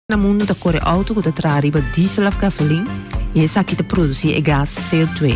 Na mundu ta kore outo ku ta traha riba diesel òf gasolin i esaki ta produsí e gas CO2.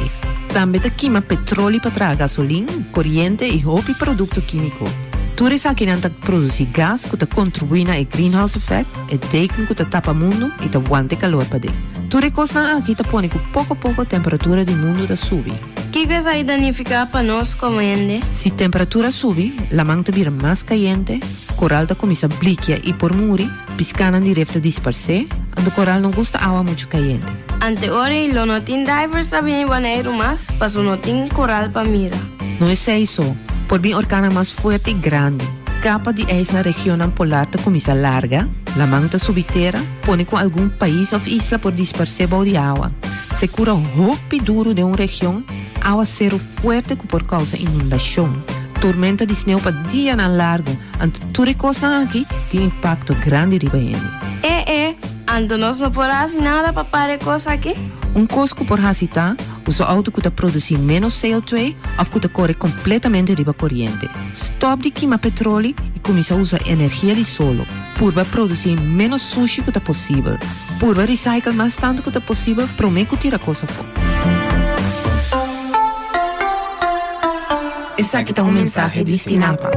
Tambe ta kima petroli pa traha gasolin, koriente i hopi produkto kímiko. Tur esakinan ta produsí gas ku ta kontribuí na e greenhouse effect, e deken ku ta tapa mundu i ta wanta e kalor paden. Tur e kosnan aki ta pone ku poko poko temperatura di mundu ta subi. Kiko esaki ta nifiká pa nos komo hende? Si temperatura subi, laman ta bira mas kayente, koral ta kuminsá blikia i por muri. Piskánan di ref ta disparsé, anto koral no gusta awa muchu kayente. Ante ora ei lo no tin divers ta bini Boneiru mas, paso no tin koral pa mira. No esei so, por bin orkannan mas fuerte i grandi. Kapa di ijs na regionnan polar ta kuminsá larga, laman ta subi tera, pone ku algun pais òf isla por disparsé bou di awa. Sekura hopi duru den un region, awaseru fuerte ku por kousa inundashon, tormenta di sneu pa dianan largu, Anto tur e kosnan aki tin impakto grandi riba hende. E e, anto nos no por hasi nada pa para e kos aki? Un kos ku por hasi ta usa outo ku ta produsí ménos CO2 òf ku ta kore kompletamente riba koriente. Stòp di kima petroli i kuminsá usa energia di solo. Purba produsí ménos sushi ku ta posibel. Purba recycle mas tantu ku ta posibel promé ku tira kos afó. Esaki ta un mensahe di Stinapa.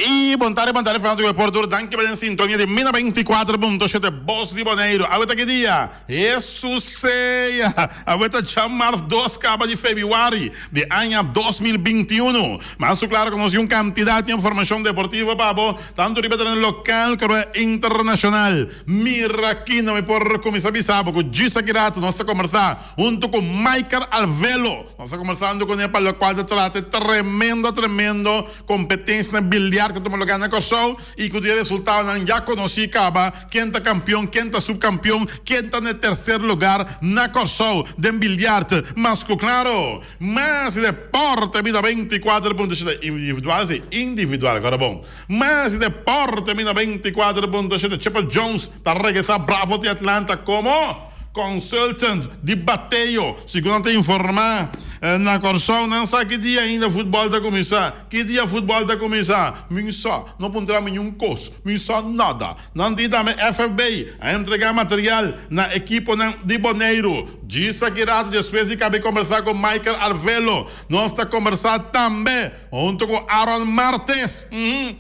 Y bon tarde, bon tarde, Fernando Hugo Portur. Danki pa den sintonia di Mina 24.7 Bos di Boneiru. Awe ta ki dia? Hesus sea! Awe ta djamars 2 kaba di febiuari di aña 2021. Mas su klaro ku nos tin un kantidat di informashon deportivo pa bo, tantu riba tereno lokal komo internashonal. Mira aki no mi por kuminsá bisa bo ku djis aki rato nos ta kombersá huntu ku Maiker Alvelo. Nos ta kombersando kuné pa lokual ta trata e tremendo tremendo Kompetensia na biliar ku tuma lugá na Kòrsou i ku tin resultadonan ya konosí kaba, ken ta kampion, ken ta supkampion, ken ta na e terser lugar na Kòrsou den biliart. Mas ku klaro, mas deporte bida 24 punto shete, individual si, individual, kòrda bon, mas deporte bida 24 punto shete, Chipper Jones ta regresá Bravo di Atlanta komo Consultant di bateo, segun nan ta informa na Kòrsou, nan sa ki dia ainda futbòl ta kuminsá. Ki dia futbòl ta kuminsá? Mi sa, no puntra mi niun kos, mi sa nada. Nan di tambe FFB a entregá material na ekiponan di Boneiru. Djis aki rato despues di kabe kombersá ku Michael Arvelo, nos ta kombersá tambe huntu ku Aaron Martes.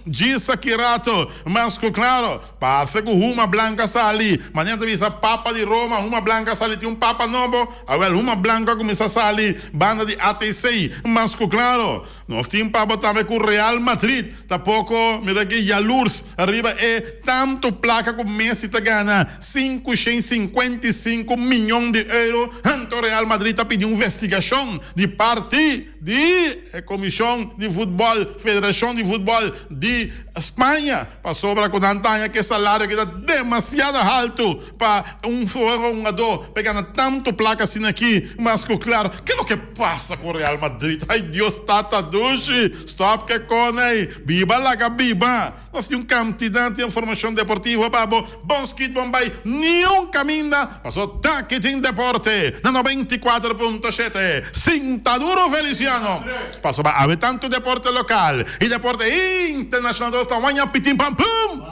Djis aki rato, mas ku klaro. Parse ku huma blanku a sali. Manera ta bisa papa di Roma, huma blanku a sali. Tin un papa nobo? Awel, huma blanku a kuminsá sali banda di ATC. Mas ku klaro, nos tin papa tambe ku Real Madrid ta poko, mira aki, yalurs riba e tantu plaka ku Messi ta gana, 555 miyon di euro. Anto Real Madrid ta pidi un vestigashon di parti di e komishon di futbòl, federashon di futbòl di Spaña. Pasobra ku nan ta haña ku e salario aki ta demasiado haltu pa un solo hungadó pa e gana tantu plaka asina aki. Mas ku klaru, ke loke pasa ku Real Madrid? Ay Dios tata dushi! Stòp ke konei! Biba laga biba! Nos tin un kantidat di informashon deportivo pa bo. Bon skit bon bai niun kaminda paso taki tin deporte na 94.7. Sinta duro Feliciano! Pasobra awe tantu deporte lokal i deporte internashonal ta sta waña pitin pam pum!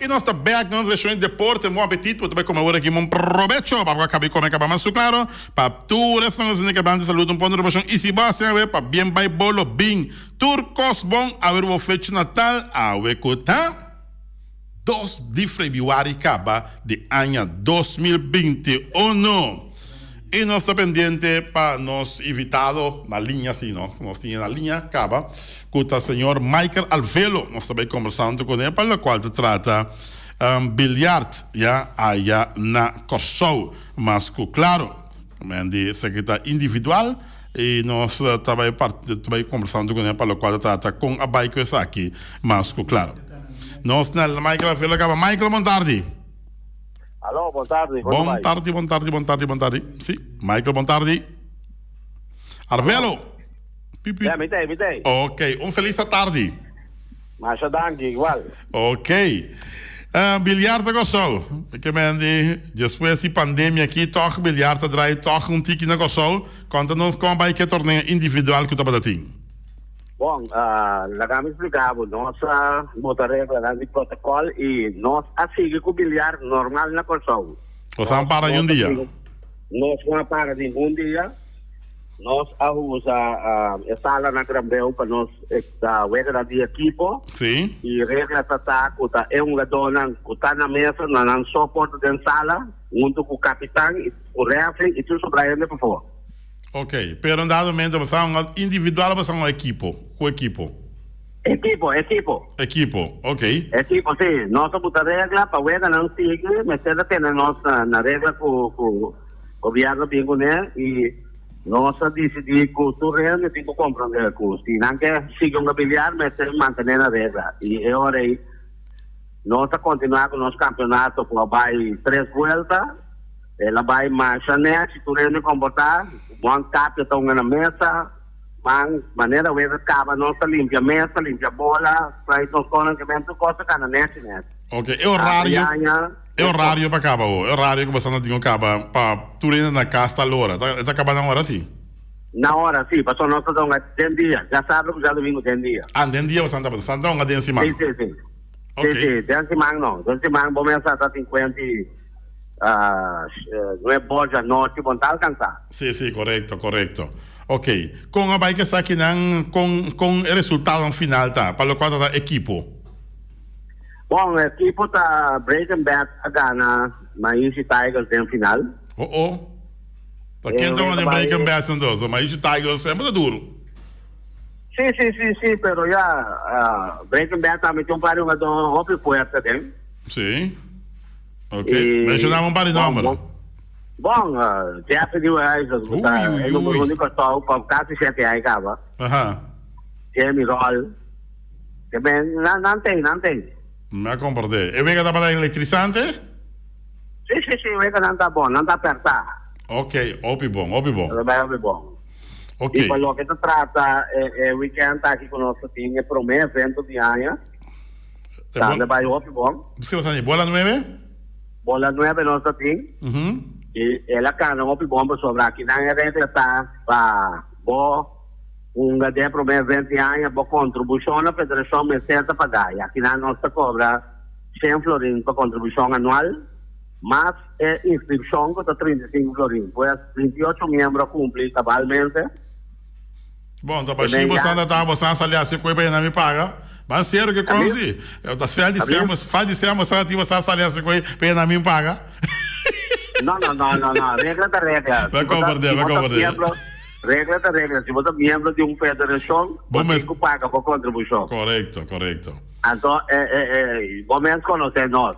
I nos ta bek na nos seshon di deporte. Bon apetit, bo ta bai kome ora aki. Bon probecho! Pa bo a kabi kome kaba mas su klaro. Pa tur esnan nos hende ke banda saludo un pon di robashon i si bo hasi awe pa bien bai bolo bin tur kos bon awe riba bo fecha natal awe ku ta. Dos di febrüari kaba di aña 2021. I nos ta pendiente pa nos invitado na liña, si no, nos tin e na liña caba, cu ta señor Michael Alvelo. Nos ta bay conversando cu ne pa locual ta trata biljart ya aya na Corsou. Mas cu claro, men di esaki ta individual y nos ta bay ta bay conversando cu ne pa locual ta trata con a bay cu esaki mas cu claro. Nos na Michael Alvelo caba. Michael, bon tardi. Aló, bon tardi, kon Bon bai? tardi, bon tardi, bon tardi, bon tardi. Sí, Michael, bon tardi. Arvelo. Piep, piep. Ja, mi tei, mi tei. Ok, un feliz tardi. Masha danki, igual. Ok. Uh, biljart ta Kòrsou. Ke men di, despues di pandemia aki, tòg biljart ta draai tòg un tiki na Kòrsou. Konta nos kon bai ke torneo individual ku tabata tin. Bon, laga mi splika bo, nos a bota reglanan di protokòl i nos a sigui ku biliar normal na Kòrsou. Nos a para niun dia? Nos no a para ningun dia. Nos a usa e sala na Granbeu pa nos weganan di ekipo. Sí. I regla ta ta ku ta e hungadónan ku ta na mesa na nan so por ta den sala huntu ku kapitan i ku rèfri i tur sobrá hende pafó. Ok, pero en dado momento bo sa un individual o bo sa un ekipo, ku ekipo? Ekipo, ekipo. Ekipo, ok. Ekipo, si. Nos a buta regla pa weganan sigui, mester ta tene nos na regla ku ku gobierno bin kuné i nos a disidí ku tur hende tin ku komprondé ku si nan ke sigui hunga biliar mester mantené na regla i e ora ei nos a kontinuá ku nos kampeonato ku a bai tres buelta. El a bai masha nèchi, tur hende komportá, bon kapia ta hunga na mesa, man manera wega kaba nos ta limpia mesa, limpia bola, spruit nos konan ke men tur kos ta kana nèchi nèchi. Ok, e orario, e orario pa kaba ho, e orario ku boso ta tin ku kaba pa tur hende na kas ta lora, ta e ta kaba na ora si? Na ora si, pasobra nos ta hunga den dia, djasabra ku djadumingu den dia. Ah, den dia boso ta boso ta hunga den siman? Si, si, si. Ok. Si, si, den siman no, den siman bo mesa ta tin kuenti. Nueb bor dja nochi bon ta alcansa. Sí, sí, correcto, correcto. Ok, con a bay cu esakinan, con, con e resultadonan final ta, pa locual ta ta ekipo? Bon, ekipo ta Breaking Bad a gana Maishi Tigers den final. Oh, oh. Ta ken ta den Breaking Bad son dos? Maishi Tigers semper ta duro. Sí, sí, sí, sí, pero ya, Breaking Bad tambe tin un par di hungador hopi fuerte den. Sí. Ok, mencioname un par di nomber. Bon, Jeffrey Nieuwenhuizen, ku ta e numero un di Kòrsou pa kasi shete aña kaba. Jamie Roll. Ke men, nan, nan ten, nan ten. Mi a komprendé. E wega tabata elektrisante? Si, si, si, weganan ta bon, nan ta apertá. Ok, hopi bon, hopi bon. Ta bai hopi bon. Ok. I pa loke ta trata e, e weekend aki ku nos ta tin e promé evento di aña. Tambe bai hopi bon. Si bo sa ni bola nuebe? Bola nuebe nos ta tin. I el a kana hopi bon pasobra akinan e regla ta pa bo hunga den e prome venti aña bo kontribushon na federashon mester ta paga. I akinan nos ta kobra shen florin pa kontribushon anual mas e inskripshon ku ta 35 florin. Pues 28 miembro a kumpli kabalmente. Bon, ta bashi bo santa ta bo san sali hasi koe pa yena mi paga. Ban serio ke kon si. Ta final di sem, final di sem bo san ti bo san sali hasi koe pa yena mi paga. No, no, no, no, no. Regla ta regla. Ba komprende, ba komprende. Regla ta regla. Si bo ta miembro di un federashon, bo tin ku paga bo kontribushon. Korekto, korekto. Anto, e, e, e, bo mes konosé nos.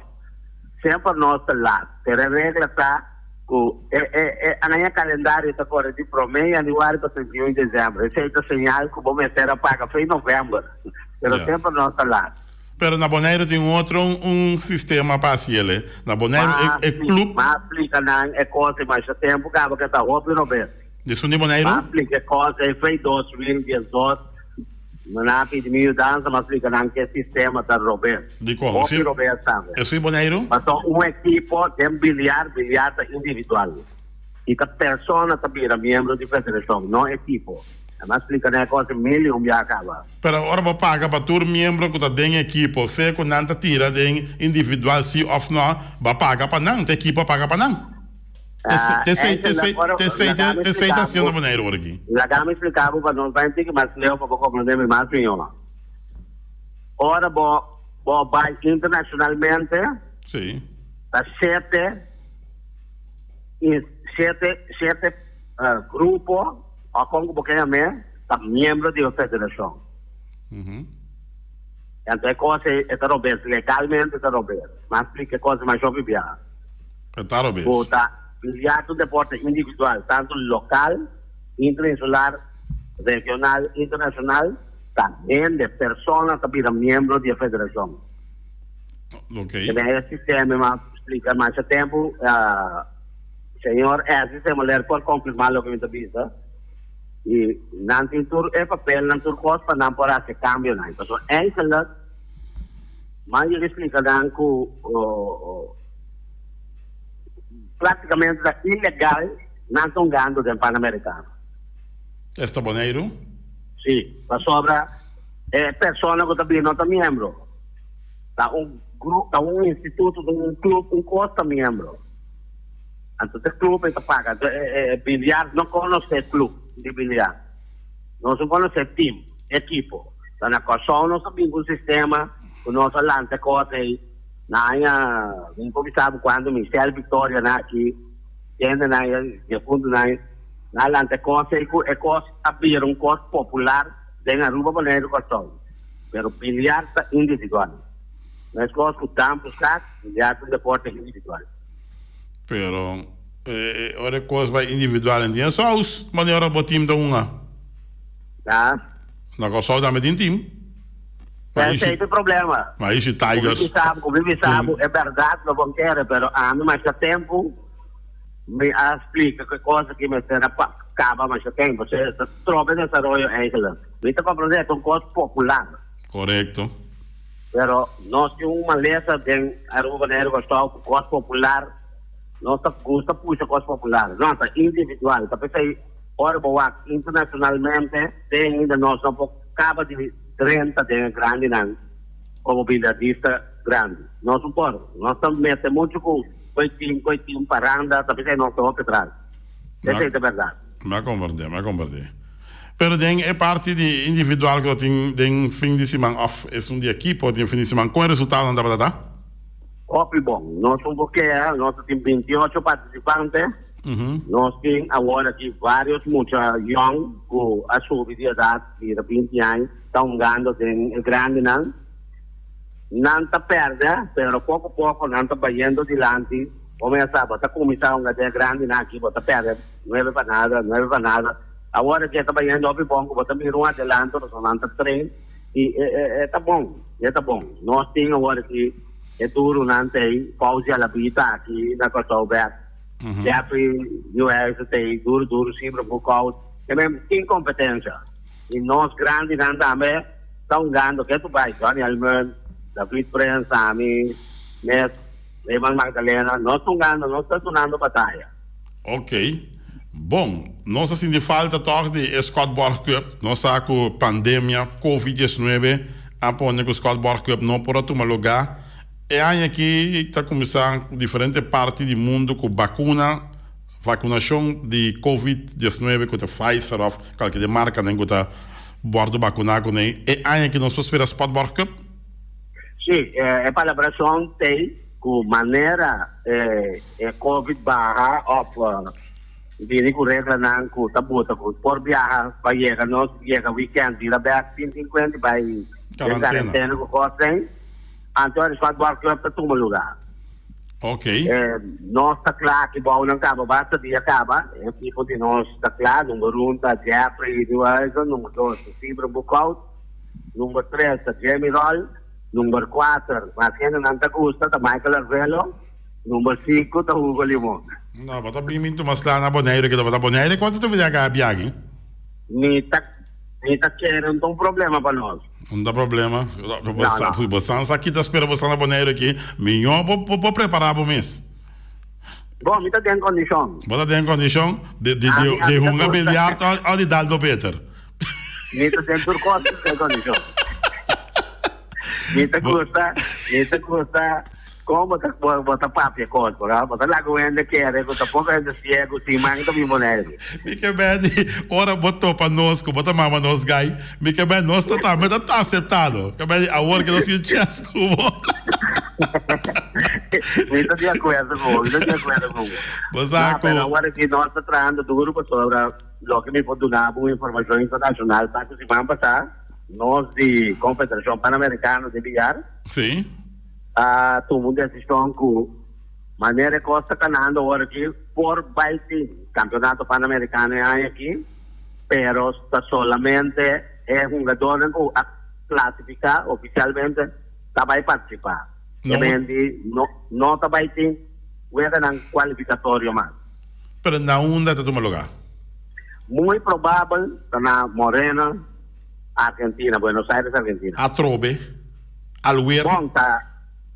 Semper nos ta lat. Pero e regla ta. Ku e e e aña kalendario ta kore di promé yanüari pa 31 di desèmber. Esei ta señal ku bo mester a paga fe novèmber. Pero Ya. semper nos ta lat. Pero na Boneiru tin un otro un sistema pa hasi el e. Na Boneiru Ma e e club. Ma splika nan e kos ei masha tempu kaba ke ta hopi robes. Esun di Boneiru? Ma splika e kos ei fe 2012. Nan a pidi mi yudansa, m'a splika nan ke sistema ta robes. Dikon? Hopi robes tambe. Esun di Boneiru? Pasobra un ekipo den biliar, biliar ta individual. I ta persona ta bira miembro di federashon, no ekipo. M'a splika nan e kos mil i un biaha kaba. Pero ora bo paga pa tur miembro ku ta den ekipo, sea ku nan ta tira den individual si òf no, bo a paga pa nan, ta ekipo a paga pa nan. T'esei ta haciendo Boneiru ora aki. Laga mi splika bo pa nos bai un tiki mas leu pa bo komprende mi mas mihó. Ora bo bo bai internacionalmente Sí. ta shete i Shete, shete grupo, o kon ku bo ke yam'é, ta miembro di e federashon. Anto e kos ei e ta robes, legalmente e ta robes. M'a splika e kos ei masha hopi biaha. E ta robes. Ku ta biliar ta un deporte individual, tantu lokal, interinsular, regional, internashonal, ta hende, persona ta bira miembro di e federashon. Ok. Den e sistema mi a splika masha tempu, señor Essie Semoler por konfirmá loke mi ta bisa. I nan tin tur e papelnan, tur kos pa nan por hasi e kambionan. Pasobra eigenlijk, man yega splika nan ku praktikamente ta ilegal nan ta hungando den Panamericano. Esta Boneiru? Si, pasobra e persona ku ta bini no ta miembro. Ta un gru, ta un instituto, un club, un kos ta miembro. Anto te club e ta paga. Anto e biliar no conoce club di biliar. Nos no conoce team, ekipo. Ta na Kòrsou nos a bin ku un sistema ku nos a lanta e kos ei na aña, mi no por bisa bo kuantu, Michel Victoria na aki, kende nan e difuntunan nan a lanta e kos ei ku e kos a bira un kos popular den Aruba, Boneiru, Kòrsou. Pero biliar ta individual. Meskos ku dampu skat, biliar ta un deporte individual. Pero e ora e kos bai individual en tin saus, manera ora bo team ta hunga. Ya. Na Kòrsou tambe tin team. Esei ta e problema. Maishi Tigers. Ku mi bisa bo, ku mi bisa bo e bèrdat lo bon kere, pero ami masha tempu mi a splika ku e kos aki mester a kaba masha tempu. Pasobra ta trobe desaroyo eigenlijk. Mi ta komprendé ta un kos popular. Korekto. Pero nos tin un malesa den Aruba, Boneiru, Kòrsou ku kos popular, nos ta gusta pusha kos popular. No, ta individual. Ta p'esei ora bo wak internacionalmente te ainda nos no por kaba di drenta den e grandinan komo billardista grandi. Nos no por. Nos ta mete muchu ku koe tin, koe tin paranda, ta p'esei nos ta hopi atras. Esei ta bèrdat. Mi a komprendé, mi a komprendé. Pero den e parti di individual ku ta tin den fin di siman òf esun di ekipo den fin di siman, kon e resultadonan tabata ta? Hopi bon. Nos un bokea, nos ta tin 28 partisipante. Nos tin awor aki varios mucha yòn ku a subi di edat bira 20 aña ta hungando den e grandinan. Nan ta pèrdè, pero poko poko nan ta bayendo dilanti. Bo mester sa, bo ta kuminsá hunga den e grandinan aki, bo ta pèrdè nuebe pa nada, nuebe pa nada. Awor e ta bayendo hopi bon ku bo ta mira un adelanto pasobra nan ta train i e ta bon, e ta bon. Nos tin awor aki e durunan ta ei, Fauzi Alabita aki na Kòrsou bèk, Jeffrey Nieuwenhuizen ta ei duru duru siempre boekhoudt. E men tin kompetensia i nos grandinan tambe ta hungando ke tu bai, Johnny Almond, David Prins, ami mes, Raymond Magdalena, nos ta hungando, nos ta dunando bataya. Ok. Bon, nos a sinti falta tòg di e Scott Borg Cup. Nos sa ku pandemia Covid 19 a pone ku Scott Borg Cup no por a tuma lugá. E aña aki ta kuminsá ku diferente parti di mundu ku bakuna, vakunashon di Covid 19 ku ta Pfizer òf kualke di e markanan ku ta wòrdu bakuná kuné. E aña aki nos por spera Sport Borg Cup? Sí, e palabrashon t'ei ku manera e. E covid baha of bini ku reglanan ku ta buta ku por biaha pa yega nos yega weekend bira bek fin 50 bai den karentena ku kos den anto e Squad Club ta tuma luga. Ok. Nos ta kla aki bou nan kaba basta dia kaba e ekipo di nos ta kla number un ta Jeffrey Nieuwenhuizen number dos ta Sibren Boekhout number tres ta Jamie Roll number kuater mas hendenan ta gusta ta Michael Arvelo. Number sinku ta Hugo Limon. No, bo ta bin bin tuma sla na Boneiru ke tabata Boneiru kuantu tempu ya ka biahi? Mi ta mi ta kere un ta un problema pa nos. Un ta problema? No, no. Bo san sa kita spera bo san na Boneiru aki, miño bo bo prepara bo mes. Bo, mi ta den kondishon. Bo ta den kondishon di di di di hunga biliard o di dal do beter? Mi ta den tur kos den kondishon. Mi ta gusta, mi ta gusta. Kon bo ta bo ta papia kos bo no? Bo ta laga un hende kere ku ta poko hende siegu sin man ta bin Boneiru. Mi ke ben di ora bo topa nos ku bo ta mama nos gai, mi ke ben nos ta tambe ta ta aseptado. Ke ben di awor ke nos tin chèns ku bo. Mi ta di akuerdo ku bo, mi ta di akuerdo ku bo. Bo sa No, ku. pero awor aki nos ta trahando duro pasobra loke mi por duna bo un informashon internashonal ta ku siman pasá nos di Konfederashon Panamerikano di Billar Sí. a tuma un desishon ku manera e kos ta kanando awor aki por bai tin Kampeonato Panamerikano e aña aki, pero ta solamente e hungadornan ku a klasifiká ofisialmente ta bai partisipá. No. E men di no no ta bai tin weganan kualifikatorio mas. Pero na unda ta tuma lugá? Muy probabel ta na Moreno, Argentina, Buenos Aires, Argentina. Atrobe? Alwer? Bon, ta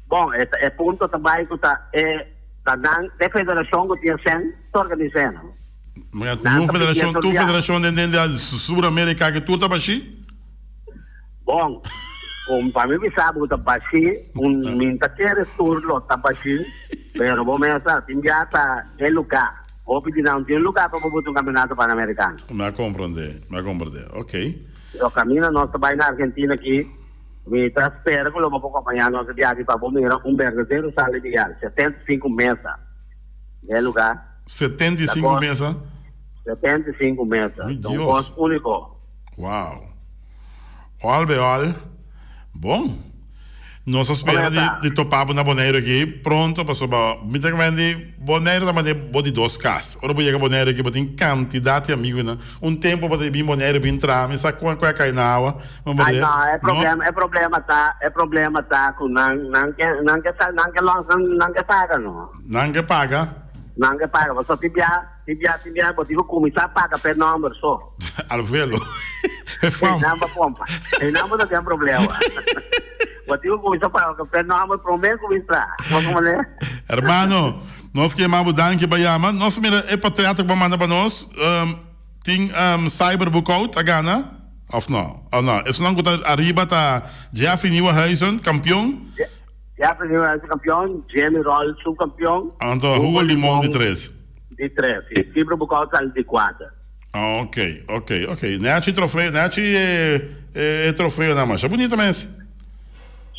bon, e e punto ta bai ku ta e ta nan e federashon ku tin sèn ta organis'é no. Mira, Nan tur ta pidié federashon, tur tur bia. federashon den den den Sur Amerika ke tur ta bashí? Bon, con pa mi bisa bo ta bashi, un min ta kere tur lo ta bashi, pero bo mes sa, tin bia ta e luga. Hopi di nan tin luga pa bo buta un campeonato panamericano. Mi a comprende, mi a comprende, ok. Lo camino nos ta bay na Argentina aki, mi ta spera cu lo bo por compaña nos e biaha aki pa bo mira un berdadero sala di billar, 75 mesa den e luga. 75 mesa? 75 mesa, Mi ta un Dios. cos unico. Wow. Al be al. Bon. Nos a spera di, di topa bo na Boneiru aki pronto pasobra mi ta kemen Boneiru ta manera bo di dos kas. Ora bo yega Boneiru aki bo tin kantidat di amigunan. Un tempo bo ta bin Boneiru bin traha mi sa kon ku a kai na awa. Ay no, e problema, e problema ta, e problema ta ku nan, nan ke, nan ke sa, nan ke lòs, nan ke paga no. Nan ke paga? Nan ke paga, pasobra tin bia. Tin bia, tin bia, bo tin ku kuminsá paga p'e nòmber so. Alvelo. E fam. Einan bo kompa. Einan bo ta ten problema. Bo tin ku kuminsá paga p'e nòmber promé kuminsá. Bo komo ne? Hermano, nos ke yama bo danki pa yama. Nos mira e portret ku bo a manda pa nos. Tin Cyber Boekout a gana òf no? Òf no? Esunnan ku ta ariba ta Jeffrey Nieuwenhuizen, kampion. Jeffrey Nieuwenhuizen kampion, Jamie Roll subkampion. Anto Hugo Limon di tres. Di tres, si. Fibro Bucao sali di kuater. Ah, ok, ok, ok. Nechi trofeo, nechi e, e, e trofeo nan masha bunita mes.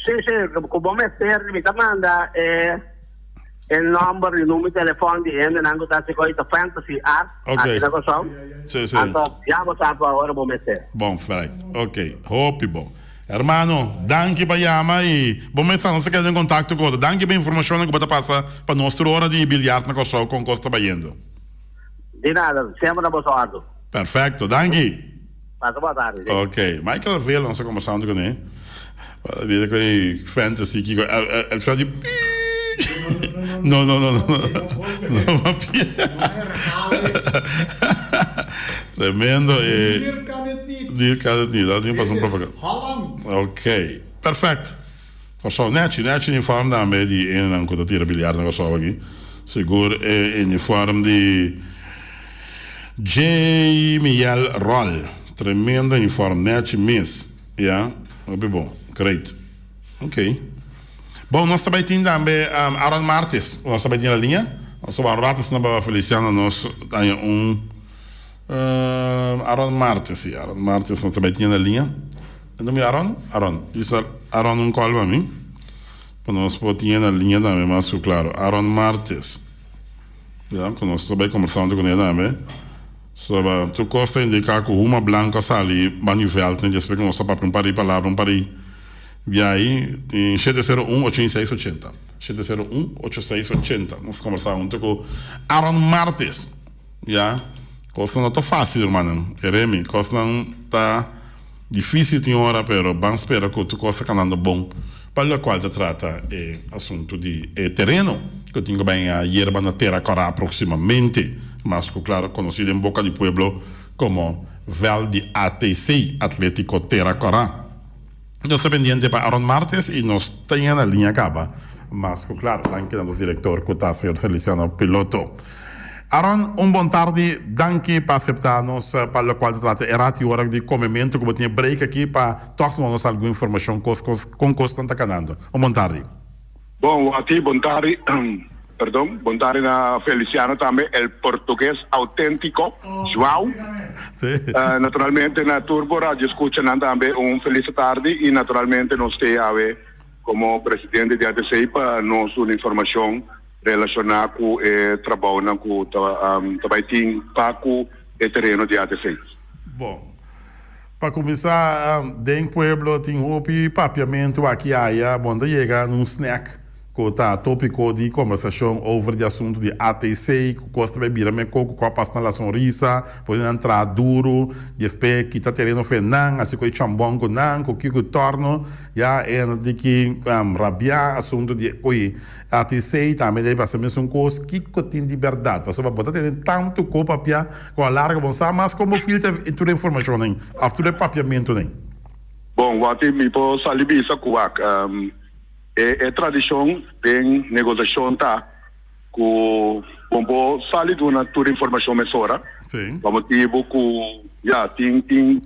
Si, si, ku bo mester mi ta manda e e number di number di telefòn di hendenan ku ta hasi kos, ta Fantasy Art Ok. aki na Kòrsou. Si, si. Anto ya bo sa pa ora bo mester. Bon, fijn. Ok, hopi bon. Hermano, danki pa yama y bo mes sa nos ta keda den contacto cu otro. Danki pa informacionnan cu bo ta pasa pa nos tur ora di biljart na Corsou con cos ta bayendo. Di nada, semper na boso ordo. Perfecto, danki. Pasa bo tardi. Ok, Michael Arvelo nos ta conversando cune. Bira cu e fantasy kico el sa di No no no no no papia. Tremendo e. Hier kan het niet. Hier kan het niet. Dat is pas een propaganda. Holland. Ok, perfect. Kòrsou nechi, nechi uniform tambe di enenan ku ta tira biljart na Kòrsou aki. Sigur e uniform di J. Miguel Rol. Tremendo uniform, nechi mes. Ya, hopi bon. Great. Ok. Bon, nos ta bai tin tambe Aaron Martes. Nos ta bai tin na liña. Nos ta bai un rato asina pa Feliciano nos haña un Aaron Martes, si, Aaron Martes nos ta bai tin na liña. E nomber Aaron? Aaron. Bisa Aaron un call pa mi. Pa nos por tin na liña tambe mas ku claro. Aaron Martes. Ya, ku nos ta bai kombersando kuné tambe. Soba tur kos ta indiká ku huma blanku a sali ban di vèlt despues ku nos a papia un par di palabra, un par di biahi tin shete sero un ocho i seis ochenta, shete sero un ocho seis ochenta. Nos kombersá huntu ku Aaron Martes. Ya, kosnan no ta fásil rumannan, kere mi, kosnan ta difísil tin ora pero ban spera ku tur kos ta kanando bon pa lokual ta trata e asuntu di e tereno ku tin ku bai a yerba na Tera Kòrá proksimamente, mas ku klaro konosí den boka di pueblo komo vèlt di ATC, Atlétiko Tera Kòrá. Nos ta pendiente pa Aaron Martes i nos ta yega na liña kaba mas ku klaro. Danki na nos direktor ku ta señor Feliciano Piloto. Aaron, un bon tardi. Danki pa aseptá nos pa lokual ta trata e rat i ora di komementu ku bo tin e break aki pa tòg duna nos algun informashon kos kos kon kosnan ta kanando. Un bon tardi. Bon, Watty, bon tardi. Perdon, bon tardi na Feliciano tambe, el portugues autentico, Joao. Naturalmente na tur bo radio escuchanan tambe un feliz tardi y naturalmente nos te awe. komo presidente di ATC pa nos duna informashon relashoná ku e trabounan ku ta ta bai tin pa ku e tereno di ATC. Bon. Pa kuminsá, den pueblo tin hopi papiamentu aki aya. Bon ta yega na un snack ku ta tópiko di kombersashon over di asuntu di ATC, ku kos ta bai bira mekó ku kua pas na La Sonrisa, pone nan traha duru, despe kita tereno fe nan, hasi ku e chambon ku nan, ku kiko tòrno. Ya e nan tin ki rabiá asuntu di oye ATC tambe debe pasa mesun kos. Kiko tin di bèrdat? Pasobra bo ta tene tantu ko papia ku a larga bo no sa mas kon bo filtra tur e informashonnan òf tur e papiamentunan. Bon, wak mi por sali bisa ku wak e tradishon den negosiashon ta ku bo por sali duna tur informashon mesora pa motibu ku ya tin tin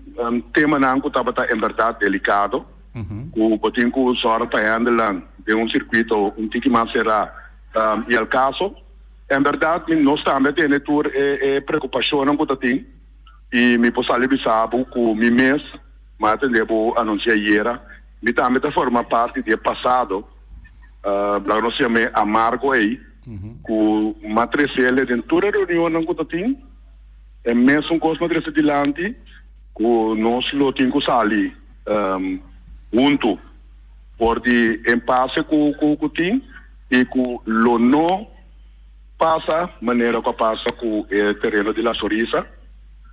temanan ku tabata en bèrdat delikado ku bo tin ku sòru pa handle nan den un sirkuito un tiki mas será i al kaso en bèrdat mi nos tambe a tene tur e preokupashonnan ku ta tin i mi por sali bisa bo ku mi mes mi a tende bo anunsia ayera mi tambe ta forma parti di e pasado. Laga nos yam'é amargo ei, ku m'a tres'el den tur e reunionnan ku ta tin, e mesun kos m'a trese dilanti, ku nos lo tin ku sali huntu for di empase ku ku tin i ku lo no pasa manera ku a pasa ku e tereno di La Sorisa.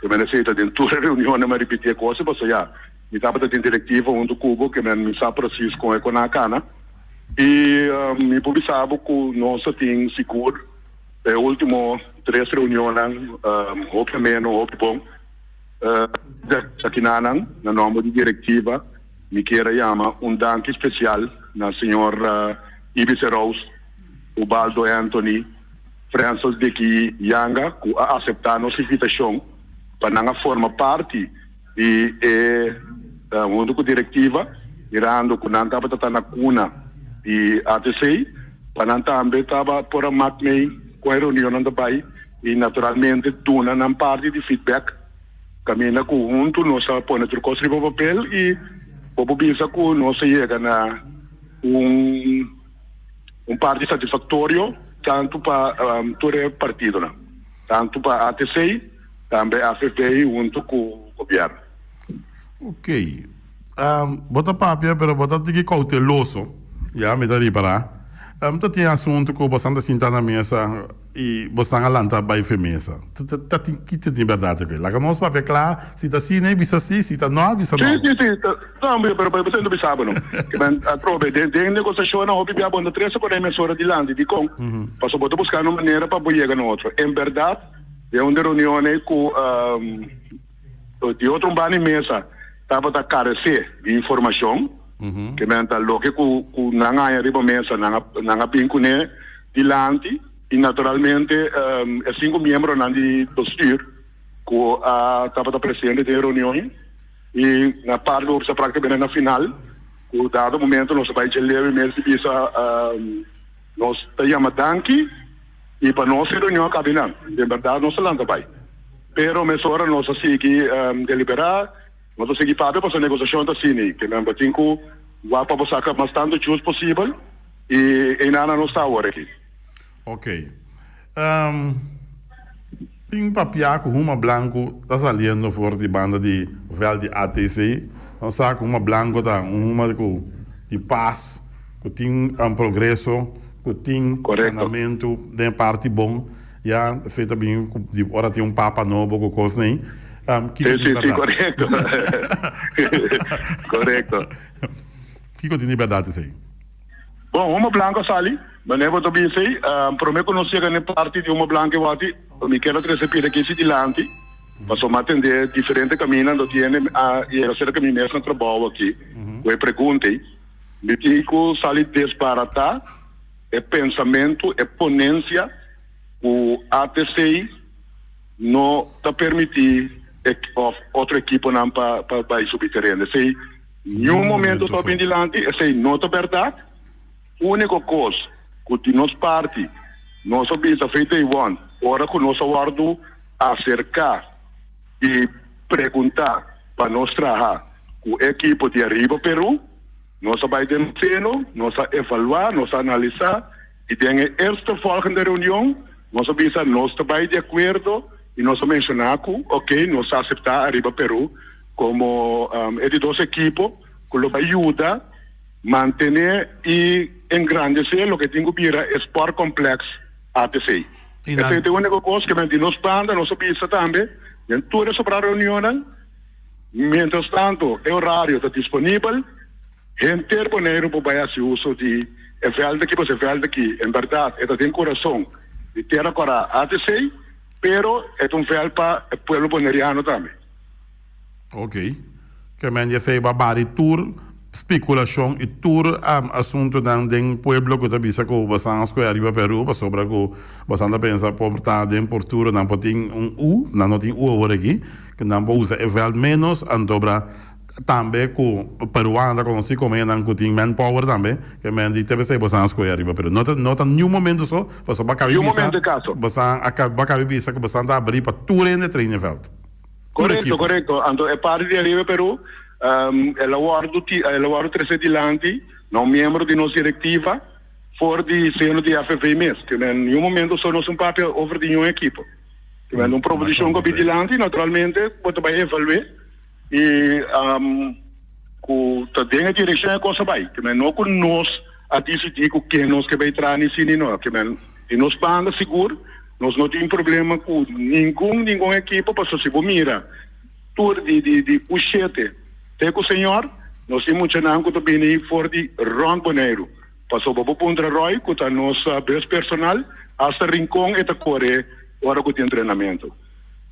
Ke men esei ta den tur e reunionnan m'a ripití e kos ei, pasobra ya. Mi tabata den direktiva huntu ku bo, ke men mi sa presis kon e kon a kana. I mi por bisa bo ku nos a tin sigur e ultimo tres reunionnan hopi ameno, hopi bon. Akinanan, na nomber di direktiva, mi kier a yama un danki spesial na señor Ibis Eraus, Ubaldo Anthony, Frensel Dicky Yanga ku a aseptá nos invitashon pa nan a forma parti di e huntu ku direktiva mirando ku nan tabata ta na kuna di ATC pa nan tambe taba por a mak mei kon e reunionnan ta bai i naturalmente duna nan parti di feedback kaminda ku huntu nos a pone tur kos riba papel i bo por bisa ku nos a yega na un un parti satisfaktorio tantu pa tur e partidonan tantu pa ATC. Tambe AFP hunto cu gobierno. Ok. Bo ta papia pero bo ta tiki cauteloso. Ya mi ta ripara. Ta tin asunto cu bosan ta sinta na mesa y bosan a lanta bay fe mesa. Ta tin kico tin berdad aki? Laga nos papia cla. Si ta si, bisa si. Si ta no, bisa no. Si, si, si. No, pero bo ta bisa bo no. Atrobe, den negociacionnan hopi bia bo no trece por e mesora dilanti. Dicon? Pasobra bo ta buscando un manera pa bo yega na otro. En berdad. Den un reunion ei ku di otro un banda di mesa tabata karesé di informashon, ke men ta loke ku ku nan haña riba mesa nan a nan a bin kuné dilanti i naturalmente e sinku miembronan di bestuur ku a tabata presente den e reunion i na parti ku sa praktikamente na final ku dado momento nos a bai dje leu i mes di bisa nos ta yama danki. I pa nos e reunion a kabi nan. Den bèrdat nos a lanta bai. Pero mesora nos a sigui deliberá, nos a sigui papia pasobra negosiashon ta asina. Ke nan bo tin ku wak pa bo saka mas tantu jus posibel i einan nos ta awor aki. Ok. Tin papia ku huma blanku ta saliendo for di banda di vèlt di ATC. Nos sa ku huma blanku ta un huma ku di pas, ku tin progreso. Ku tin ganamentu den e parti bon, ya esei ta bin ku di ora tin un papa nobo ku kos nei. Kiko tin di bèrdat? Si, si, korekto. Korekto. Kiko tin di bèrdat esei? Bon, huma blanku a sali, manera bo ta bisa esei. Promé ku nos yega na e parti di huma blanku e wòrdu, mi kier a trese pida kisi dilanti, pasobra mi a tende diferente kaminda, anto tiene a yega serka mi mes na trabou aki ku e pregunta ei. Mi tin ku sali desbaratá e pensamentu, e ponensia ku ATC no ta permití òf otro ekiponan pa bai subi tereno. Esei niun momento ta bin dilanti, esei no ta bèrdat. Úniko kos ku di nos parti nos a bisa fe day one ora ku nos a wòrdu aserká i preguntá pa nos traha ku e ekipo di ariba Peru. Nos a bai den seno, nos a evaluá, nos a analisá i den e eerstevolgende reunion nos a bisa nos ta bai di akuerdo i nos a menshoná ku oke nos ta aseptá Ariba Peru komo e di dos ekipo ku lo bai yuda mantené i engrandesé loke tin ku bira e sportcomplex ATC. Esei ta e úniko kos ke men di nos banda nos a bisa tambe den tur e sobrá reunionnan. Mientras tanto e horario ta disponibel, henter Boneiru por bai hasi uso di e veld aki, pasobra e veld aki en berdad e ta den kurason di Tera Kòrá ATC, pero e ta un veld pa e pueblo boneriano tambe. Ok. Ke men di esei bo a bari tur spekulashon i tur asuntunan den pueblo ku ta bisa ku bosan a skohe ariba Peru pasobra ku bosan ta pensa por ta den porturo nan por tin un U, nan no tin U awor aki, ku nan por usa e vèlt ménos antobra tambe ku peruano ta konosí komo e nan ku tin manpower tambe ke men di te p'esei bosan a skohe ariba Peru. No ta no ta niun momento so pasobra bo a kabi Niun bisa momento e kaso. bosan a bo a kabi bisa ku bosan ta abrí pa tur hende train e vèlt. Tur Korekto, ekipo. korekto. Anto e parti di ariba Peru El a wòrdu el a wòrdu trese dilanti na un miembro di nos direktiva for di seno di FFV mes. Ke men niun momento so nos un papia over di niun ekipo. Ke men un proposishon ku a bin dilanti naturalmente bo ta bai evalu'é i ku ta den e direkshon e kos a bai. Ke men no ku nos a disidí ku ken nos ke bai traha ni si ni no. Ke men di nos banda sigur nos no tin problema ku ningun ningun ekipo pasobra si bo mira Tur di di di U-shete te ku señor, nos tin muchanan ku ta bini for di rònt Boneiru. Pasobra bo puntra Roy ku ta nos bus personal, asta Rincon e ta kore ora ku tin entrenamentu.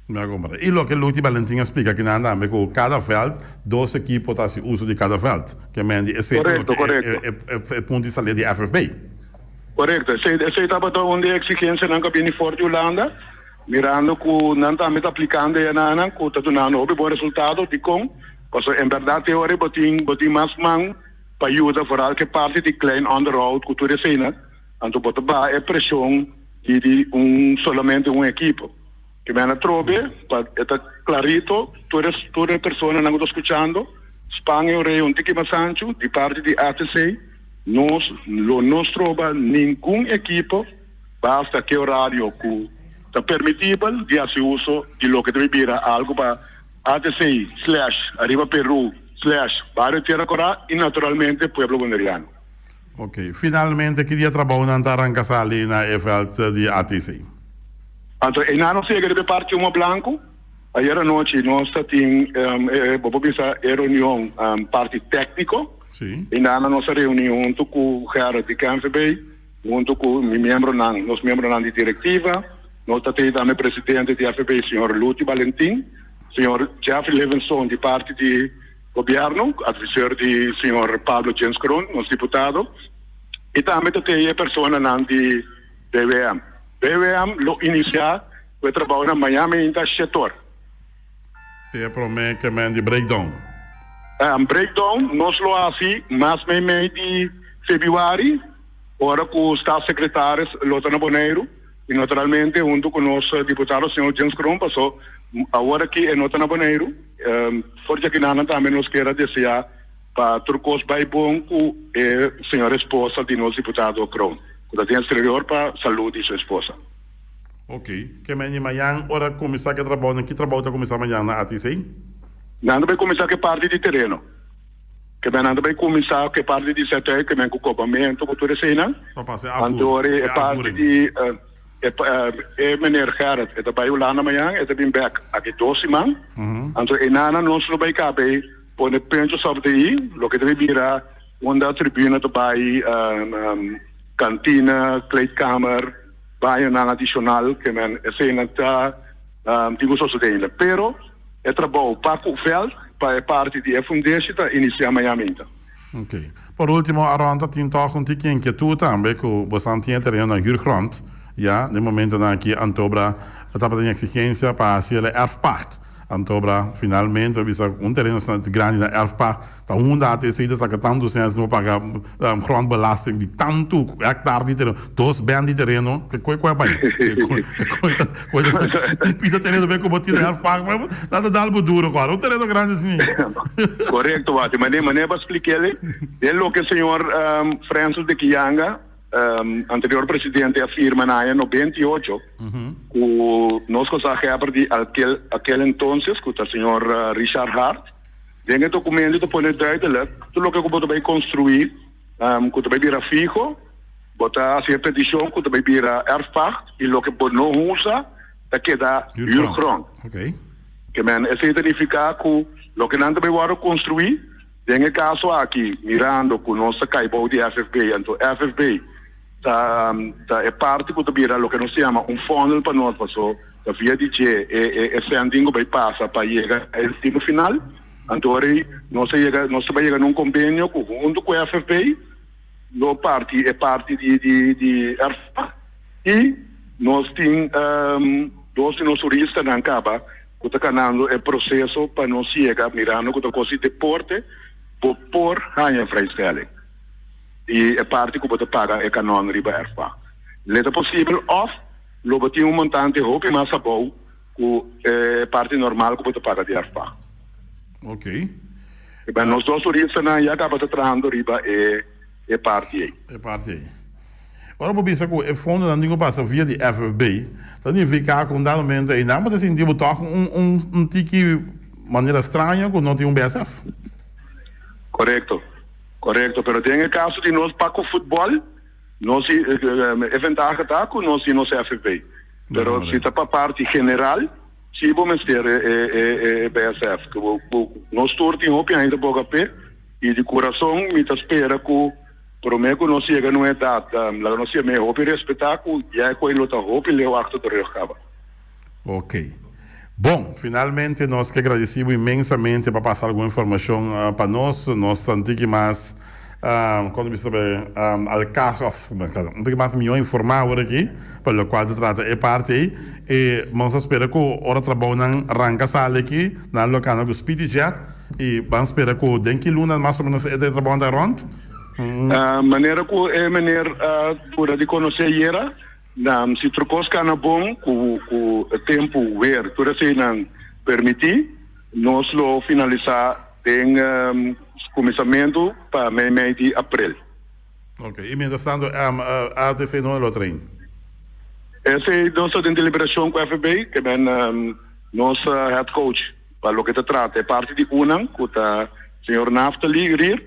Mi a komprende. I loke Luti Balentin a splika kinan tambe ku kada vèlt, dos ekipo ta hasi uso di kada vèlt. Ke men di esei ta Korekto, loke korekto. e e e punto di salida di FFB. Korekto. Esei esei tabata un di e eksigensianan ku a bini for di Hulanda. Mirando ku nan tambe ta aplikando e ananan ku ta dunando hopi bon resultado, dikon? Pasobra en bèrdat te ora bo tin bo tin mas man pa yuda foral ku e parti di klein onderhoud ku tur eseinan, anto bo ta baha e preshon di di un solamente un ekipo. Ke men atrobe pa e ta klarito tur e tur e personanan ku ta skuchando, span e orea un tiki mas anchu di parti di ATC nos lo no stroba ningun ekipo. Basta ke orario ku ta permitibel di hasi uso di loke ta bira algu pa ATC slash Ariba Peru slash Bario Tierra Corá i naturalmente pueblo boneriano. Ok, finalmente ki dia trabounan ta ranka sali na e veld di ATC? Anto einan nos yega riba e parti Uma Blanku. Ayer anochi nos ta tin e bo por bisa e reunion parti tekniko. Si. Einan nos a reuni huntu ku Gerrit di KNVB. Hunto cu mi miembronan, nos miembronan di directiva, nos ta tei tambe presidente di FB, señor Luti Balentin, señor Jeffrey Levenson di parti di gobierno, adviseur di señor Pablo James Kroon, nos diputado, y tambe ta tei e personanan di BWM. BWM lo inicia cu e trabounan maña meinta shetor. Te prome ke men di breakdown. Breakdown nos lo hasi mas meimei di febiuari ora ku staatssecretaris lo ta na Boneiru i naturalmente huntu ku nos diputado señor James Kroon paso awor aki e no ta na Boneiru. For di akinanan tambe nos kier a desea pa tur kos bai bon ku e señora esposa di nos diputado Kroon ku ta den exterior pa salud di su esposa. Ok. Ke men di mañan ora kuminsá ke trabounan, ki trabou ta kuminsá mañan na ATC? Nan ta bai kuminsá ke parti di tereno. Ke men nan ta bai kuminsá ke parti di sètèi, ke men ku kobamentu, ku tur eseinan. Pa pasa e afvoer, Anto ora e e parti afvoering. di e e meneer Gerrit e ta bai Hulanda mañan, e ta bin bèk aki dos siman. Anto einanan nos lo bai kabe pone puntjes op de i, loke ta bai bira unda tribuna ta bai, kantina, kleedkamer. Bañonan adishonal ke men eseinan ta tin ku sosodé ainda. Pero e trabou pa ku vèlt pa e parti di e fundeshi ta inisiá maña minta. Ok. Por ultimo, Aron ta tin tòg un tiki inkietud tambe ku bosan tin e tereno na huurgrond, ya, den momentonan aki antobra tabata tin eksigensia pa hasi el e erfpacht. Antobra finalmente a bisa un tereno asina grandi na erfpacht ta unda ATC ta saka tantu sens no paga grondbelasting di tantu hectare di tereno, dos band di tereno, ke koe koe a bai? Koe ta koe ta un pisa tereno bai komo tin erfpacht nan ta dal bo duro kor un tereno grandi asina. Korekto wak, mane mane bo a splik'el den loke señor Frensel de Kianga anterior presidente a firma na aña 98 ku nos gezaghebber di alkel akel entonces ku ta señor Richard Hart den e documento ta pone duidelijk tur loke ku bo ta bai construi ku ta bai bira fiho bo ta hasi e peticion ku ta bai bira erfpacht y loke bo no usa ta keda huurgrond. Ke men esei ta nifica ku loke nan ta bai wòrdu construi. Den e kaso aki, mirando ku nos ta kai bou di FFB, anto FFB ta ta e parti ku ta bira loke nos ta yama un funnel pa nos, paso ta via di dje e e e sèn tin ku bai pasa pa yega e destino final. Anto ora ei nos a yega nos ta bai yega na un kombenio ku huntu ku FFB lo parti e parti di di di erfpacht i nos tin dos di nos huristanan kaba ku ta kanando e proseso pa nos yega mirando ku ta kos di deporte bo por haña vrijstelling di e parti ku bo ta paga e kanon riba erfpacht. Le ta posibel òf lo bo tin un montante hopi mas abou ku e parti normal ku bo ta paga di erfpacht. Ok. E nos dos huristanan ya kaba ta trahando riba e e parti ei. E parti ei. Ora bo bisa ku e fondonan tin ku pasa via di FFB, ta nifiká ku un dado momento einan bo ta sinti bo tòg un un un tiki manera straño ku no tin un BSF. Korekto, korekto. Pero den e kaso di nos pa ku futbòl, nos si e ventaha ta ku nos tin nos FFB. Pero si ta pa parti general, si bo mester e e e BSF. Ku bo ku nos tur tin hopi aña ta boga p'e i di kurason mi ta spera ku. Promé ku nos yega na un edat, laga nos yam'é hopi respetá ku ya e koe lo ta hopi leu achter de rug kaba. Ok. Bon, finalmente nos ke gradisí bo inmensamente pa pasa algun informashon pa nos. Nos ta un tiki mas, kon ta bisa be, al kaso òf un tiki mas mihó informá awor aki pa lokual ta trata e parti ei. I nos ta spera ku ora trabounan ranka sali aki, nan lo kana ku speedy jet. I ban spera ku den ki luna mas o menos e trabou ta rond? Manera ku e meneer a dura di konosé ayera, si tur kos kana bon ku ku e tempu weer tur eseinan permití, nos lo finalisá den kuminsamentu pa meimei di aprel. Ok, i mientras tanto ATC no lo train? Esei nos ta den deliberashon ku FB, ke men nos head coach. Pa loke ta trata e parti di unan ku ta señor Naftali Rier,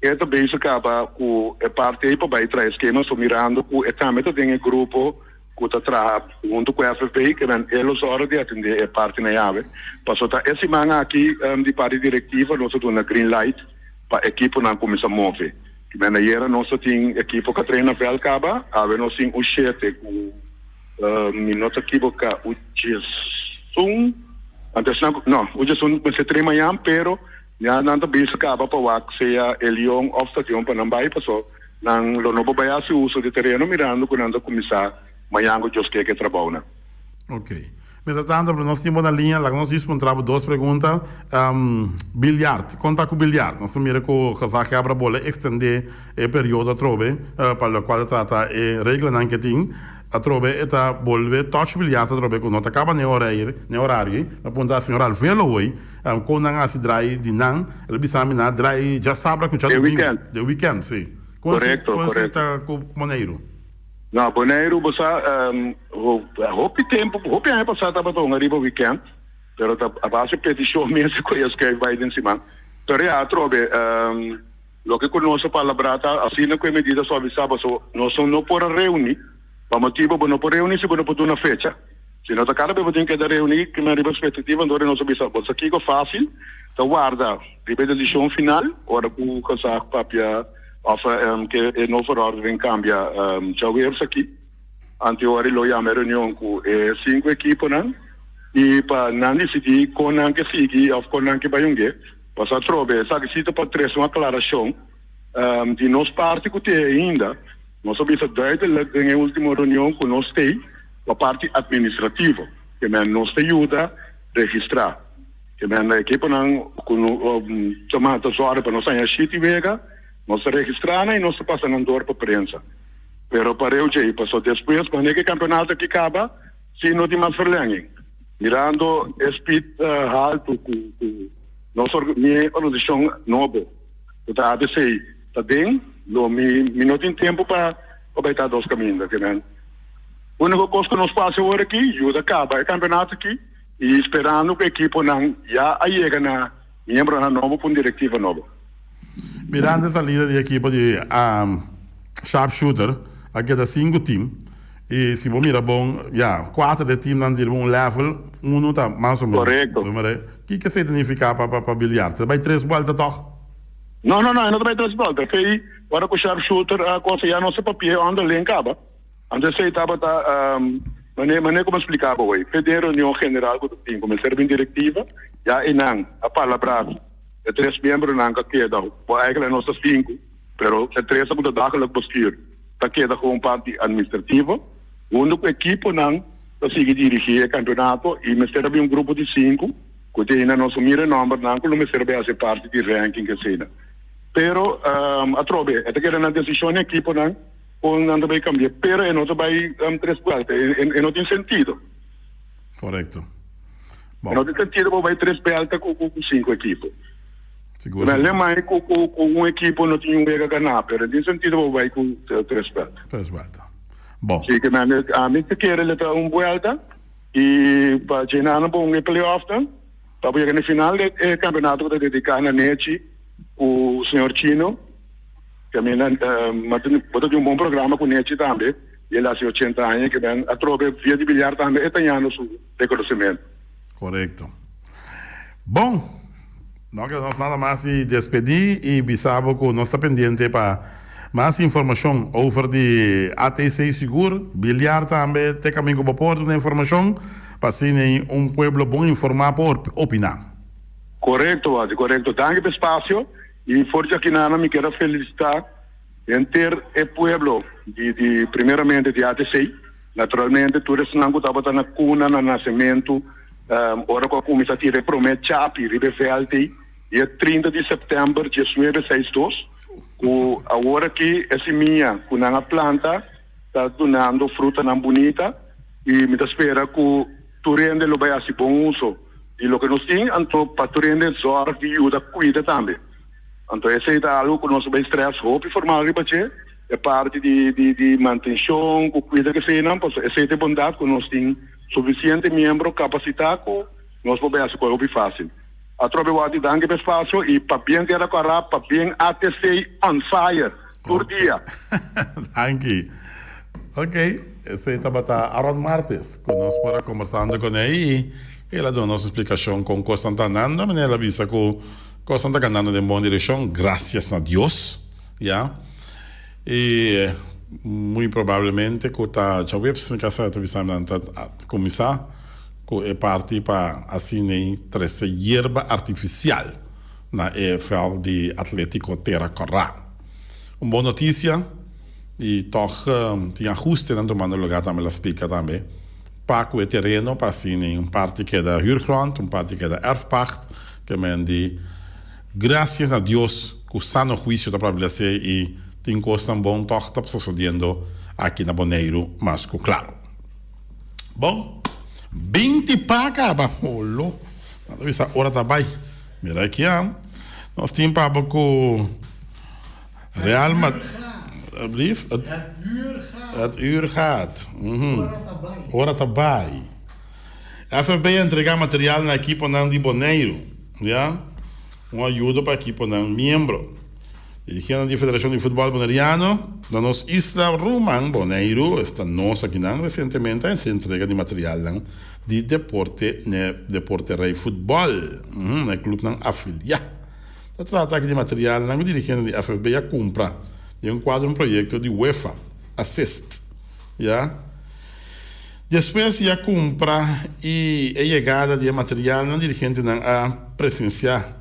e ta bezig kaba ku e parti ei pa bai traha e skema, so mirando ku e tambe ta den e grupo ku ta traha huntu ku FFB, ke nan e lo sòru di atendé e parti na yawe. Paso ta e siman aki di parti direktiva nos a duna green light pa ekiponan kuminsá move. Kimen ayera nos ta tin ekipo ku a traina vèlt kaba, awe nos tin un shete ku. Mi no ta kiboká, u djesun, anto esnan ku, no, u djesun mester trae mañan, pero ya nan ta bisa kaba pa wak sea e Leon òf stadion pa nan bai, paso nan lo no por bai hasi uso di tereno mirando ku nan ta kuminsá mañan ku Dios ke ku e trabounan. Ok. Mientras tanto, pero nos tin bo na liña, laga nos djis puntra bo dos pregunta. Biljart, kon ta ku biljart? Nos ta mira ku Gezaghebber a bole ekstendé e periodo atrobe pa lokual ta trata e reglanan ke tin. Atrobe e ta bolbe touch biljart atrobe ku no ta kaba n'e orair, n'e orario ei. Mi a puntra señor Alvelo hoy kon nan a hasi draai di nan. El a bisa mi nan a draai djasabra ku djadumingu. De weekend. De weekend, si. Kon Korekto, kon korekto. ta ku Boneiru? Na Boneiru bo sa hopi tempu, hopi aña pasá tabata un ariba weekend, pero ta a base petishon mes ku e skuif bai den siman. Pero ya atrobe loke ku nos a palabrá ta asina ku e medida suavisá paso nos no por a reuní pa motibu bo no por reuní si bo no por duna fecha. Si no ta kada bes bo tin keda reuní ku nan riba spektativa anto nos a bisa bo sa kiko fásil ta warda riba e desishon final ora ku gezag papia Of ke e no verordening kambia djaweers aki. Anteori lo yama e reunion ku e sinku ekiponan i pa nan disidí kon nan ke sigui of kon nan ke bai unge. Pasobra atrobe esaki si ta pa trese un aklarashon di nos parti ku te ainda. Nos a bisa duidelijk den e ultimo reunion ku nos tei pa parti administrativo, ke men nos ta yuda registrá. Ke men ekiponan ku no ta mata zòrg pa nos haña shit i wega, nos ta registrá nan i nos ta pasa nan dor pa prensa. Pero pareu djei, paso despues wanneer ku e kampeonato aki kaba, si no tin mas verlenging. Mirando e speed haltu ku nos mi organisashon nobo ku ta ABC ta den, lo mi mi no tin tempu pa bai ta dos kaminda. Ke men úniko kos ku nos por hasi awor aki, yuda kaba e kampeonato aki. I sperando ku ekiponan ya a yega na miembronan nobo ku un direktiva nobo. Mirando e salida di ekipo di Sharpshooter a keda sinku team i si bo mira bon ya kuater di e teamnan di riba un level uno ta mas o menos. Korekto. Kiko esei ta nifiká pa biliar? Ta bai tres buelta tòg? No no no e no ta bai tres buelta. Esei ora ku Sharpshooter a kosa ya nos a papia onderling kaba. Anto esei tabata manera manera ku mi a splika bo hoy. Fe den reunion general ku ta tin ku mester bin direktiva, ya einan a palabrá ku e tres miembronan ku a keda, bo eigenlijk nos ta sinku, pero e tres ku ta dagelijk bestuur ta keda gewoon parti administrativo, huntu ku ekiponan ta sigui dirigí e kampeonato i mester a bin un grupo di sinku ku te einan nos a mira e nòmbernan ku lo mester a bin hasi parti di ranking eseinan. Pero atrobe e ta keda na desishon di ekiponan. Kon nan ta bai kambia, pero e no ta bai tres buelta, e no tin sentido. Korekto. E no tin sentido pa bai tres buelta ku sinku ekipo. Sigur. Na Alemania ku un ekipo no tin un wega ganá, pero e tin sentido pa bai ku tres buelta. Tres buelta. Bon. Si ke men ami ta kere le ta un buelta i pa djena nan bon e playoffnan pa bo yega na e final e kampeonato ku ta dediká na Nechi ku señor Chino. Caminda bo ta tin un bon programa cu Nechi tambe y el haci ochenta aña que ben atrobe via di billar tambe e ta yando su reconocimento. Corecto. Bon, no keda nos nada mas di despedi y bisa bo cu nos ta pendiente pa mas informacion over di ATC sigur, billar tambe te camin cu bo por duna informacion pa asina un pueblo bon informa por opina. Corecto, Wadi, corecto. Danki pa e spacio. I for di akinana mi kier a felicita henter e pueblo di di primeramente di ATC, naturalmente tur esnan ku tabata na kuna na nasementu ora ku a kuminsa tira e prome chapi riba e veld ei dia 30 di september diesnuebe seis dos ku awor aki e simia ku nan a planta ta dunando frutanan bunita i mi ta spera ku tur hende lo bai hasi bon uso. Di loke nos tin, anto pa tur hende zorg di yuda cuida tambe. Anto esey ta algo cu nos a bay stress hopi formal riba dje, e parti di di di mantencion cu cuida keseynan, pasobra esey ta e bondad cu nos tin suficiente miembro capacita cu nos por bay haci cos hopi facil. Atrobe wak di danki pa e espacio y pabien Tierra Cora, pabien ATC on fire tur dia. Danki. Ok, esei tabata Aaron Martes ku nos por a kombersando kuné i el a duna nos splikashon kon kosnan ta andando. Manera el a bisa ku kosnan ta kandando den bon direkshon, grasias na Dios, ya. I muy probablemente ku ta djaweps mi kasa ta bisa nan ta kuminsá ku e parti pa asina trese yerba artifisial na e vèlt di Atlétiko Tera Kòrá. Un bon notisia. I tòg tin ahustenan tumando lugá tambe la splika tambe pa ku e tereno pa asina un parti keda huurgrond, un parti keda erfpacht, ke men di grasias na Dios ku sano huisio ta prevalesé i tin kosnan bon tòg ta sosodiendo aki na Boneiru mas ku klaro. Bon, 20 pa kaba, holo, nan ta bisa ora ta bai, mira aki a nos tin pa bo ku. Real Madrid. Het uur gaat. Het uur gaat. Ora ta bai. Ora ta bai. FFB a entrega material na ekiponan di Boneiru. Ya. Un ayudo pa ekiponan miembro. Dirigentenan di Federashon di Futbòl Boneriano na nos isla ruman Boneiru, esta nos akinan, resientemente a hasi entrega di materialnan di deporte n'e Deporte Rei Futbòl, na e klupnan afiliá. Ta trata aki di materialnan ku dirigente di FFB a kumpra den un kuadro un proyekto di UEFA Assist. Ya. Despues di a kumpra i e yegada di e materialnan dirigentenan a presensiá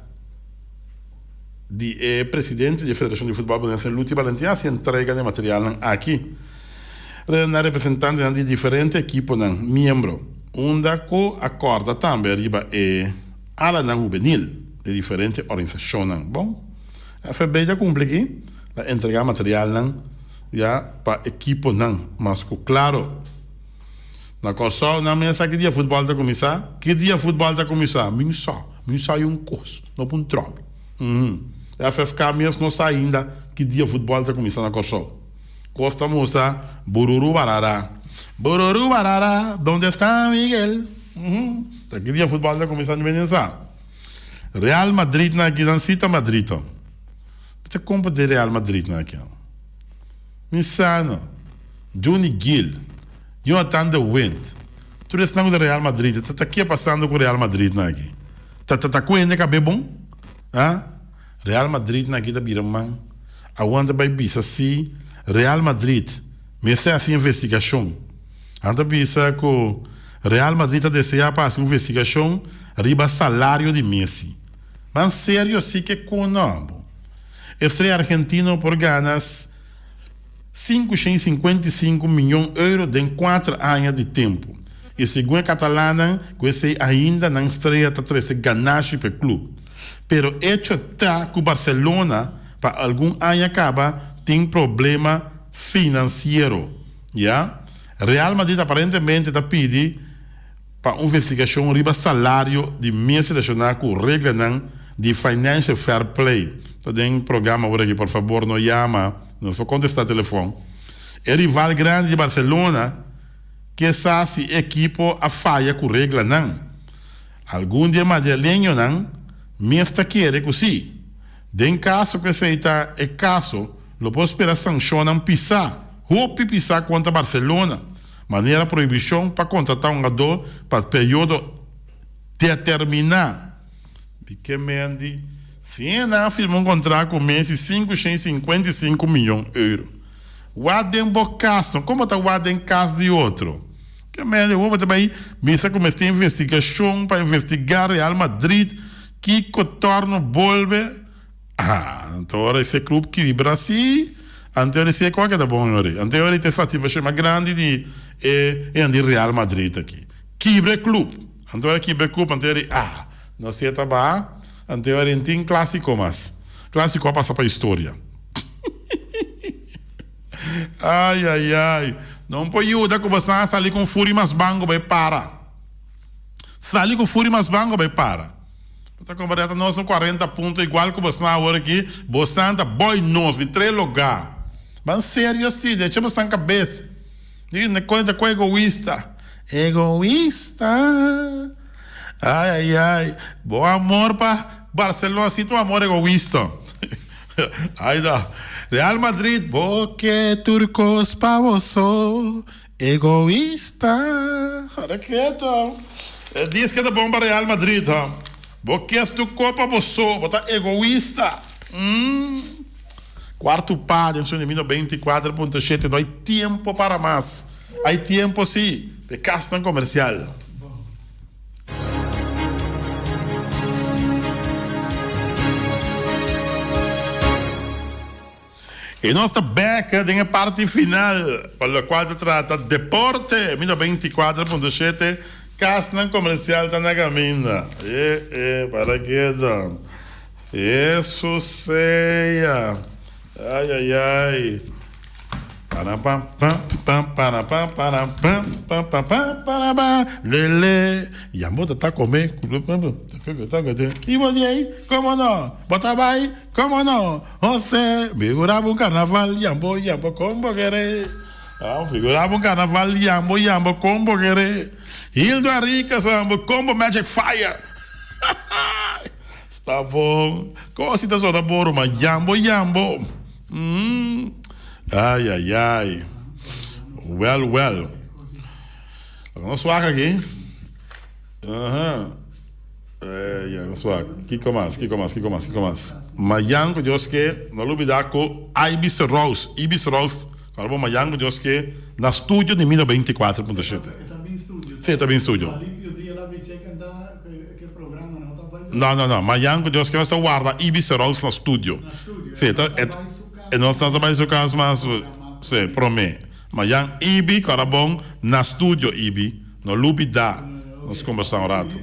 di e presidente di e Federashon di Futbòl Bonense Luti Valentin a hasi entrega di e materialnan aki na representantenan di diferente ekiponan miembro unda ku a kòrda tambe riba e. Alanan hubenil di diferente organisashonnan. Bon, FFB ta kumpli aki, ta entregá materialnan ya pa ekiponan mas ku klaro. Na Kòrsou nan mes sa ki dia futbòl ta kuminsá? Ki dia futbòl ta kuminsá? Mi no sa, mi no sa un kos, no por un tròmi. FFK mes no sa ainda ki dia futbòl ta kuminsá na Kòrsou. Kos ta mustra bururu barara. Bururu barara, donde esta Miguel? Ta ki dia futbòl ta kuminsá mi no sa. Real Madrid nan aki nan si ta Madrid to. Mi ta kompra di Real Madrid nan aki. Mi sa no. Juni Gil, Jonathan de Wind, tur esnan ku ta Real Madrid ta ta ke pasando ku Real Madrid nan aki? Ta ta ta ku hende kabe bon? Ha? Real Madrid nan aki ta bira man. Awor nan ta bai bisa si Real Madrid mester hasi investigashon. Nan ta bisa ku Real Madrid ta desea pa hasi un investigashon riba salario di Messi. Man serio si ke ku no bo. Estrella argentino por gana 555 miyon euro den kuater aña di tempu. I segun e katalannan ku esei ainda nan strea ta trese ganashi pa e klub. Pero echo ta ku Barcelona pa algun aña kaba tin problema finansiero. Ya. Real Madrid aparentemente ta pidi pa un investigashon riba salario di mes relashoná ku reglanan di Financial Fair Play. Ta den programa awor aki, por fabor no yama, nos por kontestá telefòn. E rival grandi di Barcelona ke sa si e ekipo a faya ku reglanan. Algun di e madrileñonan mes ta kere ku sí. Den kaso ku esei ta e kaso, lo por spera sanshonnan pisá, hopi pisá kontra Barcelona, manera prohibishon pa kontratá un hungadó pa periodo determiná. Piqué Mendy, Si e nan a firma un kontrato ku Messi 555 miyon euro. Wak den bo kas no, kon bo ta wak den kas di otro? Ke mende bo ta bai bisa ku mester investigashon pa investigá Real Madrid kiko torno bolbe? Ah, anto ora esei club kibra si, anto ora esei kua keda bon yori. Anto ora ta e satisfashon mas grandi di e e di Real Madrid aki. Kibra e club. Anto ora kibra e club anto ora ah, no si e ta baha, anto ora e tin klasiko mas. Klasiko a pasa pa historia. Ai ai ai. No por yuda ku boso a sali ku un furi mas bango bai para. Sali ku furi mas bango bai para. Bo ta kompará ta nos no 40 punto igual ku boso awor aki. Boso ta boy nos di tres lugá. Ban serio si, decha boso kabes. Di ne kos ta ku egoista. Egoista. Ai ai ai. Bo amor pa Barcelona si ta un amor egoista. Ai da. Real Madrid bo ke tur kos pa bo so. Egoista. Ora keto. E dies ke ta bon pa Real Madrid ha. Bo kes tur kos pa bo so. Bo ta egoista. Mm. Cuarto pa den su enemigo 24.7 no hay tiempo para mas. Hay tiempo si. Pe casnan comercial. Y nos ta bek den e parti final pa locual ta trata deporte. Mira 24.7 casnan comercial ta na caminda. E e para keda. Eso sea. Ay ay ay. Para pam pam pam para pam para pam pam pam pam para pam lele. Yambo ta ta come. Y bo di ahí, como no? Bo ta bay, como no? Jose, figuraba un carnaval, yambo yambo con bo kere. Ah, figuraba un carnaval, yambo yambo con bo kere. Hildo Arica, sambo, combo magic fire. Sta bon. Kosi ta sona bon ruman. Yambo yambo. Mm. Ai ai ai. Well well. Laga nos wak aki. Aha. Eh, ya nos wak. Kiko mas, kiko mas, kiko mas, kiko mas. Mayan ku Dios ke, no lubida ku Ibis Rose, Ibis Rose, kòrda bo mayan ku Dios ke na studio di Mino 24.7. Sí, e ta bin studio. No, no, no. Mayan ku Dios ke nos ta warda Ibis Rose na studio. Sí, ta, e, e nos no ta bai su kas mas, sí, promé. Mayan Ibi, kòrda bon, na studio Ibi. No lubida. Nos kombersá un ratu.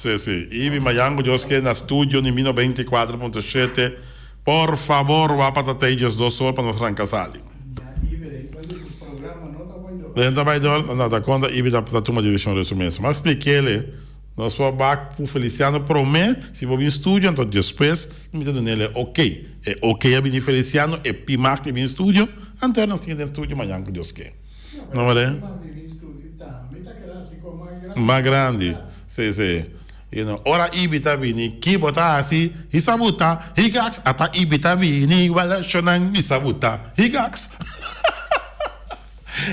Si, si. Ibi mañan ku Dios ke na studio di Mino 24.7. Por fabor wapa ta tei 12 or pa nos ranka sali. Den ta bai dor, no ta konta Ibi ta tuma direkshon riba su mes. M'a splik'ele, nos por bak ku Feliciano promé, si bo bin studio, anto despues mi ta dun'ele ok. E ok a bini Feliciano, e pi mag di bin studio, anto nos tin den studio mañan ku Dios ke. No mare? Mas grandi, si, si. You know, ora Ibi ta bini, ki bo ta hasi? Hisa buta, higax, ata Ibi ta bini, wala shonan hisa buta, higax.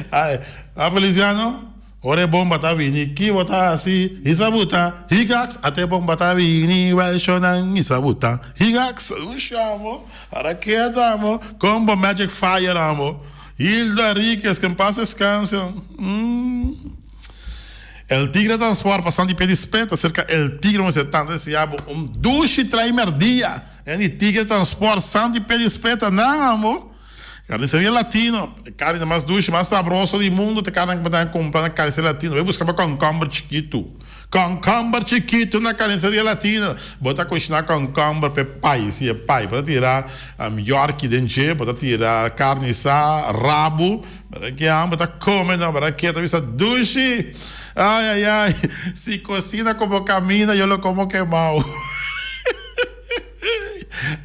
Ay, a Feliciano, ora e bomba ta bini, ki bo ta hasi? Hisa buta, higax, ata e bomba ta bini, wala shonan hisa buta, higax. Usha amo, para keda amo, combo magic fire amo. Hilda Enriquez, que en paz descanse. El Tigre Transport pasando di pie di speta cerca El Tigre mester tanto desea bo un dushi trai merdia en di Tigre Transport san di pie di speta nan amo Carniceria Latino e carne mas dushi mas sabroso di mundo ta carne cu bo ta cumpra na Carniceria Latino bay busca bo concomber chikitu concomber chikitu na Carniceria Latino bo ta cushina concomber pa e pai si e pai bo ta tira yorki den dje bo ta tira carni sa rabu. Bara ke amo ta come no bara ke ta bisa dushi ay ay ay si cocina como camina yo lo como quemao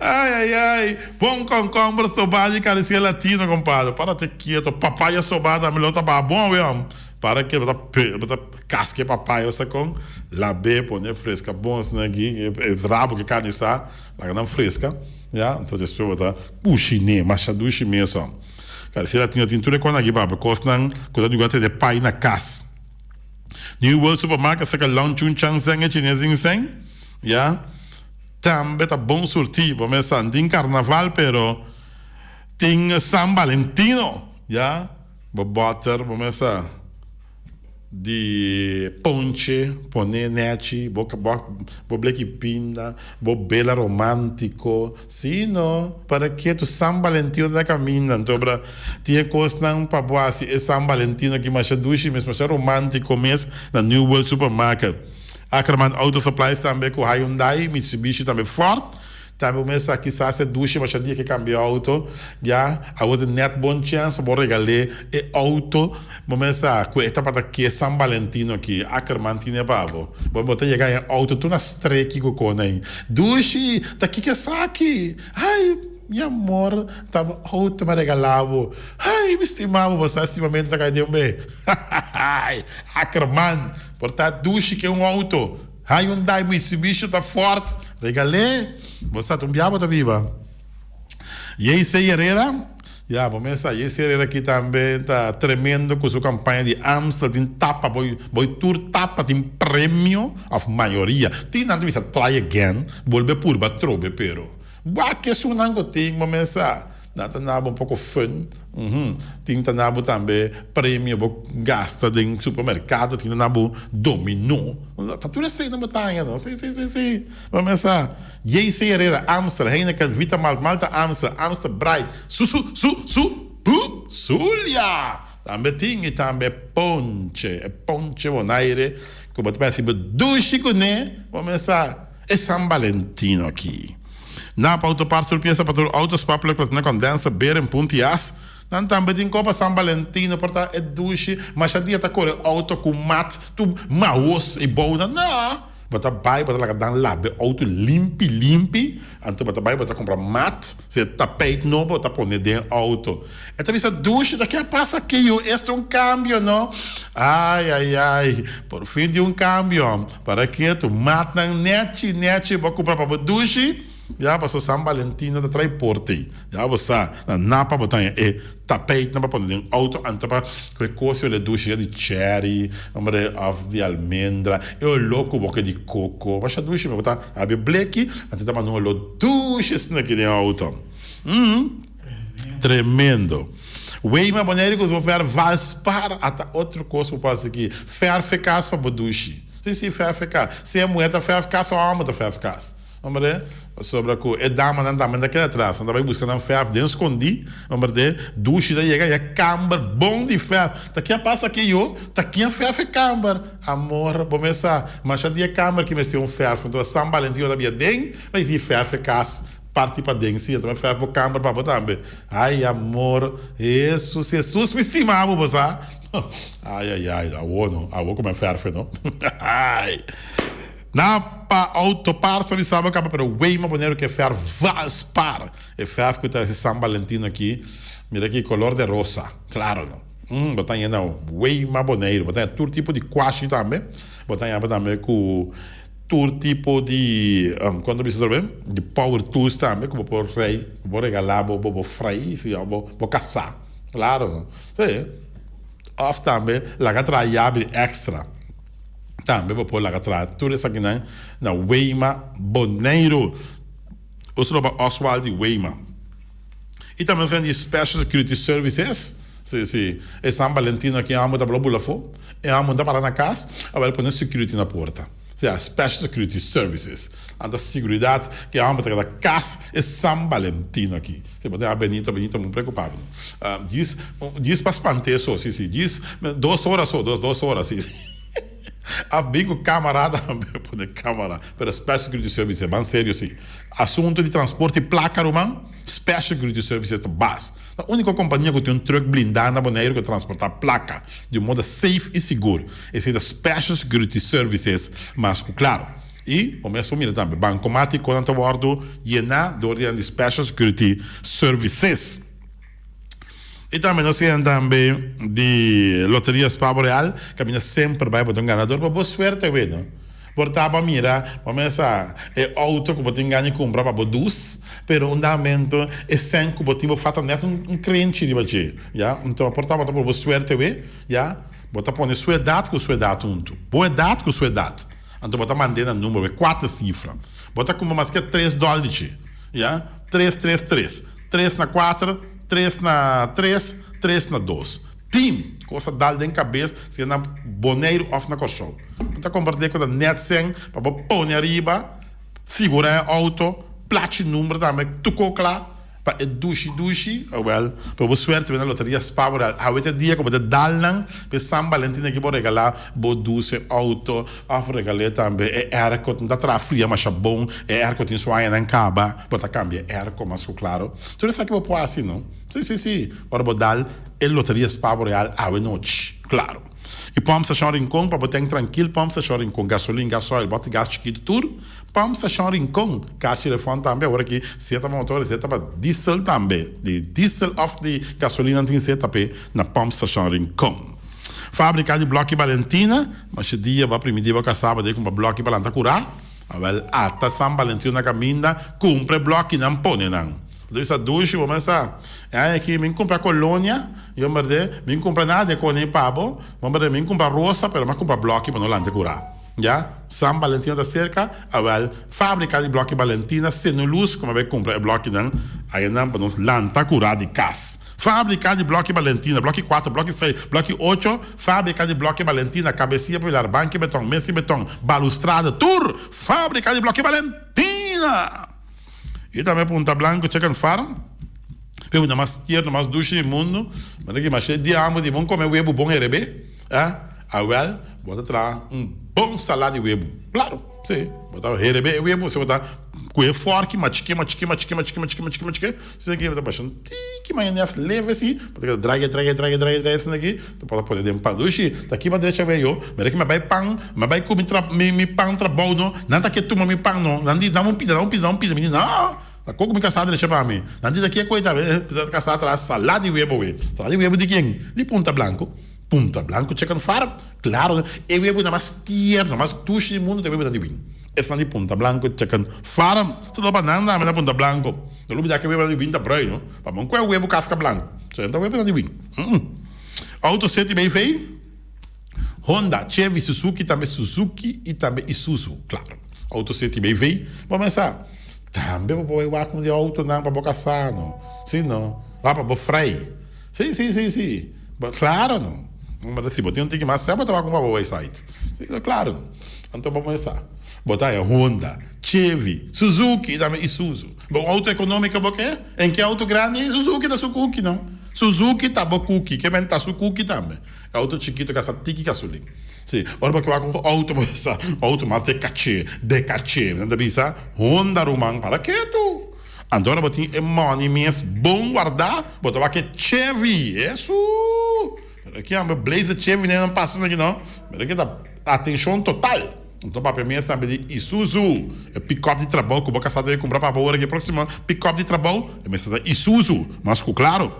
ay ay ay pon concomber soba di caricier latino compadre para te quieto papaya soba tambe lo ta ba bon awe hom para ke bo ta bo ta casca e papaya bo sa con labe pone fresca bon asina aki e rabo ke carni sa laga nan fresca ya entonces despues bo ta cushine masha dushi mes hom. Caricier Latino tin tur e kon aki papia, kosnan ku ta yuda tene pai na kas. New World Supermarket saka Long Chun Chang Seng e chines in seng, ya. Tambe ta bon surtí, bo mes sa, tin karnaval pero tin San Valentino, ya. Bo bòter, bo mes sa. Di ponche pone nechi bo bo bleki pinda bo bela romantico si no para ke tu San Valentino ta caminda anto bra tin e cosnan pa bo haci e San Valentino aki masha dushi mes masha romantico mes na New World Supermarket Ackerman Auto Supplies tambe cu Hyundai Mitsubishi tambe Ford. Tambe bo mester sa kisas e dushi masha dia ke kambia auto ya awor ta net bon chèns pa bo regal'é e auto bo mester sa ku e tabata ke San Valentino aki Ackerman tine pa bo bo bo ta yega e auto tur na streki ku kon ei dushi ta kiko esaki ai mi amor ta bo auto mi a regala bo ai mi stima bo bo sa stimamentu ta kai den be hahahaai Ackerman por ta dushi ke un auto. Hyundai Mitsubishi ta Ford regal'é bo sa ta un bia bo ta biba JC Herrera ya bo mes sa JC Herrera aki tambe ta tremendo ku su kampaña di Amstel tin tapa bo bo tur tapa tin premio of mayoria tin nan ta bisa try again bolbe purba atrobe pero wak esunnan ku tin bo mes sa. Nan ta nabo un poko fun, uhum. Tin ta nabo tambe premio bo gasta den supermercado, tin ta nabo dominó. Ta tur esei nan bo ta haña no. Si, si, si, si. Bo mesa JC Herrera, Amstel, Heineken, Vita Malt, Malta Amstel, Amstel Bright, su, su, su, su, pu, Zulia! Tambe tin i tambe ponche, e ponche Bonaire ku bo ta bai hasi bo dushi kuné, bo mesa e San Valentino aki. Napa Auto Parts tur piesa pa tur auto, spark plug, platina condenser, beren, punt y as. Nan tambe tin copa San Valentino por ta e dushi masha dia ta core auto cu mat tur mahos y bounan. No! Bo ta bay bo ta laga dan labe auto limpi limpi anto bo ta bay bo ta cumpra mat si e tapijt nobo bo ta pone den auto. E ta bisa dushi ta ke a pasa aki yu esta un cambio no. Ay ay ay por fin tin un cambio. Para ketu, matnan nechi nechi bo cumpra pa bo dushi, ya paso San Valentino ta trae porte, ya bo sa, na napa bo ta haña e tapijtnan pa pone den auto anto pa cu e cos yole dushi ya di cherry, hombre, of di almendra, e olor cu bo ke di coco, masha dushi bo ta habri bleki anto ta manda un olor dushi asina aki den auto. Umm tremendo. Weima Boneiru ku bo fer valspar ata otro kos bo por hasi aki. Ferfe kas pa bo dushi. Si si ferfe kas. Si e muher ta ferf kas o homber ta ferf kas. Hombre, pasobra ku e damanan tambe ta keda atras, nan ta bai buska nan fèrf den skondí, hombre, de dushi ta yega ya kamber bon di fèrf. Ta ke a pasa aki yo? Ta ken a fèrf e kamber? Amor, bo mes sa, masha di e kamber ki mester un fèrf. Enton San Valentin ta bia den, bai di fèrf e kas parti paden. Si, enton bai fèrf bo kamber pa bo tambe. Ai, amor, Hesus, Hesus mi stima bo, bo sa. Ai, ai, ai, awo no, awo ku mi a fèrf e no. Ai. Na pa auto parts pa bisa bo caba pero wey ma bonero ke verf valspar e verf cu ta hasi San Valentino aki mira aki color de rosa claro no mm bo ta haña na wey ma Boneiru bo ta haña tur tipo di kwashi tambe bo ta haña tambe cu tur tipo di con ta bisa otra vez di power tools tambe cu bo por rey bo por regala bo bo frei si bo bo casa claro no si of tambe laga traha yabi extra. Tambe bo por laga traha tur esakinan na Weima Boneiru. Usa lo pa Oswald di Weima. I tambe nos tin di Special Security Services. Si, si. E San Valentino aki amo ta bula bula afó. E amo ta para na kas, awel pone security na porta. Sea, Special Security Services. Anta siguridat ku e amo ta keda kas e San Valentino aki. Si, bo tin a Benito, Benito mun preocupa bo no. Djis, djis pa spant'é so, si, si. Djis dos ora so, dos, dos ora, si, si. A bin ku camara tambe, pone camara. Pero Special Security Services, ban serio si. Asunto di transporte y placa ruman, Special Security Services ta bas. Ta unico compania cu tin un truck blinda na Boneiru cu ta transporta placa di un moda safe y sigur. Esey ta Special Security Services mas cu claro. Y bo mes por mira tambe, bancomaticonan ta wordo yena door di nan di Special Security Services. Y tambe nos tin tambe di Loteria Spa Boreal, caminda semper bay bo ta un ganador, pa bo suerte wey no. Por ta bo a mira, bo mesa e auto cu bo tin gana di cumpra pa bo dus, pero un damento e cen cu bo tin bo falta net un crenchi riba dje, ya. Enton por ta bo ta por bo suerte wey, ya. Bo ta pone su edad cu su edad hunto, bo edad cu su edad. Anto bo ta mand'é na number wey, cuater cifra. Bo ta cumpra maske tres dòler di dje, ya. Tres, tres, tres. Tres na kuater, tres na tres, tres na dos. Tin kos a dal den kabes si na Boneiru òf na Kòrsou. Bo ta komprendé ku ta nèt sèn pa bo pone ariba, figurá e outo, plachi number tambe, tur kos kla pa e dushi dushi. Awèl, pero bo suerte bo na loteria Spa bo real. Awe ta e dia ku bo ta dal nan pa e San Valentin aki bo regalá bo duse outo òf regal'é tambe e airco. No ta traha fria masha bon, e airco tin su añanan kaba. Bo ta cambia airco mas cu claro. Tur esaki bo por haci, no? Si, si, si. Ora bo dal e loteria Spa Boreal awe nochi. Claro. Y Pump Station Rincon pa bo ten trankil Pump Station Rincon gasolin, gasoil, bote gas chikito tur. Pump Station Rincon. Cashi refund tambe. Awor aki si e ta pa motor si e ta pa diesel tambe. Di diesel of di gasolin nan tin ZP na Pump Station Rincon. Fabrica di bloki Balentina. Masha dia bo a primiti bo casa bo debe cumpra bloki pa lanta cura. Awel ata San Valentin na caminda cumpra e blokinan pone nan. Bo ta bisa dushi bo mesa e aña aki mi cumpra colonia yo berde mi cumpra nada de cone pa bo bo berde mi cumpra rosa pero mi a cumpra bloki pa no lanta cura ya San Valentin ta cerca awel fabrica di bloki Valentina Senulus cu mi a bay cumpra e blokinan ayanan pa nos lanta cura di cas. Fábrika di Blòki Balentina, Blòki kuater, Blòki seis, Blòki ocho, Fábrika di Blòki Balentina, Kabesia Pilar, Banki Beton, Mesi Beton, Balustrada, tur Fábrika di Blòki Balentina! I tambe Punta Blanco Chicken Farm, webunan mas tierno, mas dushi di mundu. Mira ki masha di amo di bon kome webu bon herebé, eh? Awèl, bo ta traha un bon salá di webu. Klaro! Sí, bo ta herebé e webu, si bo ta ku e fòrki machiké, machiké, machiké, machiké, machiké, machiké, machiké, asina ki bo ta basha un tiki mayones leve asi, bo ta keda draai, draai, draai, draai, draai asina ki, bo ta pone den pan. Dushi, ta kiba drecha wei yo, mira ki mi a bai pan, mi a bai ku mi tra mi mi pan trabou no, nan ta ke tuma mi pan no, nan di dame un pida, dame un pida, dame un pida, mi di no, ta koko mi kasá drecha pa mi, nan di ta ke koe ta, kasá traha salad di webo wei, salad di webo di ken? Di Punta Blanco. Punta Blanco Chicken Farm, claro, e webunan mas tierno, mas dushi di mundo ta e webunan di win. Esnan di Punta Blanco Chicken Farm. Ta loba nan dame na Punta Blanco. No lubida cu e webunan di win ta bruin, no. Pa bon cu e webu casca blanco. So nan ta webunan di win. Auto City BV, Honda, Chevy, Suzuki, tambe Suzuki y tambe Isuzu, claro. Auto City BV, bo mesa. Tambe bo por bay wak un di autonan pa bo casa, no. Si no, wak pa bo frei. Si, si, si, si. Bo, claro no. Bo ta si bo tin un tiki mas sèt bo ta wak un pa bo website. Si, claro no. Anto bo mester sa. Bo ta haña Honda, Chevy, Suzuki i tambe Isuzu. Bo un outo ekonómiko bo ke? En ke outo grandi? Suzuki ta su kuki no. Suzuki ta bo kuki, ke men ta su kuki tambe. E outo chikito gasta tiki gasolin. Si, ora bo ke wak un outo bo sa outo mas de kaché, de kaché. Nan ta bisa Honda ruman para ketu. Anto ora bo tin e money mes bon wardá bo ta wak e Chevy. Esuu! Mira aki ambe Blazer Chevy nan pasa esaki no. Mira aki ta atenshon total. Anto papia mes tambe di Isuzu, e pick-up di trabou ku bo kasá debe kumpra pa bo ora ku e próksimo pick-up di trabou e mester ta Isuzu, mas ku klaro.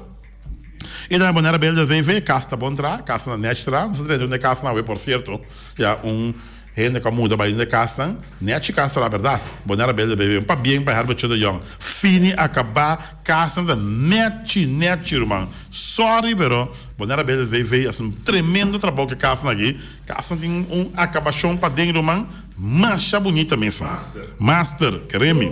I tambe bo nera Builders BV, kas ta bon tra, kas na nèchi tra, nos a drenta un di e kasnan awe por sierto, ya un hende ku a muda bai un di e kasnan, nèchi kas tra bèrdat, bo nera Builders BV, un pabien pa Herbert de Jong, fini akabá, kasnan ta nèchi nèchi ruman, sorry pero bo nera Builders BV a hasi un tremendo trabou ku e kasnan aki. Casa tin un acabacion paden ruman masha bunita mes. Master. Master, kere mi.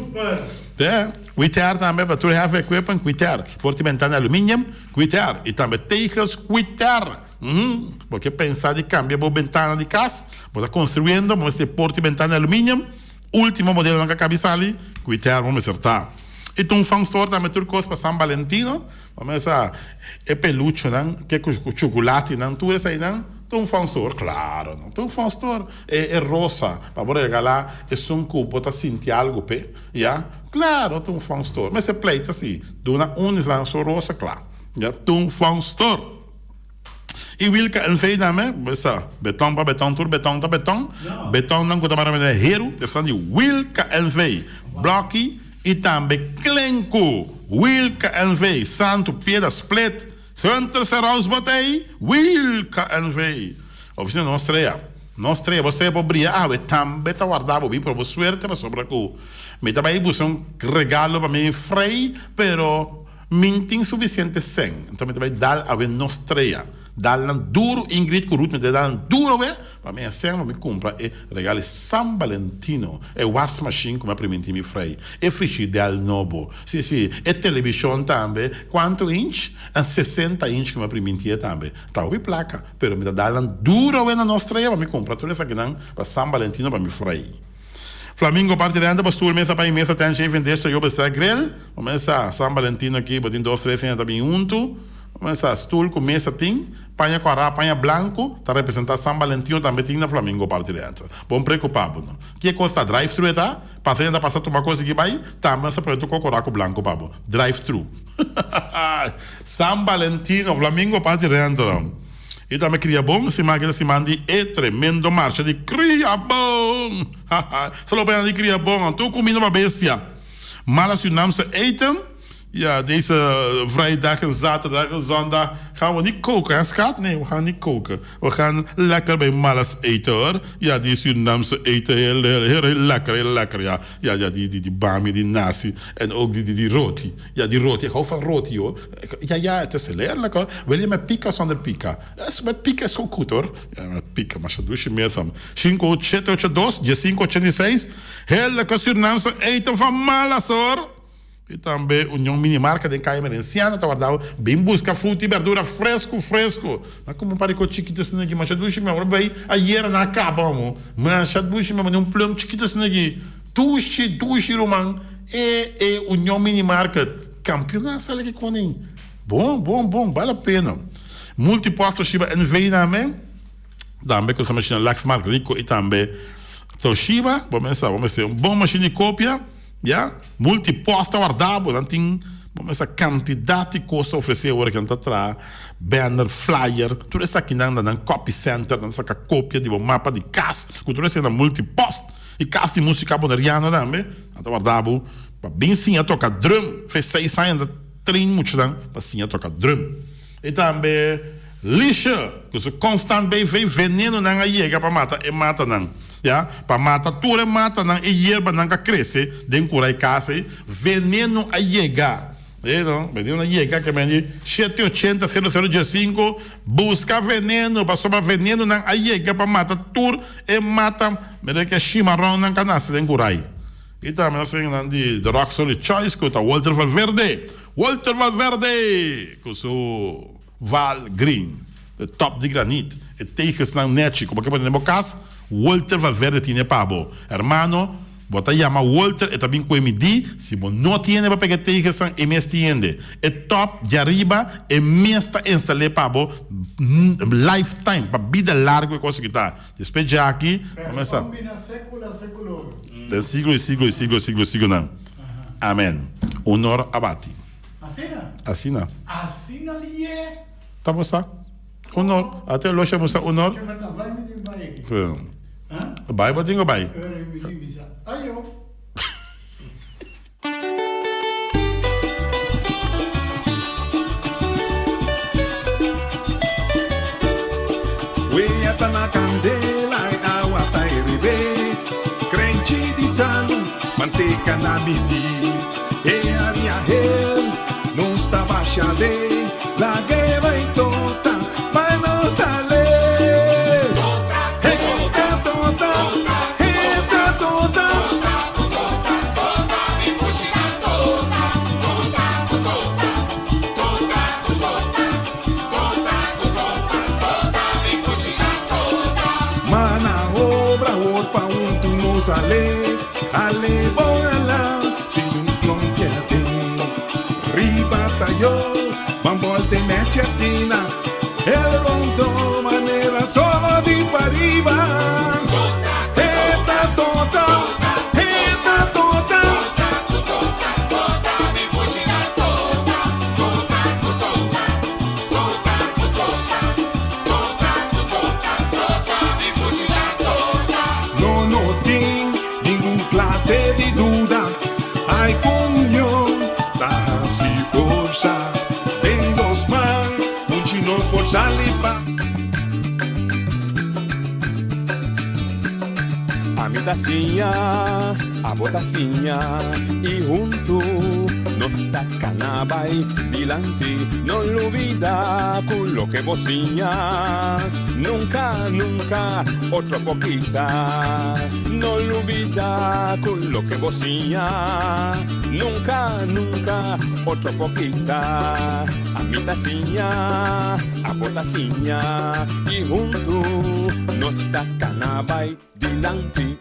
Te, Kwiter tambe pa tur heavy equipment Kwiter. Por tin bentana aluminium Kwiter y tambe tegels Kwiter. Uhmm. Bo ke pensa di cambia bo bentana di cas, bo ta construyendo, bo mester por tin bentana aluminium, ultimo modelonan ka cabi sali, Kwiter bo mester ta. Y ta un fun store tambe tur cos pa San Valentino. Bo mester sa e peluchonan ke ku chukulatinan tur eseinan ta un fun store? Klaro no ta un fun store. E e rosa pa bo regalá esun ku bo ta sinti algu p'e, ya? Klaro ta un fun store. Mester pleita si duna un esnan su rosa kla, ya? Ta un fun store. I Wilka NV tambe, bo sa, beton pa beton, tur beton ta beton. Betonnan ku ta mara mene heru, esnan di Wilka NV. Blòki i tambe klenku. Wilka NV. Santu, piedra, split, Hunter Serous botei, Wilka NV. Ofisina nos strea, nos strea, bo strea por bria awe tambe ta warda bo bin pero bo suerte pasobra ku mi ta bai buska un regalo pa mi frei, pero. Min tin sufisiente sèn, enton mi ta bai dal awe nos trea. Dal nan duru, Ingrid ku Ruth mi ta dal nan duru awe, pa mi e sèn pa mi kumpra e regal di San Valentino, e wasmashin ku mi a primintí mi frei, e frishidèl nobo, si si, e televishon tambe, kuantu inch? 60 inch ku mi a primintié tambe. Ta hopi plaka, pero mi ta dal nan duru awe na nos trea pa mi kumpra tur esakinan pa San Valentino pa mi frei. Flamingo parti renta pa stoel mesa pa i mesa ten shaving dish ta yobe sa grill bo mesa San Valentino aki bo tin dos tres hende ta bin huntu bo mesa stoel ku mesa tin paña kòrá paña blanku ta representa San Valentino tambe tin na Flamingo parti renta bon preokupa bo no ke kos ta drive thru e ta pasa hende ta pasa tuma kos aki bai tambe nan sa pone tur kos kòrá ku blanku pa bo drive thru San Valentino Flamingo parti renta. I tambe Kriabon, siman aki ta siman di e tremendo marcha di Kriabon! Haha, sa lo pena di Kriabon, anto kuminda pa bestia. Mala Surinaamse eten, ja, deze vrijdag en zaterdag en zondag gaan we niet koken, hè schat? Nee, we gaan niet koken. We gaan lekker bij Malas eten hoor. Ja, die Surinaamse eten, heel, heel, heel, heel lekker, heel lekker, ja. Ja, ja, die, die, die bami, die nasi en ook die, die, die roti. Ja, die roti. Ik hou van roti hoor. Ja, ja, het is heerlijk hoor. Wil je met pika of zonder pika? Ja, met pika is ook goed hoor. Ja, met pika, maar ze douche meer van. Cinco, siete, ocho, dos, diescinco, ochenta y seis. Heerlijke Surinaamse eten van Malas hoor. Y tambe Union Minimarket den Calle Merenciana ta wardao. Bin busca fruta y berdura fresco, fresco. Ma como un par di cos chikito asina aki, masha dushi mi amor bay ayera nan a caba amo. Masha dushi mi amor, un plum chikito asina aki. Dushi, dushi ruman. E e Union Mini Market campeon a sali aki con Bon, bon, bon, bale la pena. Multipost Toshiba NV tambe. Tambe cu sa machine Lexmark, Ricoh y tambe Toshiba. Bo mester sa, bo mester un bon machine di copia. Ya, Multipost ta warda bo, nan tin bo mester sa cantidad di cos ta ofrece ora cu nan ta traha banner, flyer, tur esakinan na nan copy center, nan ta saca copia di bo mapa di cas cu tur esaki na Multipost. Y cas di musica boneriano tambe, nan ta warda bo pa bin siña toca drum. Fe seis aña nan ta train muchanan pa siña toca drum. Y tambe Lisha cu su Constant BV veneno nan a yega pa mata e matanan. Ya, pa mata tur e matanan e yerbanan cu a crece den cura e cas ey, veneno a yega. E no, veneno a yega ke men di shete ochenta sero sero diesinco busca veneno pasobra venenonan a yega pa mata tur e mata mira ke shimaronnan cu a nace den cura ey. Y tambe nos tin nan di The Rock Solid Choice cu ta Walter Valverde. Walter Valverde cu su Val Green, de top di granit, e tegelsnan nechi cu bo ke pone den bo cas, Walter Valverde tine pa bo. Hermano. Bo ta yama Walter e ta bin ku e midí, si bo no tiene pa pega e tegelnan e mes tiende. E top djariba e mes ta instal'é pa bo lifetime, pa bida largu e kos aki ta. Despues djaki bo mes sa. Den siglo y siglo y siglo siglo siglonan. Amen. Honor a bati. Asina. Ta bo sa. Honor. Ate olosha bo sa honor. Bai bo tin ku bai. Wea ta na kandela e awa ta herebé Krenchi di salu, manteka na midí E haria hel, nos ta basha de Lag'e bai tota, pa nos sale Heta tota, heta tota Mana obra hoor pa huntu nos ale Ale bon ala sin un klompia den Riba tayo ban bolte mechi asina El rondo manera solo di pariba Eta tota, eta tota. No no tin ningun clase di duda Ai con union ta haci forsa Den dos man un chino por sali pa. Ami ta siña, abo ta siña y huntu nos ta cana bay dilanti. No lubida cu loke bo siña nunca, nunca otro por kita. No lubida cu loke bo siña nunca, nunca otro por kita. Ami ta siña, abo ta siña y huntu nos ta cana bay dilanti.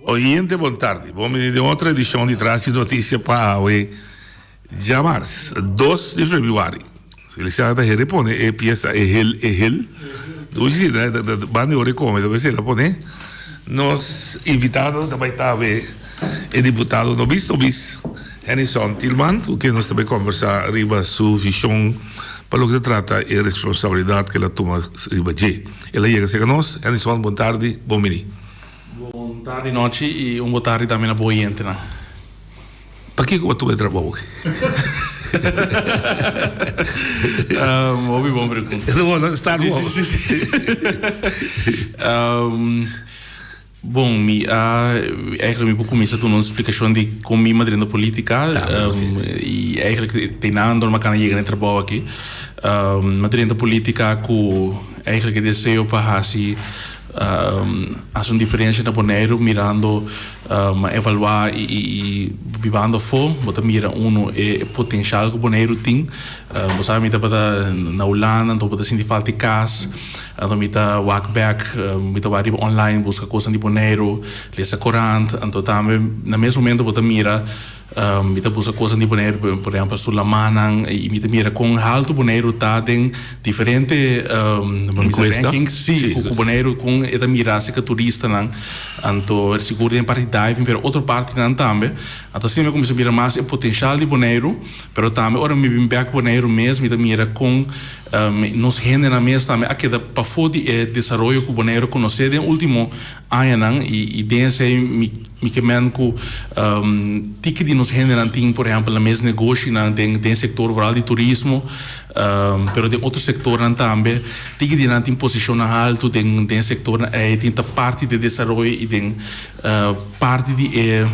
Oyente bon tardi, bon bini den otro edicion di Tras di Noticia pa awe djamars dos di februari. Feliciana ta heri pone e pieza e hel e hel. Dushi si ta banda di ora e come ta mester el a pone. Nos invitado ta bay ta awe e diputado nobis nobis Hennyson Thielman cu ken nos ta bay conversa riba su vision pa loke ta trata e responsabilidad cu el a tuma riba dje. El a yega cerca nos. Hennyson bon tardi, bon bini. Bon tardi nochi y un bo tardi tambe na bo oyentenan. Pakiko bo tuma e trabou aki? Hopi bon pregunta. Bo no sta Si, nobo. si, si, si. Bon, mi a eigenlijk mi por kuminsá duna un splikashon di kon mi madrina politika i eigenlijk te nan dor mi a kana yega na e trabou aki. Madrina politika ku eigenlijk e deseo pa hasi Hasi un diferencia na Boneiru mirando a evalua y bibando afo bo ta mira uno e potencial cu Boneiru tin. Bo sabi mi tabata na Hulanda anto bo ta sinti falta di cas anto mi ta wak bek mi ta wak riba online busca cosnan di Boneiru lesa corant anto tambe na mes momento bo ta mira Mi ta buska kosnan di Boneiru, por ehèmpel su lamannan, i mi ta mira kon haltu Boneiru ta den diferente rankings. Sí, ku Boneiru kon e ta mira aserka turistanan. Anto sigur den parti diving, pero otro partinan tambe. Anto asina mi a kuminsá mira mas e potenshal di Boneiru, pero tambe ora mi bin bèk Boneiru mes mi ta mira kon nos hendenan mes tambe a keda pafó di e desaroyo ku Boneiru konosé den último añanan i den esei mi mi ke men ku tiki di nos hendenan tin por ehèmpel nan mes negoshinan den den sektor vooral di turismo pero den otro sektornan tambe tiki di nan tin posishonnan haltu den den sektornan ei tin ta parti di e desaroyo i den parti di e.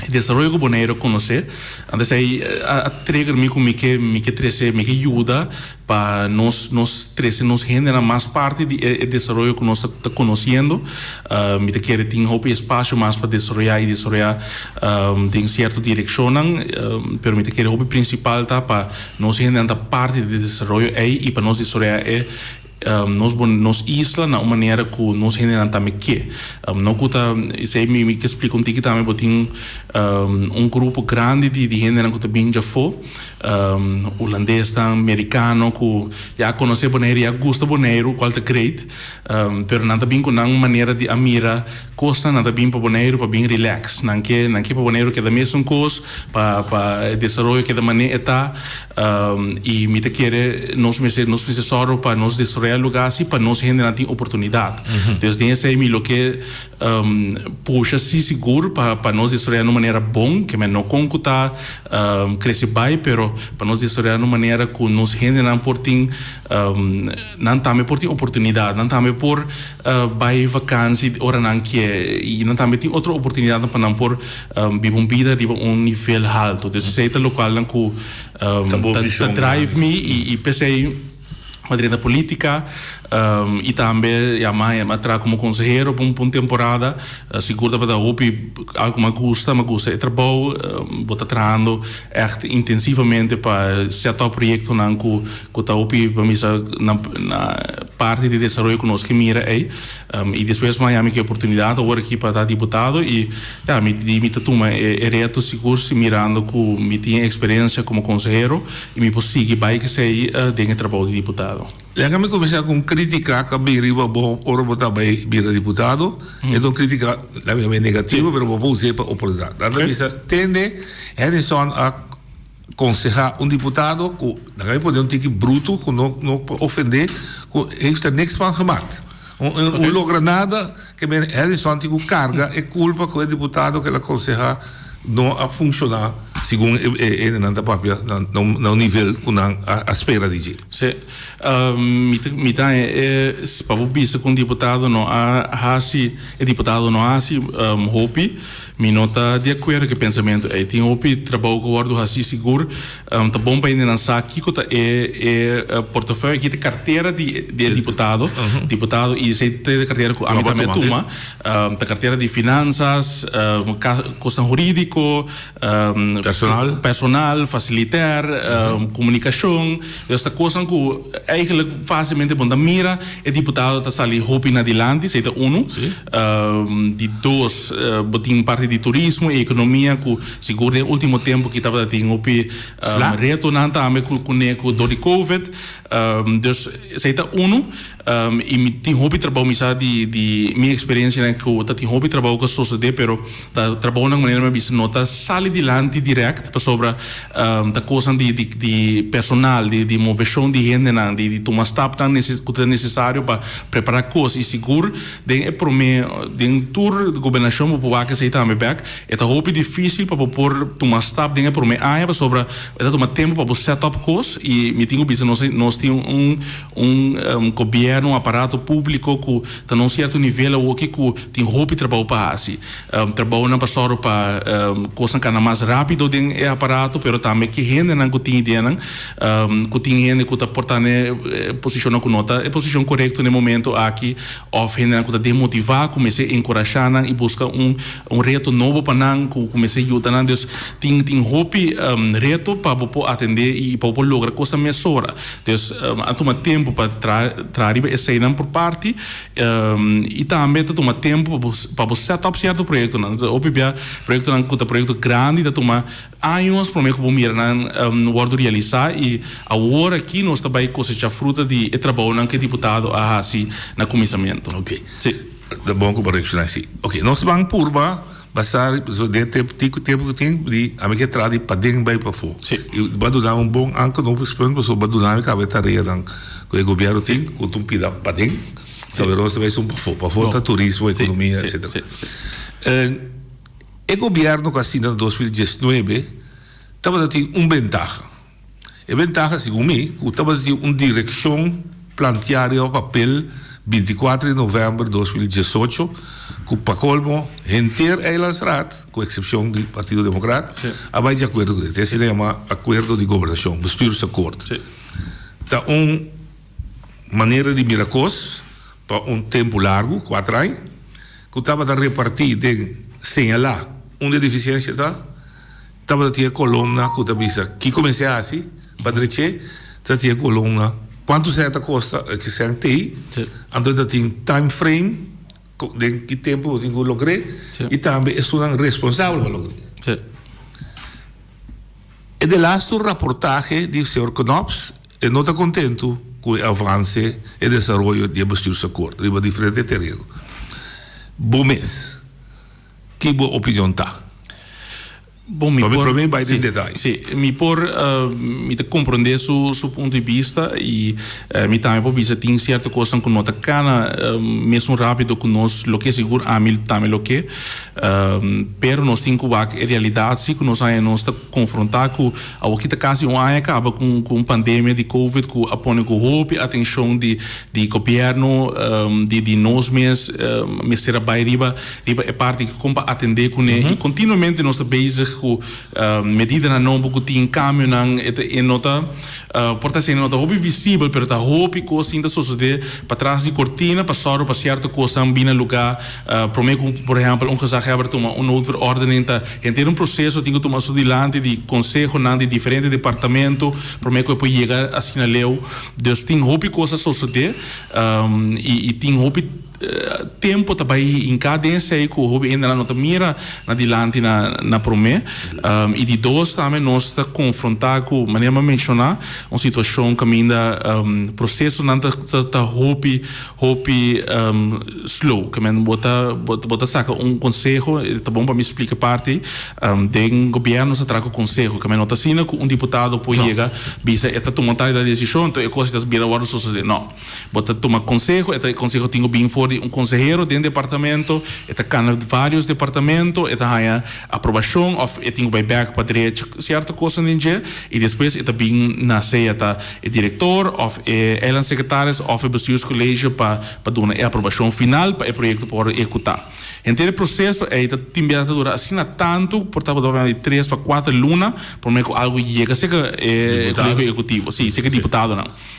E desaroyo ku Boneiru konosé, anto esei a trigger mi ku mi ke mi ke trese, mi ke yuda pa nos nos trese nos hendenan mas parti di e desaroyo ku nos ta konosiendo. Mi ta kere tin hopi espasio mas pa desaroyá i desaroyá den sierto direkshonnan, pero mi ta kere hopi prinsipal ta pa nos hendenan ta parti di e desaroyo ei i pa nos desaroyá e Nos bo nos isla na un manera ku nos hendenan tambe ke. No ku ta esei mi mi ke splika un tiki tambe bo tin un grupo grandi di di hendenan ku ta bin djafó, hulandesnan, merikano ku ya konosé Boneiru, ya gusta Boneiru kual ta great, pero nan ta bin ku nan manera di a mira kosnan, nan ta bin pa Boneiru pa bin relax, nan ke nan ke pa Boneiru keda mesun kos, pa pa e desaroyo keda manera e ta. I mi ta kere nos mester nos mester sòru pa nos desaroyá lugá asi pa nos hendenan tin oportunidat. Dus den esei mi lo ke pusha si sigur pa pa nos desaroyá na un manera bon, ke men no kon ku ta krese bai pero pa nos desaroyá na un manera ku nos hendenan por tin nan tambe por tin oportunidat, nan tambe por bai vakansi ora nan ke i nan tambe tin otro oportunidatnan pa nan por Biba un bida riba un nivel halto. Dus esei ta lokualnan ku ta drive mi i p'esei mi a drenta politica i tambe ya mi a traha komo konsehero pa un temporada. Sigur tabata hopi algu ku mi a gusta, mi a gusta e trabou. Bo ta trahando ègt intensivamente pa set up proyektonan ku ta hopi pa mi sa na parti di desaroyo ku nos ke mira ei. I despues mi a haña mi ki oportunidat awor aki pa ta diputado i ya mi di mi ta tuma e reto sigur si mirando ku mi tin e eksperensia komo konsehero i mi por sigui bai kesei den e trabou di diputado. Laga mi kuminsá ku un krítika ku a bin riba bo ora bo ta bai bira diputado. E ta un krítika laga mi yam'é negativo pero bo por us'é pa oportunidat. Nan ta bisa tende Hennyson a Konsehá un diputado ku, laga mi pone un tiki bruto ku no no por ofendé, ku heeft er niks van gemaakt. Un un logra nada ke men Harrison tin ku karga e kulpa ku e diputado ku el a konsehá no a funshoná segun e e hendenan ta papia na na un nivel ku nan a spera di dje. Sí. Mi ta mi ta haña e pa bo bisa ku un diputado no a hasi e diputado no a hasi hopi. Mi no ta di akuerdo ku e pensamentu ei. Tin hopi trabou ku wòrdu hasí sigur. Ta bon pa hendenan sa kiko ta e e portefeuille, ki ta e kartera di di e diputado. Diputado i esei ta e kartera ku ami tambe a tuma. Ta kartera di finansas, kosnan hurídiko, Personal. Personal, fasilitèr, komunikashon. Dus ta kosnan ku eigenlijk fásilmente bo no ta mira e diputado ta sali hopi na dilanti, esei ta unu. Di dos, bo tin parti di turismo i ekonomia ku sigur den último tempu ki tabata tin hopi retonan tambe ku kuné ku dor di covid. Dus esei ta unu. I mi tin hopi trabou, mi sa di di mi eksperensianan ku ta tin hopi trabou ku a sosodé pero ta trabounan manera mi a bisa no ta sali dilanti dirèkt pasobra ta kosnan di di di personal, di di moveshon di hendenan, di di tuma stapnan ku ta nesesario pa prepará kos i sigur den e promé den tur gobernashon bo por wak esei tambe bèk e ta hopi difísil pa bo por tuma stap den e promé aña pasobra e ta tuma tempu pa bo set up kos i mi tin ku bisa nos nos tin un Un gobierno, un aparato publico cu ta na un cierto nivel awoki cu tin hopi trabou pa haci. Trabounan pa sòru pa cosnan cana mas rapido den e aparato, pero tambe ki hendenan cu tin ideanan, cu tin hende cu ta por ta n'e posicionnan cu no ta e posicion corecto n'e momento aki, of hendenan cu ta demotiva cu mester encorasha nan y busca un un reto nobo pa nan cu cu mester yuda nan. Dus tin tin hopi reto pa bo por atende y pa bo por logra cosnan mesora. Dus a tuma tempu pa traha riba eseinan por parti i tambe ta tuma tempu pa bo set up sierto proyektonan. Hopi bia proyektonan ku ta proyekto grandi ta tuma años promé ku bo mira nan wòrdu realisá i awor aki nos ta bai kosechá fruta di e trabounan ku e diputado a hasi na kuminsamentu. Oke. Ta bon ku bo reakshoná así. Oke, nos ban purba Basá so den tempu tin ku tempu ku tin di ami ke traha di paden bai pafó. Sí. I bo a duna un bon aanknopingspunt pasobra bo a duna mi kaba e tareanan ku e gobièrnu tin ku ta un pida paden. Sí. So nos ta bai esun pafó. Pafó ta turismo, ekonomia, Sí, etcetera. sí, sí. E gobièrnu ku a sinta na 2019 tabata tin un bentaha. E bentaha, segun mi, ku tabata tin un direkshon planteá riba papel 24 di novèmber 2018. Ku pa kolmo henter Eilandsraad, ku eksepshon di Partido Demokrat, a bai di akuerdo ku e. Esei ta yama akuerdo di gobernashon, bestuursakkoord. Ta un manera di mira kos pa un tempu largu, kuater aña, ku tabata repartí den señalá unda e defisiensia ta. Tabata tin e kolumna ku ta bisa kiko mester hasi pa drech'é, ta tin e kolumna kuantu sèn ta kosta e ki sèn t'ei, anto ta tin time frame den ki tempu bo tin ku logr'é i tambe esunnan responsabel pa logr'é. E delastu raportahe di señor Knops e no ta kontentu ku e avanse e desaroyo di e bestuursakkoord riba diferente tereno. Bo mes. Ki bo opinion ta? Bon, mi Pa mi por, promé bai den sí, detaye. sí, mi por, mi ta komprondé su, su punto di bista i mi tambe por bisa tin sierto kosnan ku no ta kana mesun rápido ku nos lo ke, sigur ami tambe lo ke. Pero nos tin ku wak e realidat sí ku nos haña nos ta konfrontá ku awoki ta kasi un aña kaba ku ku un pandemia di covid ku a pone ku hopi atenshon di di gobièrnu, di di nos mes mester a bai riba riba e parti kon pa atendé kuné i kontinuamente nos ta bezig ku medidanan nobo ku tin kambionan e ta e no ta por ta asina no ta hopi visibel pero ta hopi kos tin ta sosodé patras di kortina pa sòru pa sierto kosnan bini na lugá promé ku por ehèmpel un gezaghebber tuma un noodverordening ta henter un proseso tin ku tuma su dilanti di konsehonan di diferente departamento promé ku e por yega asina leu. Dus tin hopi kos a sosodé i tin hopi tempo ta bai hinká den esei ku hopi hendenan no ta mira na dilanti na promé. I di dos tambe nos ta konfrontá ku, manera mi a menshoná, un situashon kaminda prosesonan ta hopi hopi slow. Ke men bo ta bo ta saka un konseho, ta bon pa mi splika e parti, den gobièrnu sa traha ku konseho. Ke men no ta asina ku un diputado por yega bisa e ta tuma tal i tal desishon, enton e kos ta bira wòrdu sosodé. No. Bo ta tuma konseho, e ta e konseho tin ku bin for di un konsehero den departamento, e ta kana vários departamento, e ta haña aprobashon òf e tin ku bai bèk pa drecha sierto kosnan den dje i despues e ta bin na sea ta e direktor òf e eilandsecretaris òf e bestuurscollege pa pa duna e aprobashon final pa e proyekto por wòrdu ehekutá. Henter e proseso ei ta tin bia ta dura asina tantu, por ta por di tres pa kuater luna promé ku algu yega serka e kolegio ehekutivo, sí, serka e diputadonan.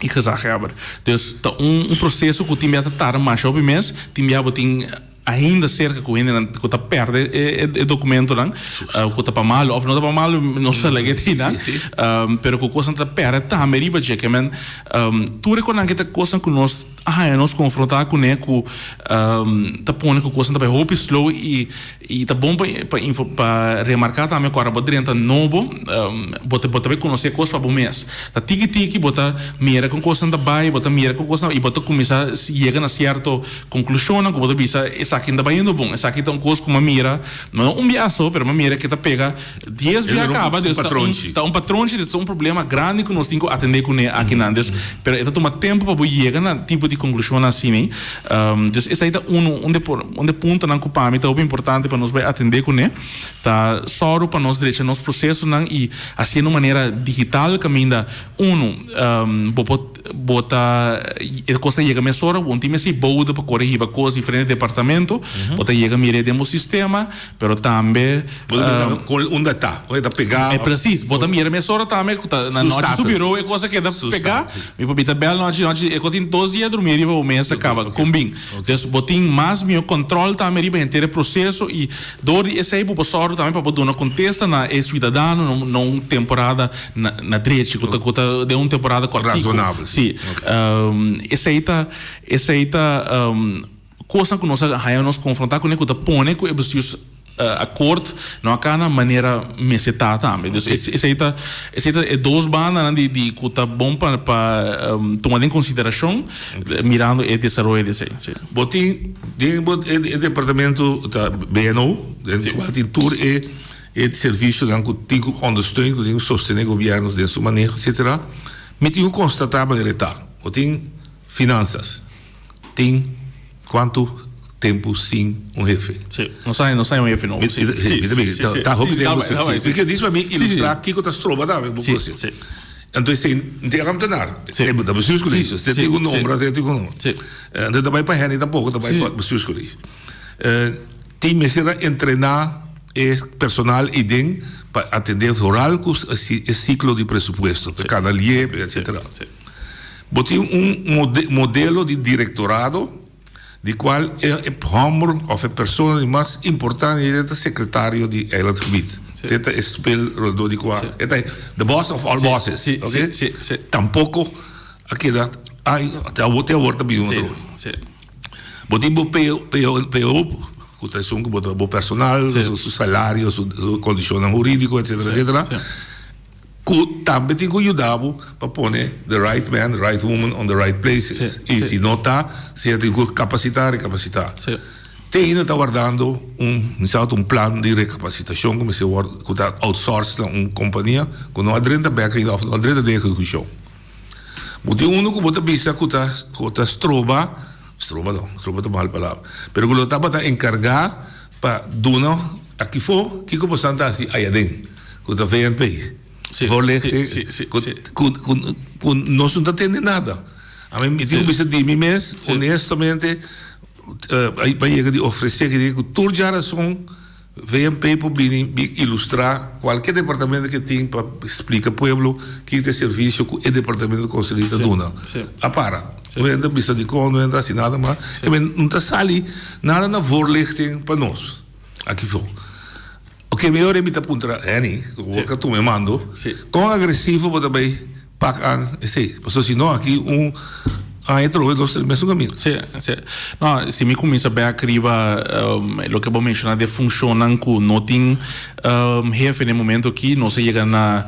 i gezaghebber. Dus ta un un proseso ku tin bia ta tarda masha hopi mes, tin bia bo tin ainda serka ku hendenan ku ta pèrdè e e dokumentonan ku ta pa malu òf no ta pa malu no sa lege asina pero ku kosnan ta pèrdè tambe riba dje ke men tur e konan ke ta kosnan ku nos a haña nos konfrontá kuné ku ta pone ku kosnan ta bai hopi slow i I ta bon pa pa info pa remarká tambe ku ora bo drenta nobo bo ta bo ta bai konosé kos pa bo mes. Ta tiki tiki bo ta mira kon kosnan ta bai, bo ta mira kon kosnan i bo ta kuminsá yega na sierto konklushonnan ku bo ta bisa esaki no ta bayendo bon, esaki ta un kos ku mi a mira, no un biaha so, pero mi a mira ke ta pega dies bia kaba, dus ta un ta un patronchi, dus ta un problema grandi ku nos tin ku atendé kuné akinan. Dus pero e ta tuma tempu pa bo yega na tipo di konklushonnan asina. Dus esei ta unu un de un de puntonan ku pa mi ta hopi importante pa nos bai atendé kuné, ta sòru pa nos drecha nos prosesonan i hasié na un manera digital kaminda unu bo por bo ta e kos ta yega mesora, bo no tin mester boude pa kore hiba kos diferente departamento, bo ta yega mir'é den bo sistema, pero tambe. Bo ta mira kon unda ta, unda e ta pegá. E presis, bo ta mira mesora tambe ku ta na nochi su biro e kos a keda pegá, mi por bita bèl nochi nochi e kos tin dos dia drumí riba bo mesa kaba kon bin. Dus bo tin mas mihó kòntròl tambe riba henter e proseso i dor di esei bo por sòru tambe pa bo duna kontesta na e suidadano na un temporada na drechi ku ta ku ta den un temporada kòrtiku. Rasonabel. Si. Esei ta esei ta kosnan ku nos a haña nos konfrontá kuné ku ta pone ku e bestuurs akkoord no a kana manera mester ta tambe. Dus esei ta esei ta e dos bandanan di di ku ta bon pa pa tuma den konsiderashon mirando e desaroyo di esei. Si. Bo tin den bo e departamento ta BNO den kual tin tur e e servisionan ku tin ku ondersteun ku tin ku sostene gobièrnu den su maneho etcetera. Mi tin ku konstatá manera e ta. Bo tin finansas. Tin cuanto tempo sin un hefe? Sí, nos hay, nos hay un hefe nobo. Sí, sí, sí, sí, sí. Ta hopi tempo sin. Sí, sí. Porque pa mi ilustra kico ta stroba tambe bo proceso. Sí. Anto esey no tin ambtenaar. Sí. Ta bestuurscollege. Sí, Tin cu nombra, tin cu nombra. Sí. No ta bay pa Henny tampoco, ta bay pa bestuurscollege. Tin mester a entrená e personal eiden pa atendé vooral ku e siklo di presupuesto, pa kana lié, etcetera. Bo tin un modelo di direktorado di kual e hòmber òf e persona di mas importante ei ta sekretario di eilandgebied. E ta e spel rondó di kua e ta the boss of all bosses. Tampoko a keda te awor ta bini otro. Bo tin bo PO, ku ta esun ku bo ta bo personal, su salario, su kondishonnan hurídiko, etcetera, etcetera, ku tambe tin ku yuda bo pa pone the right man, the right woman on the right places. I si no ta, sea tin ku kapasitá, rekapasitá. Te ainda ta wardando un, mi sa un plan di rekapasitashon ku mester wòrdu, ku ta outsource na un kompania ku no a drenta bèk ainda òf no a drenta den ehekushon. Bo tin unu ku bo ta bisa ku ta ku ta stroba, stroba no, stroba ta mal palabra, pero ku lo tabata enkargá pa duna akifó kiko bo esnan ta hasi ayaden, ku ta VNP, Voorlichting, ku ku ku nos no ta tende nada. Ami mi tin ku bisa di mi mes honestamente pa yega di ofresé ku tur djarason. VNP por bini bin ilustrá kualke departamento ke tin pa splika pueblo ki ta e servisio ku e departamento konserní ta duna. A para. No hende ta bisa dikon, no hende ta hasi nada mas. E men no ta sali nada na voorlichting pa nos aki for. Oke mi ora mi ta puntra Henny, ku bo ka tuma e mando, kon agresivo bo ta bai Pak aan esey. Pasobra si no aki un aña trobe nos ta den mesun kaminda. Sí, sí. No, si mi kuminsa bek riba loke bo menshoná di e funshonnan ku no tin hefe na e momento aki, nos a yega na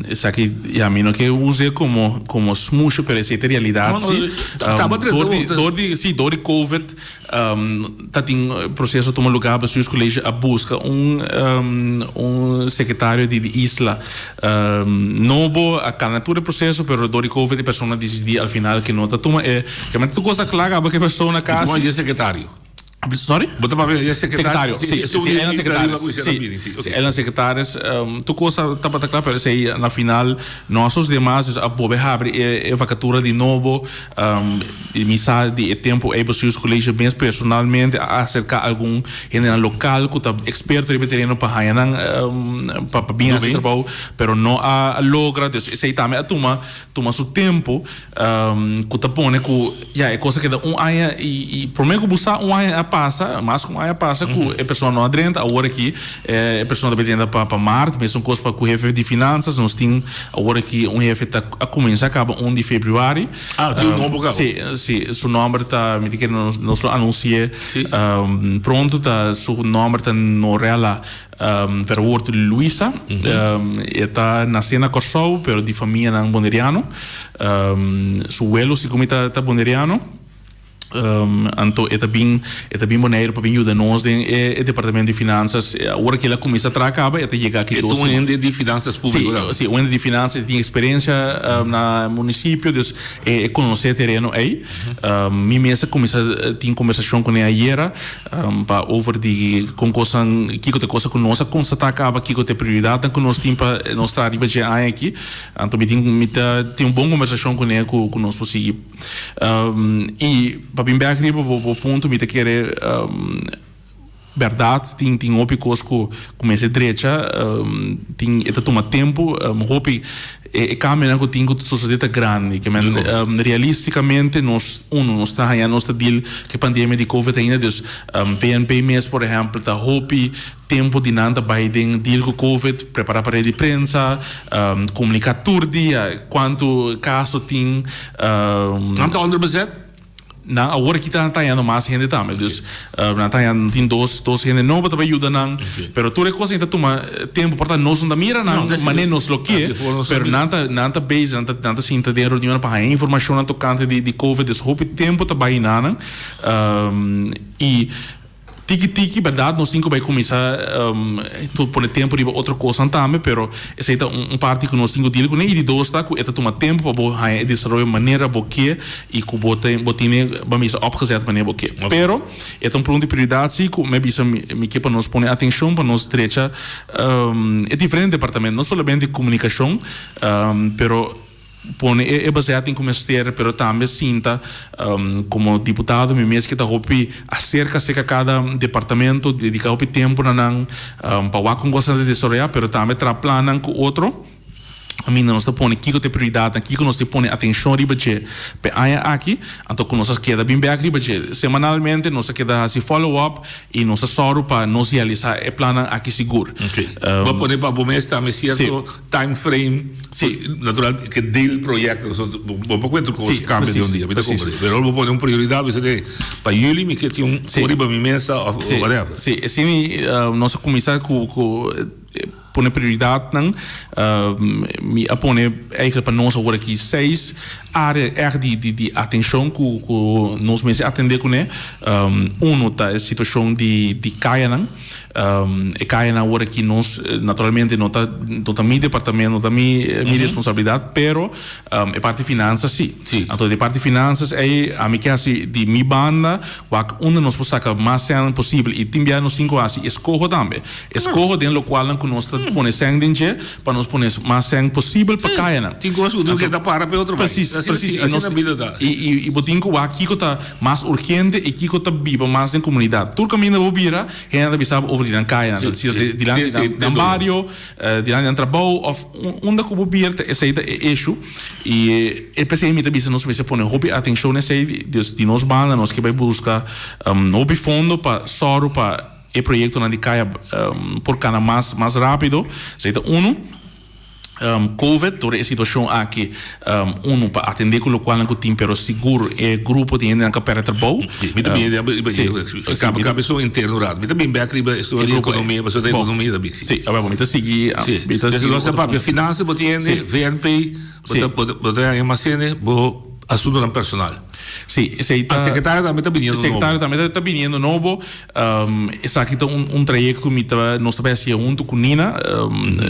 esaki, ya mi no ke us'e komo komo smusha, pero esei ta e realidat sí. Dor di, sí, dor di covid Ta tin proseso tuma lugá, Bestuurscollege a buska un un sekretario di di isla nobo, a kana tur e proseso, pero dor di covid e persona disidí al final ke no ta tuma e, kementi tur kos a kla kaba ku e persona kasi. Bo ta papia di e sekretario? Sorry? Bo ta papia di e sekretario? Sekretario, si, si, e sekretario, si, e sekretaris, tur kos tabata kla, pero esei na final no a sosodé mas, dus a bolbe habri e vakatura di nobo. Mi sa di e tempu ei Bestuurscollege mes personalmente a aserká algun hendenan lokal ku ta eksperto riba e tereno pa haña nan pa bin hasi trabou, pero no a logra. Dus esei tambe a tuma tuma su tempu ku ta pone ku ya e kos a keda un aña i promé ku bo sa un aña a pasa, mas ku un aña a pasa ku e persona no a drenta. Awor aki e persona ta bai drenta pa mart, mesun kos pa ku hefe di finansas nos tin. Awor aki un hefe ta a cuminsa caba un di februari. Ah, tin un nomber caba? Si, si. Su nomber ta, mi ta kere nos, nos lo anunci'e Si. pronto. Ta, su nomber ta Norella Verwoerd Luisa. E ta nace na Corsou, pero di famianan Boneriano. Su welo si cu mi ta, ta Boneriano. Anto e ta bin e ta bin Boneiru pa bin yuda nos den e e departamento di finansas. Ora ku el a kuminsá traha kaba e ta yega aki E ta dos un hende di finansas públiko tambe. Si, si, un hende di finansas, e tin eksperensia na munisipio, dus e e konosé e tereno ei. Mi mes a kuminsá tin kombersashon kuné ayera pa over di kon kosnan, kiko ta e kosa ku nos a konstatá kaba, kiko ta e prioridatnan ku nos tin pa nos traha riba dje aña aki. Anto mi tin mi ta tin un bon kombersashon kuné ku ku nos por sigui. I pa bin bek riba bo punto mi ta kere bèrdat tin tin hopi kos ku ku mester drecha tin e ta tuma tempu hopi e kambionan ku tin ku sosode ta grandi ke men realistikamente nos uno nos ta haña nos ta deal ku e pandemia di covid ainda dus VNP mes por ehèmpel ta hopi Tempu di nan ta bai den deal ku covid, prepará pa red di prensa, komuniká tur dia kuantu kaso tin. Nan ta onder bezet? Nan awor aki ta hañando mas hende tambe. Dus nan ta hañando, tin dos dos hende nobo ta bai yuda nan. Pero tur e kos ei ta tuma tempu. Por ta nos no ta mira nan manera nos lo ke, pero nan ta nan ta bezig, nan ta nan ta sinta den reunionnan pa haña informashonnan tokante di di covid. Dus hopi tempu ta bai na nan. I. Tiki tiki, berdad nos tin ku bai kuminsá pone tempu riba otro kosnan tambe, pero esei ta un parti ku nos tin ku deal kuné. I di dos ta ku e ta tuma tempu pa bo haña e desaroyo manera bo ke i ku bo ta bo tene bo a bisa opgezet manera bo ke. Pero e ta un pregunta di prioridat si ku mi a bisa mi ke pa nos pone atenshon pa nos drecha e diferente departamento, no solamente komunikashon, pero. Pone e bezetting ku mester, pero tambe sinta komo diputado mi mes ke ta hopi aserka serka kada departamento, dediká hopi tempu na nan pa wak kon kosnan ta desaroyá, pero tambe traha plannan ku otro kaminda nos ta pone kiko ta e prioridatnan, kiko nos ta pone atenshon riba dje p'e aña aki, anto ku nos a keda bin bèk riba dje. Semanalmente nos a keda hasi follow up i nos a sòru pa nos realisá e plannan aki sigur. Bo a pone pa bo mes tambe sierto Time frame, Sí. Natural ke deal proyecto, so bo por kuenta kos Sí, kambia di un precies, dia, mi ta precies. komprende. Pero bo pone un prioridad, bisa de pa juli mi ke tin un Sí. riba mi mesa of Sí, whatever. sí, esei nos a kuminsá ku ku pone prioridadnan. Mi a pone eigenlijk pa nos awor aki seis área ègt di di di atenshon ku ku nos mester atendé kuné. Uno ta e situashon di di kayanan. E kayanan awor aki nos naturalmente no ta no ta mi departamento, no ta mi mi responsabilidat, pero e parti finanzas si. Anto di e parti finanzas ei ami ke hasi di mi banda wak unda nos por saka mas sèn posibel i tin bia nos tin ku hasi eskoho tambe. Eskoho den lokualnan ku nos ta pone sèn den dje pa nos pone mas sèn posibel pa kayanan. Tin kos ku tin ku keda para pa e otro bai. Presis, presis. Asina na bida ta. I bo tin ku wak kiko ta mas urgente i kiko ta biba mas den komunidat. Tur kaminda bo bira, hende ta bisa bo over di nan kayanan, ta bisa dilanti di nan bario, dilanti di nan trabou òf unda ku bo bira ta esei ta e issue. I e p'esei mi ta bisa nos mester pone hopi atenshon na esei, dus di nos banda nos ke bai buska hopi fondo pa sòru pa e proyektonan di kaya por kana mas mas rápido. Esei ta unu. Covid, tur e situacion aki, uno pa atende cu locualnan cu tin, pero sigur e grupo di hendenan cu a perde trabou. Mi ta bin riba e cambio esun interno rato. Mi ta bin bek riba esun di economia, pasobra ta economia ta bin. Si, awor mi ta sigui. Si, desde nos ta papia finansa bo tin hende, VNP, bo ta haña mas hende, bo asuntonan personal. Si, esey ta. A secretario tambe ta biniendo nobo. Secretario tambe ta biniendo nobo. Esaki ta un trayecto mi ta nos ta bai hacié hunto cu Nina.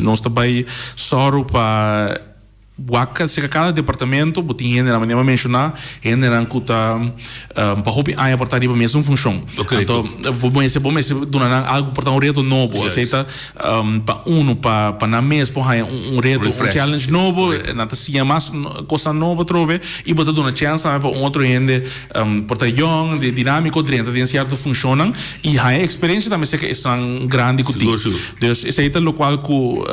Nos ta bai sòru pa wak cerca cada departamento bo tin hendenan manera mi a menciona hendenan cu ta pa hopi aña por ta riba mesun funcion. Anto bo mester bo mester duna nan algo por ta un reto nobo. Esey ta pa uno pa pa nan mes por haña un reto un challenge nobo nan ta siña mas cosnan nobo atrobe y bo ta duna chance tambe pa un otro hende Por ta yong, dinámiko, drenta den sierto funshonnan i haña eksperensia tambe serka esnan grandi ku tin. Dus esei ta lokual ku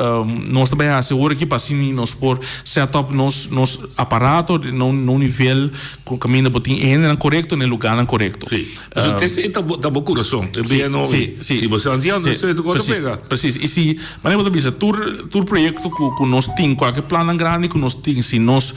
nos ta bai hasi awor aki pa asina nos por set up nos nos aparato na un nivel ku kaminda bo tin e hendenan korekto na e lugánan korekto. Sí. Pasobra esei ta bo ta bo kurason. E bia no si bo sa antiando esei ta kos ta pega. Presis. I si manera bo ta bisa tur tur proyekto ku ku nos tin kualke plannan grandi ku nos tin si nos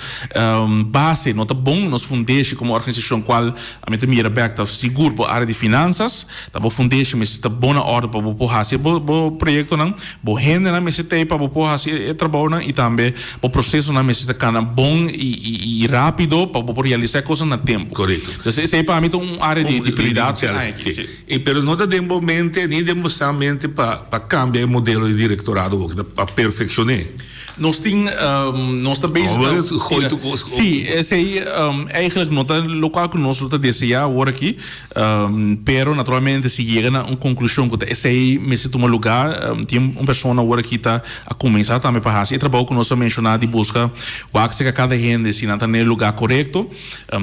Base no ta bon, nos fundeshi komo organisashon kual ami ta mira bèk ta sigur bo área di finansas, ta bo fundeshi mester ta bon na òrdu pa bo por hasi bo bo proyektonan, bo hendenan mester ta ei pa bo por hasi e trabounan i tambe bo prosesonan mester ta kana bon i i rápido pa bo por realisá e kosnan na tempu. Korekto. Entonces esei pa mi ta un área di prioridat. Sí. I pero no ta den bo mente ni den bo sa mente pa pa kambia e modelo di direktorado bo pa perfekshon'é. Nos tin, nos ta bezig ta. Gooi tu kos. Sí, esei eigenlijk no ta lokual ku nos lo ta deseá awor aki, pero naturalmente si yega na un konklushon ku ta esei mester tuma lugá, tin un persona awor aki ta a kuminsá tambe pa hasi e trabou ku nos a menshoná di buska wak serka kada hende si nan ta na e lugá korekto.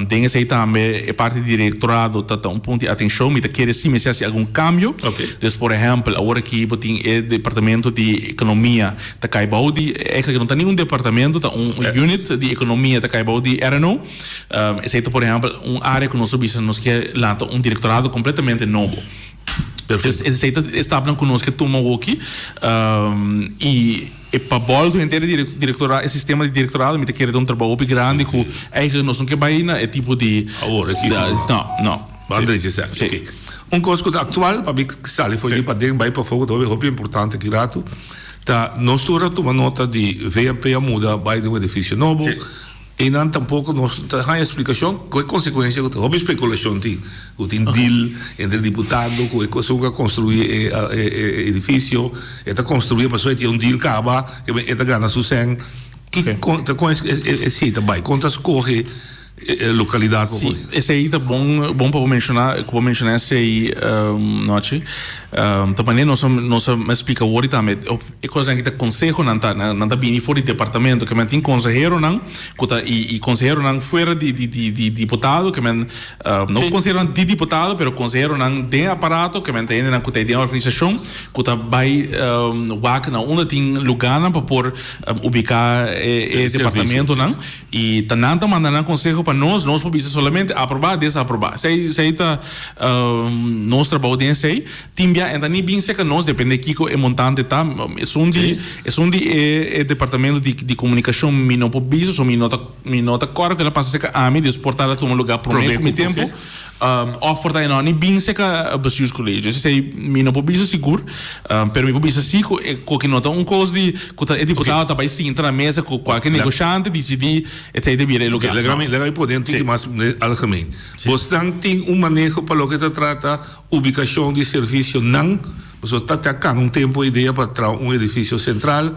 Den esei tambe e parti di direktorado ta ta un punto di atenshon. Mi ta kere si mester hasi algun kambio. Dus por ehèmpel awor aki bo tin e departamento di ekonomia ta kai bou di, eigenlijk no ta ni un departamento, ta un unit di ekonomia ta kai bou di RNO. Esei ta por ehèmpel un área ku nos a bisa nos ke lanta un direktorado kompletamente nobo. Dus esei ta e stapnan ku nos ke tuma awoki. I e pa bòltu henter e direktorado, e sistema di direktorado mi ta kere ta un trabou hopi grandi ku eigenlijk nos no ke bai na e tipo di. Awor aki si. No, no. Ban drecha esaki. Si. Oke. Un kos ku ta aktual pa mi sali for di paden bai pafó ku ta hopi hopi importante aki ratu ta nos tur a tuma nota di VNP a muda bai den un edifisio nobo. Si. Einan tampoko nos no ta haña splikashon ku e konsekuensia ku ta hopi spekulashon tin, ku tin deal entre diputado ku e esun ku a konstruí e e edifisio, e ta konstruí pasobra e tin un deal kaba, e ta gana su sèn. Ki kon ta kon e esei ta bai? Kon ta skohe? Lokalidat bo Sí, esei ta bon bon pa bo menshoná ku bo menshoná esei nochi. Ta manera nos a nos a splika awor tambe e kosnan aki ta konsehonan ta nan ta bini for di departamento ke men tin konseheronan ku ta i i konseheronan fuera di di di di diputado ke men no konseheronan di diputado pero konseheronan den aparato ke men ta hendenan ku ta den organisashon ku ta bai wak na unda tin lugánan pa por ubiká e departamentonan. I ta nan ta manda nan konseho pa nos, nos por bisa solamente aprobá, desaprobá. Esei, esei ta nos trabou den esei. Tin bia en ta ni bin serka nos, depende kiko e montante ta. Esun di, esun di e e departamento di di komunikashon mi no por bisa, so mi no ta mi no ta kòrda ku el a pasa serka ami, dus por ta el a tuma lugá promé ku mi tempu. Of por ta e no ni bin serka bestuurscollege. Dus esei mi no por bisa sigur, pero mi por bisa si ku e koki no ta un kos di ku ta e diputado ta bai sinta na mesa ku kualke negoshante disidí esei ta bira e lugá. Laga mi laga mi pone un tiki mas algemeen. Bosnan tin un maneho pa loke ta trata ubikashon di servisionan? Pasobra ta ta kanga un tempu e idea pa traha un edifisio sentral,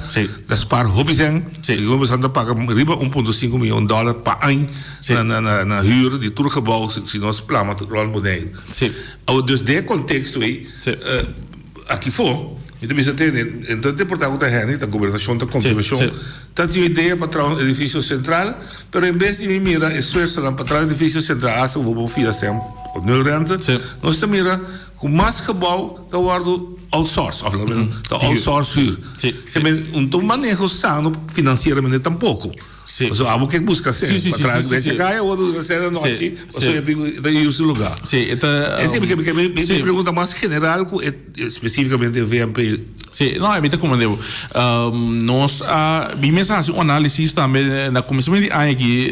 ta spar hopi sèn, segun bo ta paga riba un punto sinku miyon dòler pa añ na na na na hür di tur gebou si nos plama rònt Boneiru. Awor dus den e konteksto ei aki fo mi ta bisa tende enton te porta ku ta hende ta gobernashon ta konfirmashon ta tin un idea pa traha un edifisio sentral pero en bes di mi mira esfuersonan pa traha un edifisio sentral asta ku bo por fia sèn nul rente nos ta mira Ku mas gebou ta wòrdu outsource òf ta outsource hür. Se men un ta un maneho sano finansieramente tampoko. Pasobra abo ke buska sèn pa traha den e kaya wòrdu duna sèn anochi pasobra e tin ku ta hür su lugá. Esei mi pregunta mas general ku spesífikamente VNP. Sí, no, mi ta comprende bo. Nos a mi mes a hasi un análisis tambe na kuminsamentu di aña aki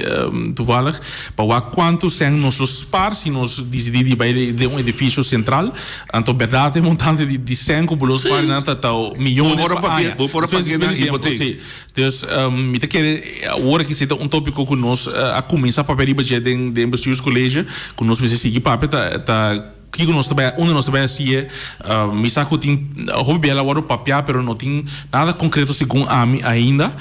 toevallig pa wak kuantu sèn nos lo spar si nos disidí di bai den un edifisio sentral. Anto bèrdat e montante di di sèn ku bo lo spar nan ta ta miyones pa aña. Bo por a paga nan hipotek. Sí. Dus mi ta kere awor aki si ta un tópiko ku nos a kuminsá papia riba dje den den bestuurscollege ku nos mester sigui papia ta ta. Kiko nos ta bai, unda nos ta bai haci'e? Mi sa cu tin hopi bia la wordo papia pero no tin nada concreto segun ami ainda.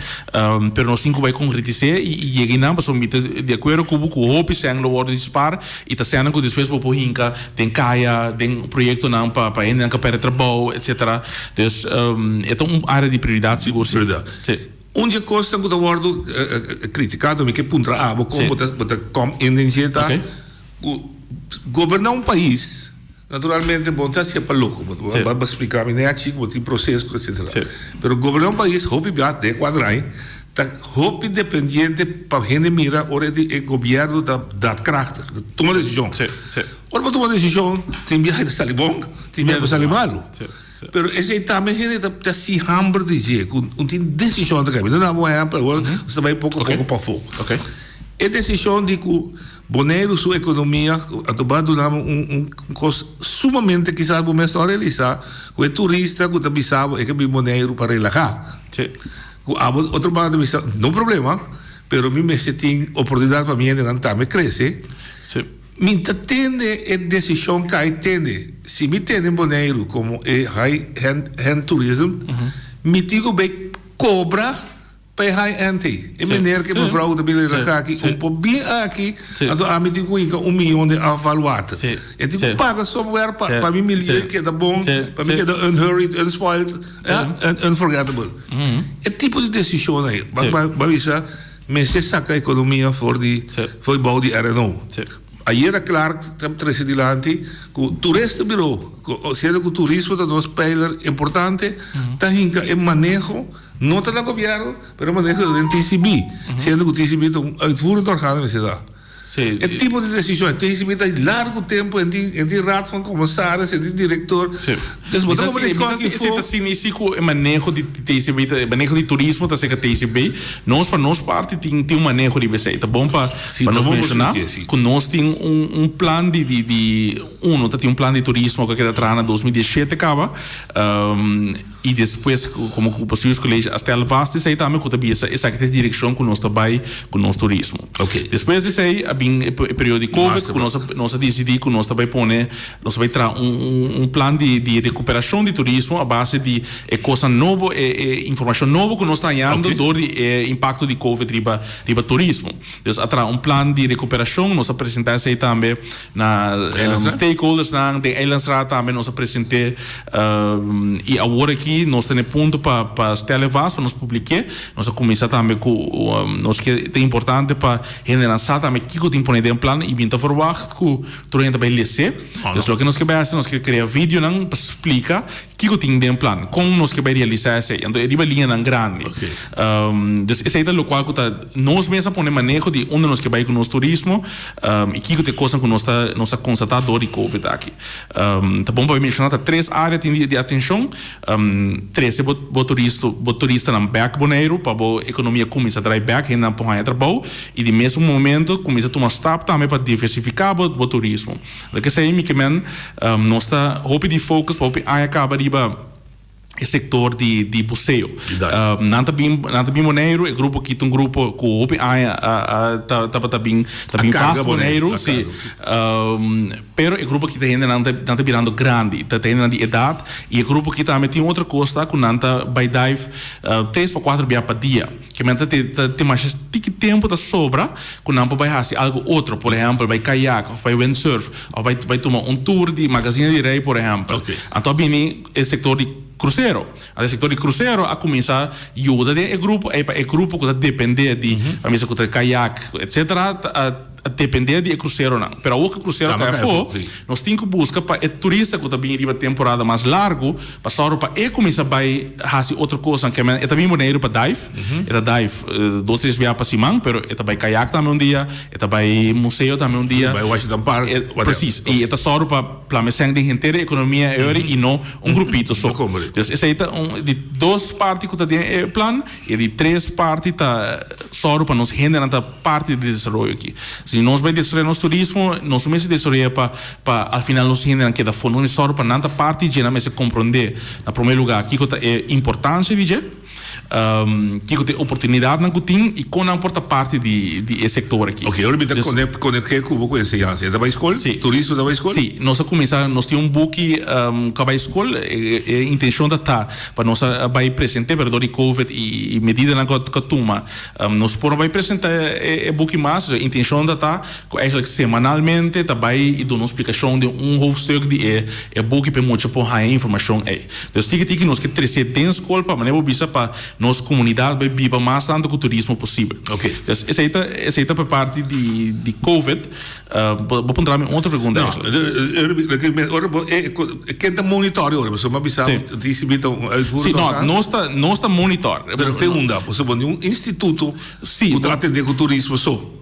Pero nos tin cu bai concretis'e y yega einan pasobra mi ta di acuerdo cu bo cu hopi sèn lo wordo di spaar y ta sènnan cu despues bo por hinca den caya, den proyectonan pa pa hendenan cu a perde trabou etcetera. Dus e ta un area di prioridad sigur si. Prioridad. Un di e cosnan cu ta wordo critica, mi ke puntra abo con bo ta come in den dje ta cu Goberná un pais, naturalmente bo no ta hasié pa loko, bo ta bo splika mi nechi ku bo tin proseso etcetera. Pero goberná un pais hopi bia den kuater aña ta hopi dependiente pa hende mira ora di e gobièrnu ta daadkrachtig, ta tuma desishon. Ora bo tuma desishon tin biaha ta sali bon, tin biaha ta sali malu. Pero esei tambe hende ta ta hasi hamber di dje ku un tin desishon ta kai. Mi ta duna bo un ehèmpel awor nos ta bai poko poko pafó. E desishon di ku Boneiru su ekonomia a ta duna bo un un kos sumamente kisas bo mes no a realisá ku e turista ku ta bisa bo e ke bin Boneiru pa relahá. Ku abo otro banda ta bisa no problema pero mi mester tin oportunidat pa mi hendenan tambe krese. Mi ta tende e desishon kai tende si mi tende Boneiru komo e high end tourism mi tin ku bai kobra Pa e high end ei. E meneer ku e mevrouw ku ta bira relaxá aki, un por bin aki, anto ami tin ku hinka un miyon den afvalwater. E tin ku paga somewhere pa pa mi milieu keda bon, pa mi keda unhurried, unspoiled, ya, unforgettable. E tipo di desishonnan ei, bo a bisa mester saka ekonomia for di for di bou di RNO. Ayera Clark ta trese dilanti ku turista biro, siendo ku turismo ta nos pijler importante, ta hinka e maneho. No ta na gobierno, pero maneho ta den TCB. Siendo cu TCB ta un uitvoerend organo mester ta. E tipo di decision, e TCB ta largo tempo en tin en tin raad van commissaris, en tin director. Dus bo ta como di kòki fo. Esei ta sinisi cu e maneho di TCB ta, e maneho di turismo ta serka TCB. Nos pa nos parti tin tin un maneho riba esei. Ta bon pa pa nos menciona cu nos tin un un plan di di di uno ta tin un plan di turismo cu a keda traha na 2017 caba. I despues komo ku Bestuurscollege a stel vast esei tambe ku ta bisa esaki ta e direkshon ku nos ta bai ku nos turismo. Despues di esei a bin e periodo di covid ku nos a nos a disidí ku nos ta bai pone nos ta bai traha un un plan di di rekuperashon di turismo a base di e kosnan nobo e e informashon nobo ku nos ta hañando dor di e impakto di covid riba riba turismo. Dus a traha un plan di rekuperashon, nos a presentá esei tambe na stakeholdersnan, den Eilandsraad tambe nos a present'é i awor aki nos ta na e punto pa pa stel e vast pa nos publik'é. Nos a kuminsá tambe ku nos ke ta importante pa hendenan sa tambe kiko tin pone den plan i bin ta verwagt ku tur hende ta bai les'é. Dus loke nos ke bai hasi nos ke krea videonan pa splika Kiko tin den plan? Kon nos ke bai realisá esei? Anto e riba liñanan grandi. Dus esei ta lokual ku ta nos mes a pone maneho di unda nos ke bai ku nos turismo i kiko ta e kosnan ku nos ta nos a konstatá dor di covid aki. Ta bon pa mi menshoná ta tres área tin di atenshon, trese bo bo turisto bo turistanan bèk Boneiru pa bo ekonomia kuminsá drai bèk, hendenan por haña trabou i di mesun momento kuminsá tuma stap tambe pa diversifiká bo bo turismo. Loke esei mi ke men, nos ta hopi di focus pa hopi aña kaba riba e sector di di buseo. Nan ta bin nan ta bin Boneiru, e grupo aki ta un grupo ku hopi aña a a ta tabata bin ta bin vast Boneiru, si. Pero e grupo aki ta hendenan ta nan ta birando grandi, ta hendenan di edat i e grupo aki tambe tin otro kos ta ku nan ta bai dive tres pa kuater bia pa dia. Ke men ta tin masha tiki tempu ta sobra ku nan por bai hasi algu otro, por ehèmpel bai kayak òf bai windsurf òf bai bai tuma un tour di Magazine di Rei por ehèmpel. Anto a bini e sektor di krusero. Anto e sektor di krusero a kuminsá yuda den e grupo ei pa e grupo ku ta dependé di pa misa ku ta kayak etsetera ta a dependé di e kruseronan. Pero awor ku e krusero kai afó, nos tin ku buska pa e turista ku ta bini riba temporada mas largu pa sòru pa e kuminsá bai hasi otro kosnan. Ke men e ta bini Boneiru pa dive, e ta dive dos tres bia pa siman, pero e ta bai kayak tambe un dia, e ta bai museo tambe un dia. Bai Washington Park, whatever. Presis. I e ta sòru pa plama e sèn den henter e ekonomia e i no un grupito so. Dus esei ta un di dos parti ku ta den e plan. E di tres parti ta sòru pa nos hendenan ta parti di desaroyo aki. Si nos bai desaroya nos turismo, nos no mester desaroya pa pa al final nos hendenan keda afó. Nos mester sòru pa nan ta parti dje, nan mester komprondé na promé lugá kiko ta e importansia di dje, kiko ta e oportunidatnan ku tin i kon nan por ta parti di di e sektor aki. Oke, ora mi ta konek'é ku bo ku enseñansa. E ta bai skol? Si. Turismo ta bai skol? Si. Nos a kuminsá, nos tin un buki ku a bai skol. E intenshon ta ta Pa nos a bai present'é, pero dor di covid i medidanan ku a tuma, nos por no bai presentá e buki mas. E intencion ta ta ku eigenlijk semanalmente ta bai i duna un splikashon den un hoofdstuk di e buki pa e mucha por haña e informashon ei. Dus tiki tiki nos ke tres'é den skol pa manera bo bisa pa nos komunidat bai biba mas tantu ku turismo posibel. Dus esei ta esei ta pa parti di covid. Bo puntra mi otro pregunta eigenlijk. No, ora bo, ken ta monitor ora? Pasobra mi a bisa bo TCB ta un uitvoerend orgaan. Sí, no, nos ta, nos ta monitor. Pero fe unda? Pasobra bo tin un instituto ku ta atende ku turismo so.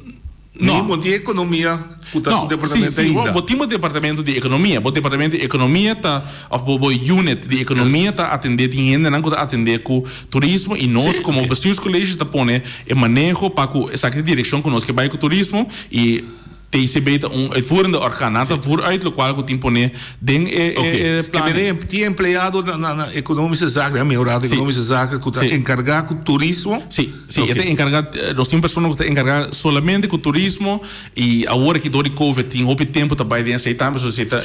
No. Ni bo tin ekonomia ku ta su departamento ainda. Sí, sí, bo tin bo departamento di ekonomia. Bo departamento di ekonomia ta, of bo bo unit di ekonomia ta atende, tin hendenan ku ta atende ku turismo i nos komo bestuurscollege ta pone e maneho pa ku esaki ta e direkshon ku nos ke bai ku turismo i TCB ta un uitvoerende orgaan. Nan ta voer uit lokual ku tin pone den e Oké. plan. Ke mene tin empleado na na Economische Zaken, ya mi Raad Economische Zaken ku ta enkargá ku turismo? Sí, sí, e ta enkargá, nos tin un persona ku ta enkargá solamente ku turismo i awor aki dor di covid tin hopi tempu ta bai den esei tambe, so esei ta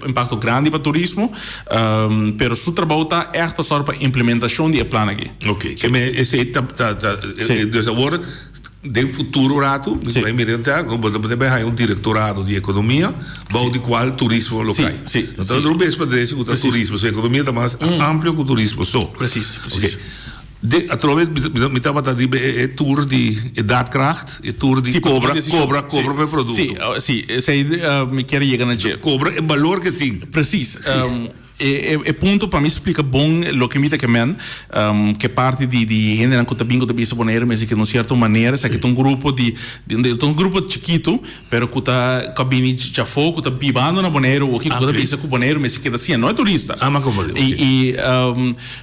impakto grandi pa turismo, pero su trabou ta ègt pa sòru pa implementashon di e plan aki. Oké, ke mene esei ta ta dus awor Den futuro rato, mi ta bai mira entera, bo ta bai haña un direktorado di ekonomia bou di kual turismo lo kai. No ta otro bes pa deci ku ta turismo, so ekonomia ta mas amplio ku turismo so. Oke. De atrobe mi tabata riba e tour di e daadkracht, e tour di kobra, kobra, kobra pa e produkto. Si, si, esei mi kier yega na dje. Kobra e balor ke tin. Precies. E punto pa mi splika bon loke mi ta ke men, ke parti di di hendenan ku ta bin ku ta bisa Boneiru mester keda un sierto manera, esaki ta un grupo di ta un grupo chikitu pero ku ta ku a bini djafó ku ta bibando na Boneiru oki ku ta bisa ku Boneiru mester keda asina, no e turista. I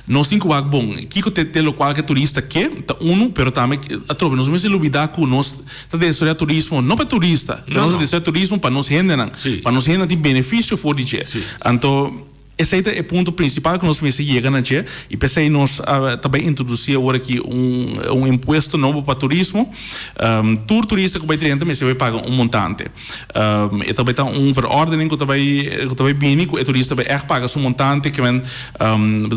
nos tin ku wak bon kiko te te lokual ke turista ke ta unu pero tambe atrobe nos mester lubida ku nos ta desaroya turismo no pa e turista, pero nos ta desaroya turismo pa nos hendenan, pa nos hendenan tin benefisio for di dje. Anto. Esei ta e punto principal cu nos mester yega na dje y p'esei nos ta bay introduci awor aki un un impuesto nobo pa turismo. Tur turista cu bay drenta mester bay paga un montante. E ta bay ta un verordening cu ta bay cu ta bay bini cu e turista bay echt paga su montante ke men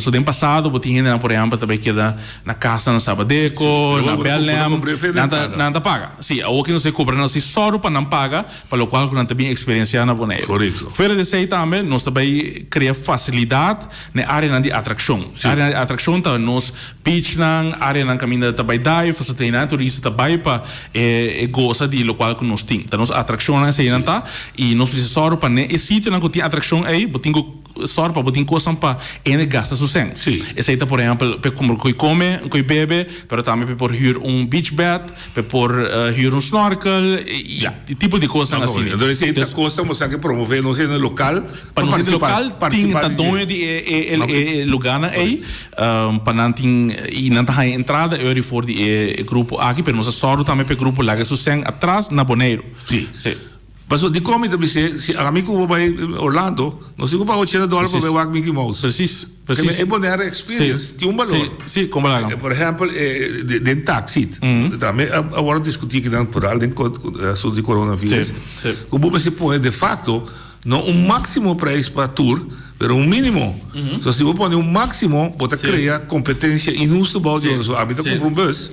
so den pasado bo tin hendenan por ehempel ta bay keda na casnan na Sabadeco, na Belnem, nan ta nan ta paga. Si, awor ki nos ta cobra nan si sòru pa nan paga. Pa lokual ku nan ta bin eksperensiá na Boneiru. Korekto. Fuera di esei tambe nos ta bai krea fasilidat na e áreanan di atrakshon. Sí. Áreanan di atrakshon ta nos beachnan, áreanan kaminda ta bai dive, pasobra ta einan turista ta bai pa e gosa di lokual ku nos tin. Ta nos atrakshonnan eseinan ta i nos mester sòru pa ne e sitionan ku tin atrakshon ei bo tin ku Sòru pa bo tin kosnan pa hende gasta su sèn. Sí. Esei ta por ehèmpel p'e kumpra koi kome, koi bebe, pero tambe p'e por hür un beach bed, p'e por hür un snorkel i Ja. tipo di kosnan No, asina. Entonces esei ta kosnan bo sa ke promové nos hende lokal Pa pa nos hende partisipá lokal tin partisipá ta di doño dje. di e e Ok. e lugánan ei pa nan tin i nan ta haña entrada eur i for di e grupo aki, pero nos a sòru tambe p'e grupo laga su sèn atras na Boneiru. Sí. Sí. Paso dikon mi ta bis'é, si ami ku bo bai Orlando, nos tin ku paga ochenta dòler pa bai wak Mickey Mouse. Precies, precies. E Bonaire experience tin un balor. Si, si, kon balaga. Por ehèmpel, den taxi, tambe a wòrdu diskutí kinan foral den asuntu di coronavirus, ku bo mester pone de facto no un máksimo prijs pa tur, pero un mínimo. So si bo pone un máksimo, bo ta krea kompetensia inhusto bou di otro. So ami ta kumpra un bus.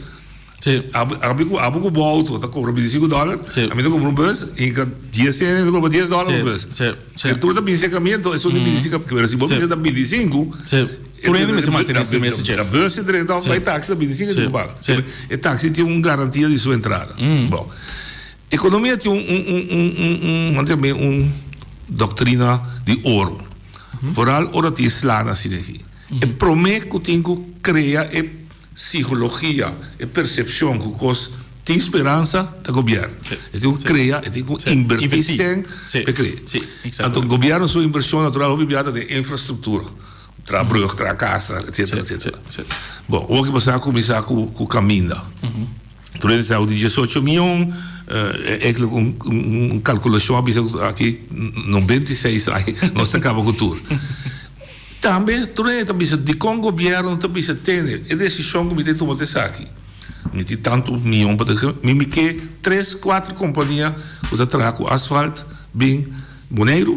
Sí. Abo, abo ku, abo ku bo auto ta kobra 25 dòler, Sí. ami ta kumpra un bus, i ka 10 senti, ta kobra 10 dòler Sí, un bus. sí, sí. E tur ta binse kamiento, esun di 25, pero si bo Sí. bisa ta 25, Sí. Tur hende mester mantené su mes dje. La bus e drenta Sí. bai taxi ta 25 Sí, di paga. sí. E taxi tin un garantia di su entrada. Bon. Ekonomia tin un un un un un un, nan ta yam'é un doktrina di oro. Vooral ora tin sla na asina aki. E promé ku tin ku krea e Psicologia, e percepcion cu cos tin speranza ta gobierno. E tin cu crea, e tin cu inverti cen pa e crea. Anto gobierno su inversion natural hopi bia ta den infrastructura, traha brug, traha cas, traha etcetera etcetera. Bon, awor ki bo sa cuminsa cu caminda. Tur hende sa cu di diesocho miyon, eigenlijk un calculacion a bisa cu aki 96 aña nos ta caba cu tur. Tambe tur hende ta bisa dikon gobièrnu ta bisa tene e desishon ku mi ta tuma ta esaki. Mi tin tantu mion pa ta mi mi ke tres kuater kompania ku ta traha ku asfalt bin Boneiru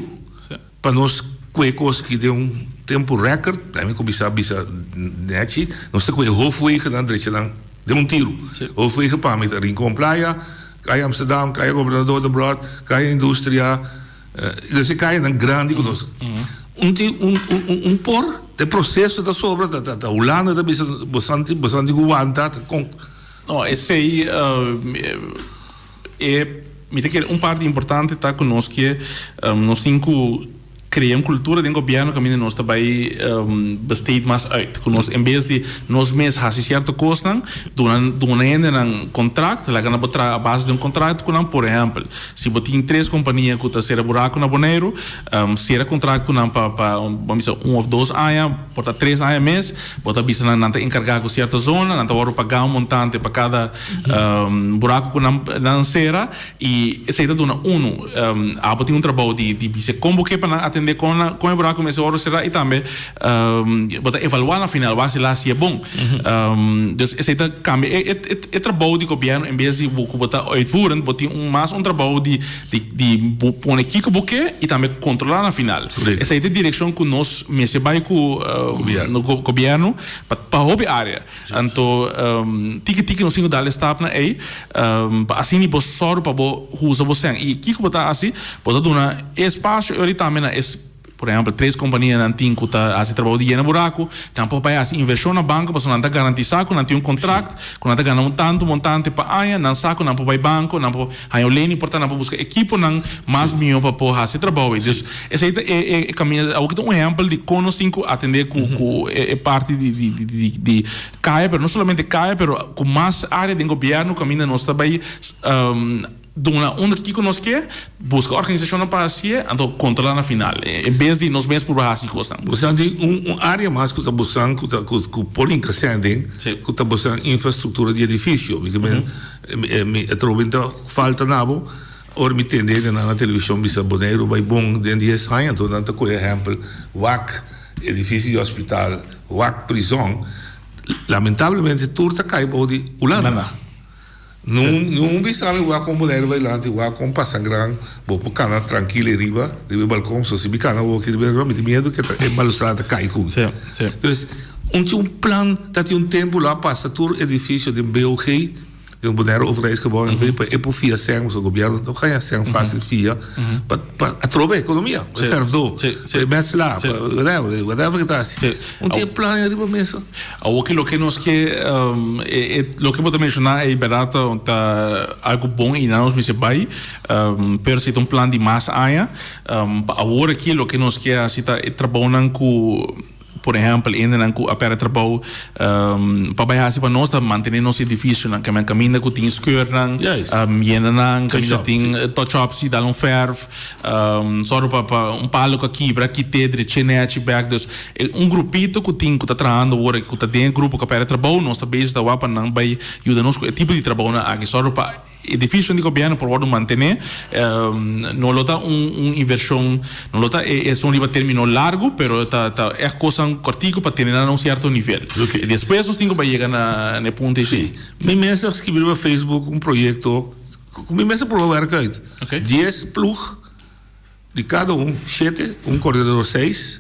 pa nos kue kos aki den un tempu rèkòrt. Mi kuminsá bisa nèchi nos ta kue hoofdwegennan drecha nan den un tiru. Hoofdwegen pa mi ta Rincon Playa, Kaya Amsterdam, Kaya Gobernador Debrot, Kaya Industria. Dus e kayanan grandi ku nos. Un tin un un un por e proseso ta sobra ta ta ta Hulanda ta bisa bosan tin bosan tin ku wanta ta kon. No esei e mi ta kere un parti importante ta ku nos ke nos tin ku krea un kultura den gobièrnu kaminda nos ta bai besteed mas uit ku nos en bes di nos mes hasi sierto kosnan duna duna hendenan kontrakt laga nan por traha a base di un kontrakt ku nan por ehèmpel Si bo tin tres kompania ku ta sera buraku na Boneiru, sera kontrakt ku nan pa pa bo bisa un òf dos aña, por ta tres aña mes, bo ta bisa nan nan ta enkargá ku sierto zona, nan ta wòrdu pagá un montante pa kada buraku ku nan nan sera i esei ta duna unu abo tin un trabou di di bisa kon bo ke pa nan atendé kon nan kon e buraku mester wòrdu será i tambe bo ta evaluá na final wak si la hasié bon. Dus esei ta kambia e e e trabou di gobièrnu en bes di bo ku bo ta uitvoerend bo tin un mas un trabou di di di bo pone kiko bo ke i tambe kontrolá na final. Esei ta e direkshon ku nos mester bai ku gobièrnu pa pa hopi área. Anto tiki tiki nos tin ku dal e stapnan ei pa asina bo sòru pa bo usa bo sèn. I kiko bo ta hasi? Bo ta duna e espasio ei tambe na e Por ehempel, tres kompanianan tin ku ta hasi trabou di yena buraku, nan por bai hasi invershon na banko pasobra nan ta garantisá ku nan tin un kontrakt, ku nan ta gana un tantu montante pa aña, nan sa ku nan por bai banko, nan por haña un lening, por ta nan por buska ekiponan mas mihó pa por hasi trabou ei. Dus esei ta e e kaminda. Awor ki ta un ehempel di kon nos tin ku atendé ku ku e parti di di di di kaya, pero no solamente kaya, pero ku mas área den gobièrnu kaminda nos ta bai. Duna unda kiko nos ke, buska organisashonnan pa hasié, anto kontrolá na final, en bes di nos mes purba hasi kosnan. Bosan tin un un área mas ku ta bosan ku ta ku ku por hinka sèn den, ku ta bosan infrastruktura di edifisio. Mi ke men mi atrobe ta falta na bo. Ora mi tende hendenan na televishon bisa Boneiru bai bon den dies aña, anto nan ta kohe ehèmpel wak edifisio di hospital, wak prizòn. Lamentablemente tur ta kai bou di Hulanda. Niun bisa mi wak kon Boneiru bai lanti, wak kon Pasangran, bo por kana trankil ei riba, riba e balkon, so si mi kana awor aki riba e mi tin miedu ke e balustrada ta kai ku mi. Entonces un tin un plan ta tin un tempu lo a pasa tur edifisio den BOG. Den Bonaire Overheidsgebouw NV pa e por fia sèn, pasobra gobièrnu no haña sèn fásil fia pa pa atrobe ekonomia, pa e fèrfdó, pa e mèsla, pa whatever, whatever ke ta hasi. Un tin e plan ariba mesa. Awor ke loke nos ke e loke bo ta menshoná ei bèrdat ta algu bon i nan nos mester bai, pero si ta un plan di mas aña. Pa awor aki loke nos ke hasi ta e trabounan ku. Por ehèmpel, hendenan ku a pèrdè trabou pa bai hasi pa nos ta mantené nos edifisionan. Keme kaminda ku tin skeurnan, yena nan, kaminda tin touch-up si dal un fèrf, sòru pa pa un palo ku a kibra kit'é drech'é nèchi bèk. Dus un grupito ku tin ku ta trahando awor ku ta den e grupo ku a pèrdè trabou nos ta bezig ta wak pa nan bai yuda nos ku e tipo di trabounan aki. Sòru pa. Edificio di gobierno por wordo mantene, no lo ta un un inversion, no lo ta esun riba termino largo, pero ta ta echt cosnan cortico pa tene nan na un cierto nivel. Oké. Despues nos tin cu bay yega na na e punto ey. Sí. Mi mes a skibi riba Facebook un proyecto cu mi mes a proba werk uit. Oké. Dies ploeg di cada un shete, un coordinador seis,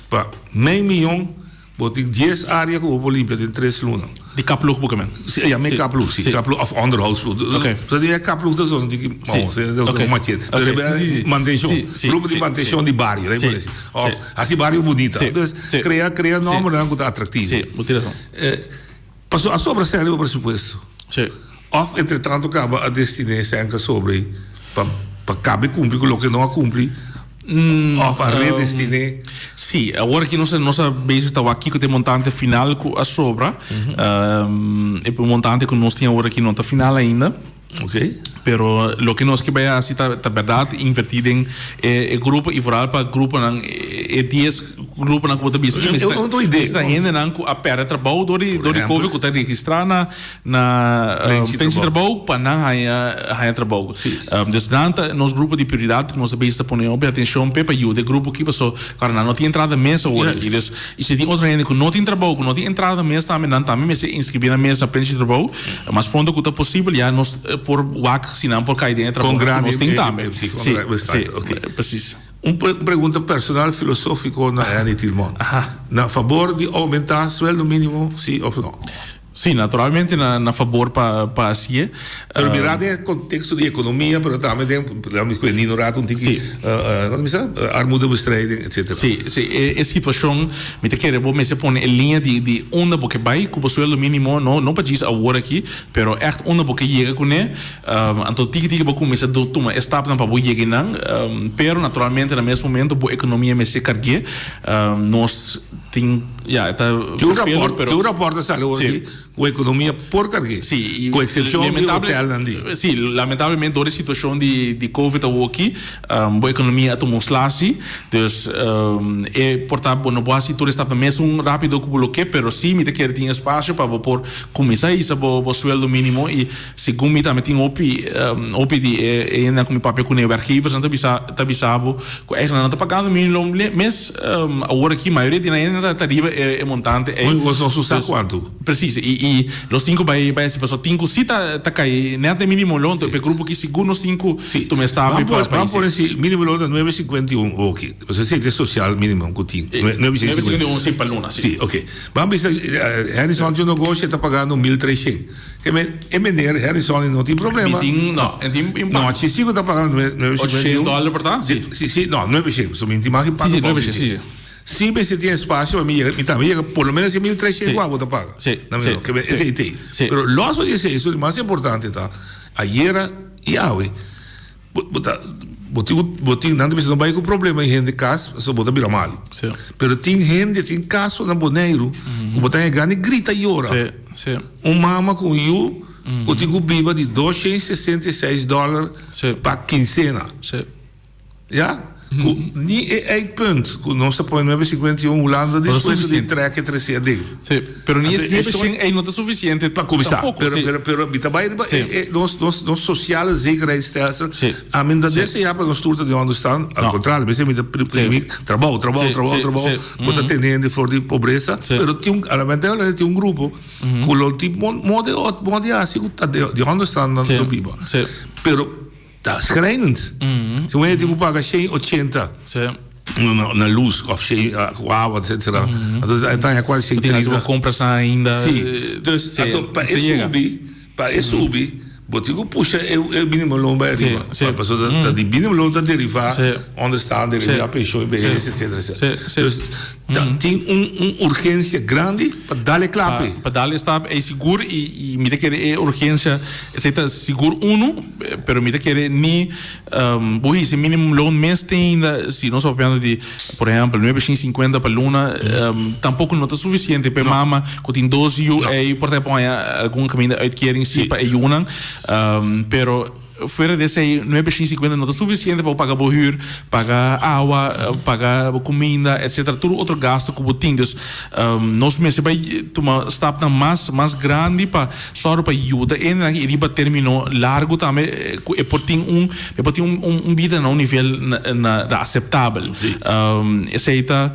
pa mei miyon bo tin dies area ku bo por limpia den tres luna. Di kapploeg bo kemen? Si, ya mei kapploeg, si, kapploeg of onderhoudsploeg. Oké. So di e kapploeg ta zo'n tiki, Si, un machete. Oké, si, si, si. Mantenshon, Si, grupo di si, mantenshon si. di bario, Si, si. Of si. hasi bario bunita. Si, Entonces, si. krea, krea Si. nombernan ku ta atraktivo. Si, bo tin rason. Pasobra a sobra sèn riba presupuesto. Sí. Òf entretanto kaba a destiné sèn ku a sobra ei pa pa kabe kumpli ku loke no a kumpli òf a redestiné. Sí, awor aki nos nos a bezig ta wak kiko ta e montante final ku a sobra. E montante ku nos tin awor aki no ta final ainda. Ok. Pero loke nos ke bai hasi ta ta bèrdat invertí den e e grupo i vooral pa gruponan e dies gruponan ku bo ta bisa aki mester Un idee. mester ta hendenan ku a pèrdè trabou dor di dor di covid ku ta registrá na na Plenchi Plenchi Trabou. Trabou pa nan haña haña trabou. Dus nan ta nos grupo di prioridat ku nos ta bisa ta pone hopi atenshon p'e pa yuda e grupo aki paso kòrda nan no tin entrada mes awor aki. Dus i si tin otro hende ku no tin trabou ku no tin entrada mes tambe nan tambe mester inskribí nan mes na Plenchi Trabou. Mas pronto ku ta posibel ya nos por wak si nan por kai den e trabou ku nos tin tambe. Sí, Sí, precies. Un pregunta personal filosófiko na Henny Tilmon. Na fabor di oumentá sueldo mínimo, sí òf no? Sí, naturalmente na na fabor pa pa hasié. Pero mirá den e konteksto di ekonomia, pero tambe den, mi ku e Nino rato un tiki, kon ta bisa, armoedebestrijding, etcetera. Sí, sí, e e situashon mi ta kere bo mester pone e liña di di unda bo ke bai ku bo sueldo minimo, no no pa djis awor aki, pero ègt unda bo ke yega kuné. Anto tiki tiki bo kuminsá do tuma e stapnan pa bo yega einan, pero naturalmente na mes momento bo ekonomia mester karg'é. Nos tin, ya, e ta Tin un vervelend, rapòrt, pero tin un rapòrt a sali awor Sí. aki ku ekonomia por karg'é, Sí, i ku eksepshon di lamentable hotelnan di. Sí, lamentablemente dor e situashon di di covid awor aki, bo ekonomia a tuma un sla si. Dus e por ta bo no por hasi tur e stapnan mesun rápido ku bo lo ke, pero sí mi ta kere tin espasio pa bo por kuminsá hisa bo bo sueldo mínimo i Segun mi tambe tin hopi hopi di e hendenan ku mi papia kuné, werkgeversnan ta bisa ta bisa bo ku eigenlijk nan no ta pagando minimum mes awor aki mayoria di nan hende ta riba e montante ei. Oye nos no sa kuantu. Precies i i los tin ku bai bai hasi pasobra tin ku si ta ta kai nèt e minimum loon e grupo aki sigur nos tin ku tuma e stap pa Ban pone si minimum loon ta nuebe sinkuenta i un oki pasobra esei ta e sosial minimum ku tin nuebe sinkuenta i un si pa luna si. Si oke ban bisa Harrison tin un negoshi e ta pagando mil treshen. E e meneer Harrison no tin problema. Mi tin, no, e tin impacto. No, si si cu ta paga nueve cincuenta y un. Ochenta dollar por ta? Si. Si, si, no, nueve cien, so mi tin mas impacto. Si, si, nueve cien, si, si. Si mester tin espacio pa mi yega, mi tambe yega por lo menos e mil trescientos Si. cu abo ta paga. Si, Na mi si, no, ke si. esey t'ey. Si. Pero los di esey, eso di mas importante ta, ayera y awe, Bo bo ta bo tin bo tin nan ta bisa no bai ku problema di hende kas pasobra bo ta bira malu. Sí. Pero tin hende tin kaso na Boneiru ku bo ta hega ni grita yora. Sí, sí. Un mama ku un yu ku tin ku biba di 266 dòler Sí. pa kinsena. Sí. Ya, ku ni e eikpunt ku nos ta pone 951 Hulanda dispuesto di trek e trese aden. Sí, pero ni e 900 ei no ta sufisiente Pa kuminsá, tampoko, pero sí. pero pero mi ta bai riba Sí. e e nos nos nos sociale zekerheidsstelsel. Sí. Ami no ta Sí. deseá pa nos tur ta den onderstand, al No. kontrario, mester mi ta pri Sí. primí trabou, trabou, Sí, trabou, sí, trabou, sí. bo ta tene hende for di pobresa, Sí. pero tin un lamentablemente tin un grupo ku lo tin mo moda ot moda di hasi ku ta den onderstand nan Sí, lo biba. sí. Pero Ta schrijnend. Si un hende tin ku paga shen ochenta na luz of shen ku awa etcetera. Anto e ta haña kuasi shen Tin trinta. ku compras ainda. Si. Dus anto pa e subi, pa e subi bo tin ku pusha e minimumloon bai ariba. Pasobra ta di minimumloon ta deriva onderstand, deriva pensioen, behes etcetera etcetera. Dus Ta tin un un urgencia grandi pa dal e klap ei. Pa dal e stap ei sigur y y mi ta kere e urgencia esei ta sigur uno pero mi ta kere ni bo hisi minimum loon mes te ainda si nos ta papiando di por ehempel nuebe shin sinkuenta pa luna tampoco no ta suficiente pa e mama cu tin dos yu ei por ta e por haña algun caminda uitkering si pa e yunan pero. Fuera di esei, nuebe shin sinkuenta no ta sufisiente pa bo paga bo hür, paga awa, paga bo kuminda, etsetera, tur otro gastu ku bo tin. Dus, nos mester bai tuma stapnan mas mas grandi pa sòru pa yuda e hendenan i riba término largu tambe ku e por tin un e por tin un un bida na un nivel na na aseptabel. Esei ta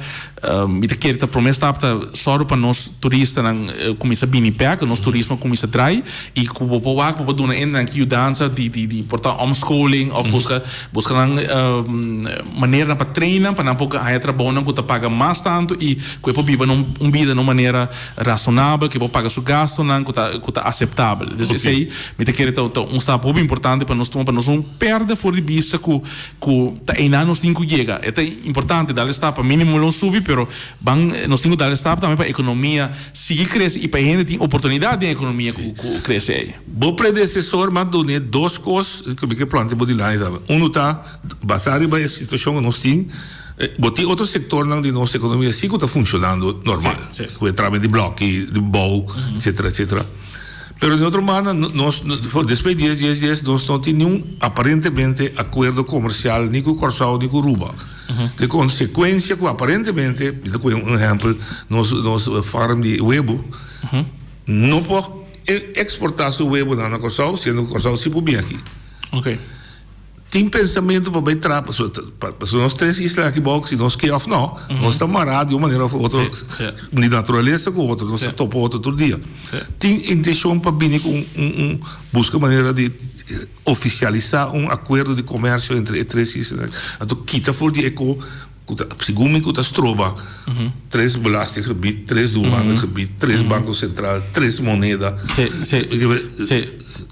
Mi ta kere ta prome stap ta sòru pa nos turistanan kuminsá bini bèk, nos turismo kuminsá drai i ku bo por wak bo por duna hendenan ki yudansa di di di por ta omscholing òf buska buska nan maneranan pa train nan pa nan por haña trabounan ku ta paga mas tantu i ku e por biba na un bida na un manera rasonabel ku e por paga su gastunan ku ta ku ta aseptabel. Dus esei mi ta kere ta un stap hopi importante pa nos tuma pa nos no pèrdè for di bista ku Ku ta einan nos tin ku yega. E ta importante dal e stap pa minimo lo subi pero ban nos tin ku dal e stap tambe pa ekonomia sigui krese i pa e hende tin oportunidat den ekonomia ku ku krese ei. Bo predesesor m'a dun'é dos kos ku mi ke planta bo dilanti tambe. Unu ta basá riba e situashon ku nos tin, bo tin otro sektornan di nos ekonomia si ku ta funshonando normal, ku e trabou di blòki, di bou, etsetera, etsetera. Pero di otro banda nos despues dies dies dies nos no tin niun aparentemente akuerdo komersial ni ku Kòrsou ni ku Ruba. Ke konsekuensia ku aparentemente, mi ta kohe un ehèmpel, nos nos farm di webu no por eksportá su webunan na Kòrsou siendo ku Kòrsou si por bin aki. Tin pensamentu pa bai traha pasobra pasobra nos tres isla aki bou si nos ke of no nos ta mará di un manera of otro di naturalesa ku otro nos ta topa otro tur dia tin intenshon pa bini ku un un buska manera di ofisialisá un akuerdo di komersio entre e tres islanan anto kita for di e ko Ku ta, segun mi ku ta stroba tres belastinggebied, tres douanegebied, tres banko sentral, tres moneda. Sí, sí, sí.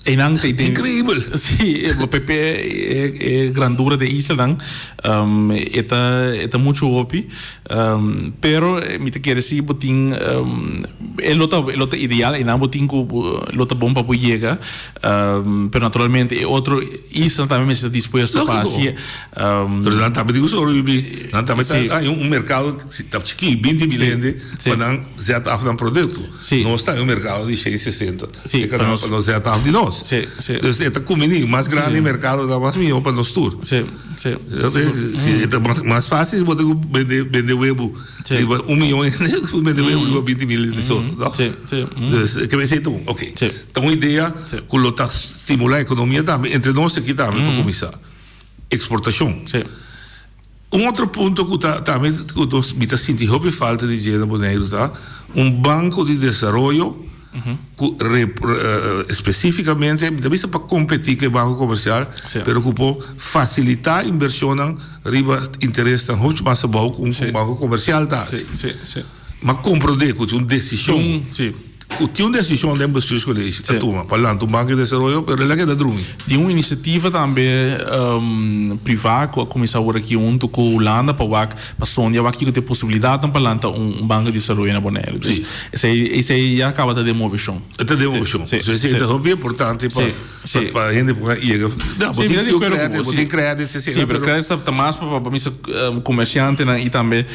Einan ta Increibel! Sí, PP e e grandura di e islanan e ta e ta muchu hopi, pero mi ta kere si bo tin e lo ta e lo ta ideal, einan bo tin ku lo ta bon pa bo yega. Pero naturalmente e otro isla tambe mester ta dispuesto pa Lógico. haci. Pero nan tambe tin cu sobrevivi. Nan tambe ta Sí. hay un mercado si ta chiki, binti mil Sí. hende Sí. pa nan zet af nan producto. Sí. Nos ta en un mercado di 660. Sí, Seca pa nan nos. pa nos zet af di nos. Sí, sí. Dus e ta cumini, mas grandi Sí. mercado ta mas miho pa nos tur. Sí, sí. Entonces, si e ta mas, mas fácil si bo ta cu bende, bende webu. Sí. Riba un miyon hende, bende webu riba binti mil hende so, no? Sí, sí. Dus, ke mester ta bon. Ok. Sí. Ta un idea Sí. ku lo ta stimulá ekonomia tambe, entre nos aki tambe pa kuminsá. Eksportashon. Sí. Un otro punto ku ta tambe ku nos mi ta sinti hopi falta di dje na Boneiru ta un banko di desaroyo ku rep spesífikamente mi ta bisa pa kompetí ku e banko komersial Sí. pero ku por fasilitá invershonnan riba interesnan hopi mas abou ku un banko komersial ta hasi. Sí, sí, sí. M'a komprondé ku tin un desishon. Sí. Ku tin un desishon den bestuurscollege a tuma pa lanta un banko di desaroyo, pero el a keda drumi. Tin un inisiativa tambe privá ku a kuminsá awor aki huntu ku Hulanda pa wak, pa sondia wak kiko ta e posibilidatnan pa lanta un banko di desaroyo na Boneiru. Dus esei esei ya kaba ta den moveshon. E ta den moveshon. Sí, So esei sí. ta hopi importante pa Sí, sí. pa hende por yega. No, bo Sí, mi tin ta di ku akuerdo ku kredit, bo, bo sí. tin kredit, Sí, pero kredit ta mas pa pa misa komersiantenan i tambe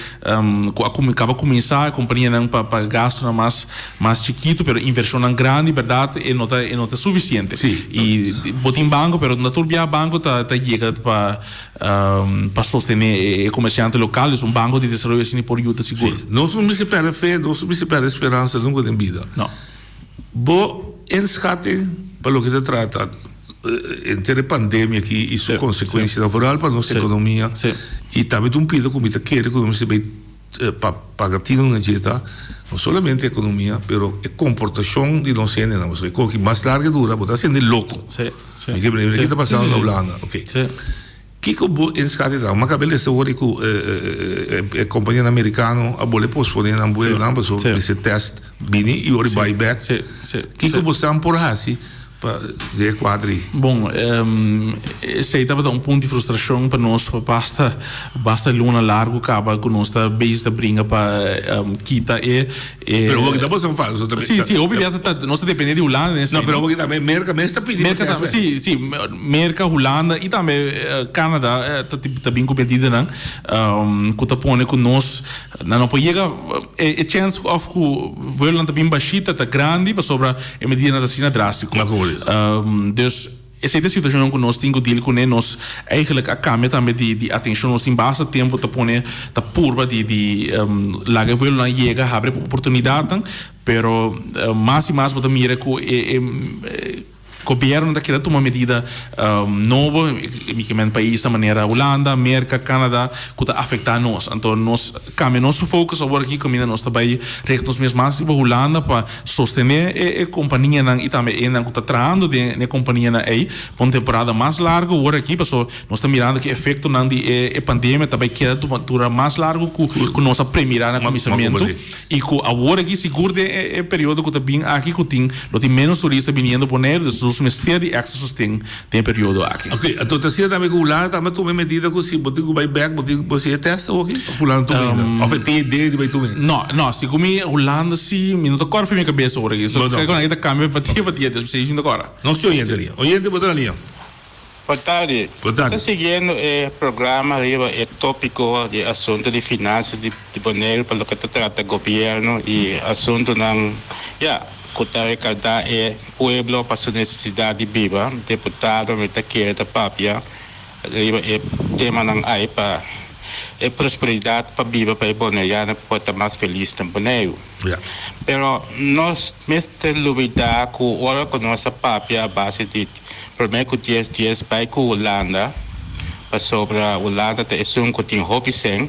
ku a kaba kuminsá e kompanianan pa pa gastunan mas mas chikitu. chikitu pero invershonnan grandi bèrdat e no ta e no ta sufisiente. I bo tin banko pero no tur bia banko ta ta yega pa pa sostené e komersiante lokal dus un banko di desaroyo asina por yuda sigur. Sí. Nos no mester pèrdè fe, nos no mester pèrdè speransa nunka den bida. No. Bo inschatting pa loke ta trata henter e pandemia aki i su konsekuensianan vooral pa nos ekonomia i tambe ta un pida ku mi ta kere ku nos mester bai pa paga tinu na dje ta no solamente ekonomia pero e komportashon di nos hendenan pasobra e koki mas largu e dura bo ta hasiendo e loko mi ke mira ki ta pasando na Hulanda oke kiko bo inschatting ta mi a kaba lesa wor ku e kompanianan merikano a bole pospone nan buelonan pasobra mester test bini i ora bai bek kiko bo san por hasi Pa di e kuadri. Bon, esei tabata un punt di frustrashon pa nos pa basta basta luna largu kaba ku nos ta bezig ta bringa pa kita e e. Pero hopi ta boso falso tambe. Si, si, hopi bia ta nos ta depende di Hulanda den esei. No, pero hopi tambe Merka mes ta pidi pa tèst. Si, si, Merka, Hulanda i tambe Canada ta ta bin ku medidanan ku ta pone ku nos Nan no por yega e chens of ku vuelonan ta bin bashita ta grandi pasobra e medidanan ta asina drástiko. Dus esei ta e situashonnan ku nos tin ku deal kuné. Nos eigenlijk a kambia tambe di di atenshon. Nos tin basta tempu ta pone ta purba di di laga e vuelonan yega habri oportunidatnan pero mas i mas bo ta mira ku e e Gobierno ta keda tuma medida nobo, mi ke men paisnan manera Hulanda, Merka, Canada ku ta afektá nos. Anto nos kambia nos focus awor aki kaminda nos ta bai richt nos mes mas riba Hulanda pa sostené e kompanianan i tambe enan ku ta trahando den e kompanianan ei pa un temporada mas largu awor aki paso nos ta mirando ku e efektonan di e pandemia ta bai keda dura mas largu ku nos a premirá na kuminsamentu. I ku awor aki sigur den e periodo ku ta bin aki ku tin lo tin menos turista biniendo Boneiru dus nos mester di extra sosten den e periodo aki. Ok, anto ta asina tambe ku Hulanda tambe a tuma e medida ku si bo tin ku bai bek bo tin ku hasi e test awoki? Of Hulanda tuma ainda? Of e tin idea di bai tuma ainda? No, no, segun mi Hulanda si, mi no ta kòrda for mi kabesa awor aki. So kiko nan ta kambia pa dia pa dia dus mi no ta kòrda. Nos tin oyente liña. Oyente bo ta na liña. Bo tardi. Bo tardi. Ta siguiendo e programa riba e topico di asunto di finanzas di Boneiru pa loke ta trata gobierno y asuntonan ya cu ta recalda e pueblo pa su necesidad di biba. Deputado mi ta kere ta papia riba e temanan ay pa e prosperidad pa biba pa e Boneriano por ta mas feliz na Boneiru. Pero nos mester lubida cu ora cu nos a papia a base di Promé ku dies dies bai ku Hulanda, pasobra Hulanda ta esun ku tin hopi sen,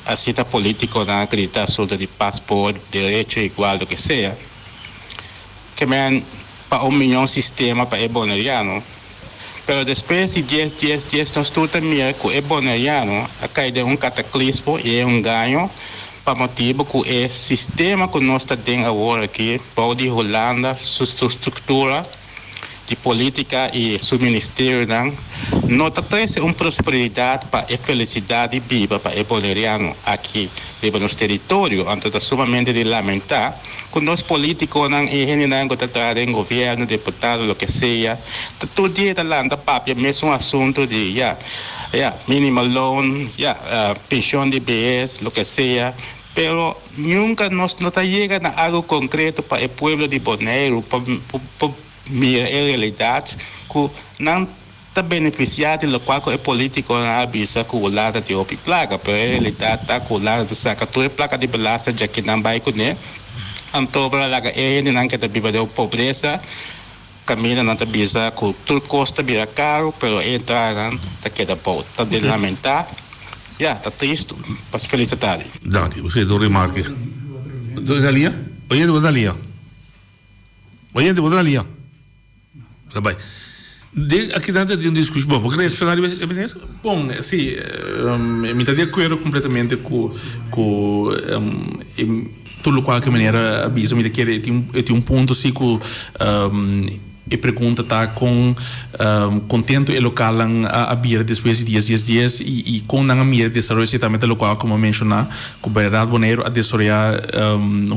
asi ta politikonan a grita asuntu di paspoort, derecho igual loke sea. Ke men pa un miyon sistema pa e boneriano. Pero despues di dies dies dies nos tur ta mira ku e boneriano a kai den un kataklismo i e un gaño pa motibu ku e sistema ku nos ta den awor aki bou di Hulanda su struktura, di politica y su ministerionan no ta trece un prosperidad pa e felicidad di biba pa e Boneriano aki riba nos teritorio. Anto ta sumamente di lamenta cu nos politiconan y hendenan cu ta traha den gobierno, deputado, loke sea, ta tur dia ta lanta papia mesun asunto di ya, ya, minimal loon, ya, pension di behes, loke sea. Pero nunca nos no ta yega na algo concreto pa e pueblo di Boneiru pa por mira e realidad cu nan ta beneficia di locual cu e politiconan a bisa cu Hulanda tin hopi placa, pero e realidad ta cu Hulanda ta saca tur e placa di belasting dja ki nan bay cune, anto por a laga e hendenan ke ta biba den pobresa caminda nan ta bisa cu tur cos ta bira caro pero e entradanan ta keda bou. Ta di lamenta. Ya, ta tristu. Pasa felis tardi. Danki. Bo skirbi un remarke. Bo ta na liña? Oyente bo ta na liña? Oyente bo ta na liña? Ta bai. Den aki nan ta tin un diskushon. Bon, bo ke reakshoná riba e meneer? Bon, si. Mi ta di akuerdo kompletamente ku ku e tur lokual ku e meneer a bisa. Mi ta kere e tin e tin un punto si ku. E pregunta ta kon kontentu e lokalnan a bira despues di dies dies dies i kon nan a mira e desaroyo esei tambe ta lokual ku mi a menshoná ku bèrdat Boneiru a desaroyá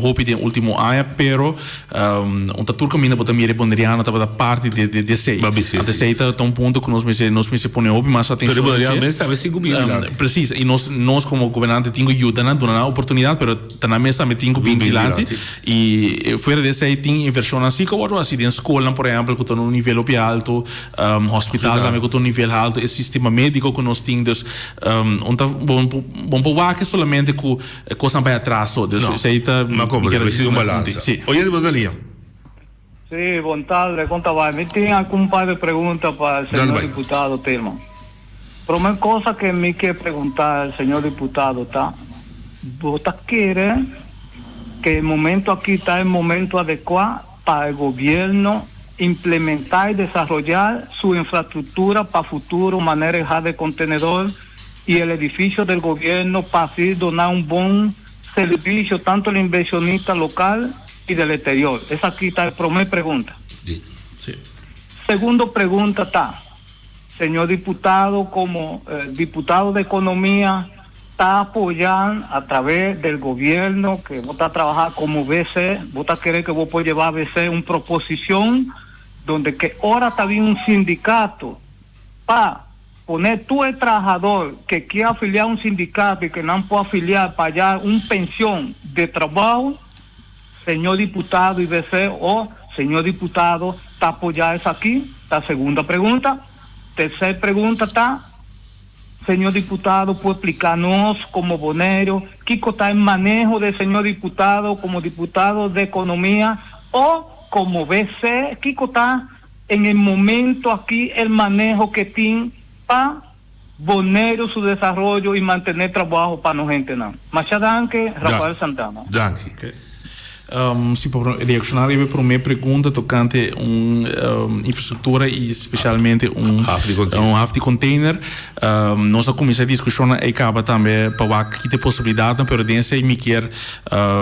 hopi den último aña pero un ta tur kaminda bo ta mira e boneriano tabata parti di esei. Anto esei ta un punto ku nos mester nos mester pone hopi mas atenshon Pero e boneriano mes tambe sin ku bini dilanti. Presis i nos nos komo gobernante tin ku yuda nan duna nan oportunidat pero Ta nan mes tambe tin ku bin dilanti i fuera di esei tin invershonnan si ku a wòrdu hasi den skolnan por ehèmpel ku ta na un nivel hopi altu, hospital tambe ku ta un nivel altu, e sistema médiko ku nos tin. Dus un ta bon bon por wak solamente ku kosnan bai atras so. Dus esei ta mi kier a bisa un balansa. Oyente bo ta liña. Sí, bon tarde, kon ta bai? Mi tin algun par de pregunta pa el señor diputado Tilman. Prome cosa ke mi ke pregunta el señor diputado ta, bo ta kere ke e momento aki ta e momento adekua pa e gobierno implementa y desarroyar su infraestructura pa futuro manera e hub de contenedor y el edificio del gobierno pa así dona un bon servicio tanto al inversionista local y del exterior? Esaki ta e prome pregunta. Segundo pregunta ta, señor diputado como diputado de economia ta apoya a través del gobierno que bo ta trabaja como BC, bo ta kere que bo por lleva BC un proposicion donde que ora ta bin un sindicato pa pone tur e trahador que kier afilia un sindicato y que nan por afilia pa haya un pension de trabajo, señor diputado y BC o señor diputado ta apoya esaki? Ta segunda pregunta. Tercer pregunta ta, señor diputado por explica nos como Boneiru kico ta e maneho de señor diputado como diputado de economia o como BC kico ta en e momento aki el maneho ke tin pa Boneiru su desaroyo y mantene trabaho pa nos hentenan. Masha danki, Rafael Santana. Danki. Si por reacciona riba e prome pregunta tocante un infrastructura y specialmente un haf di container. Nos a cuminsa e discusionnan ey caba tambe pa wak kita e posibilidadnan pero den esey mi kier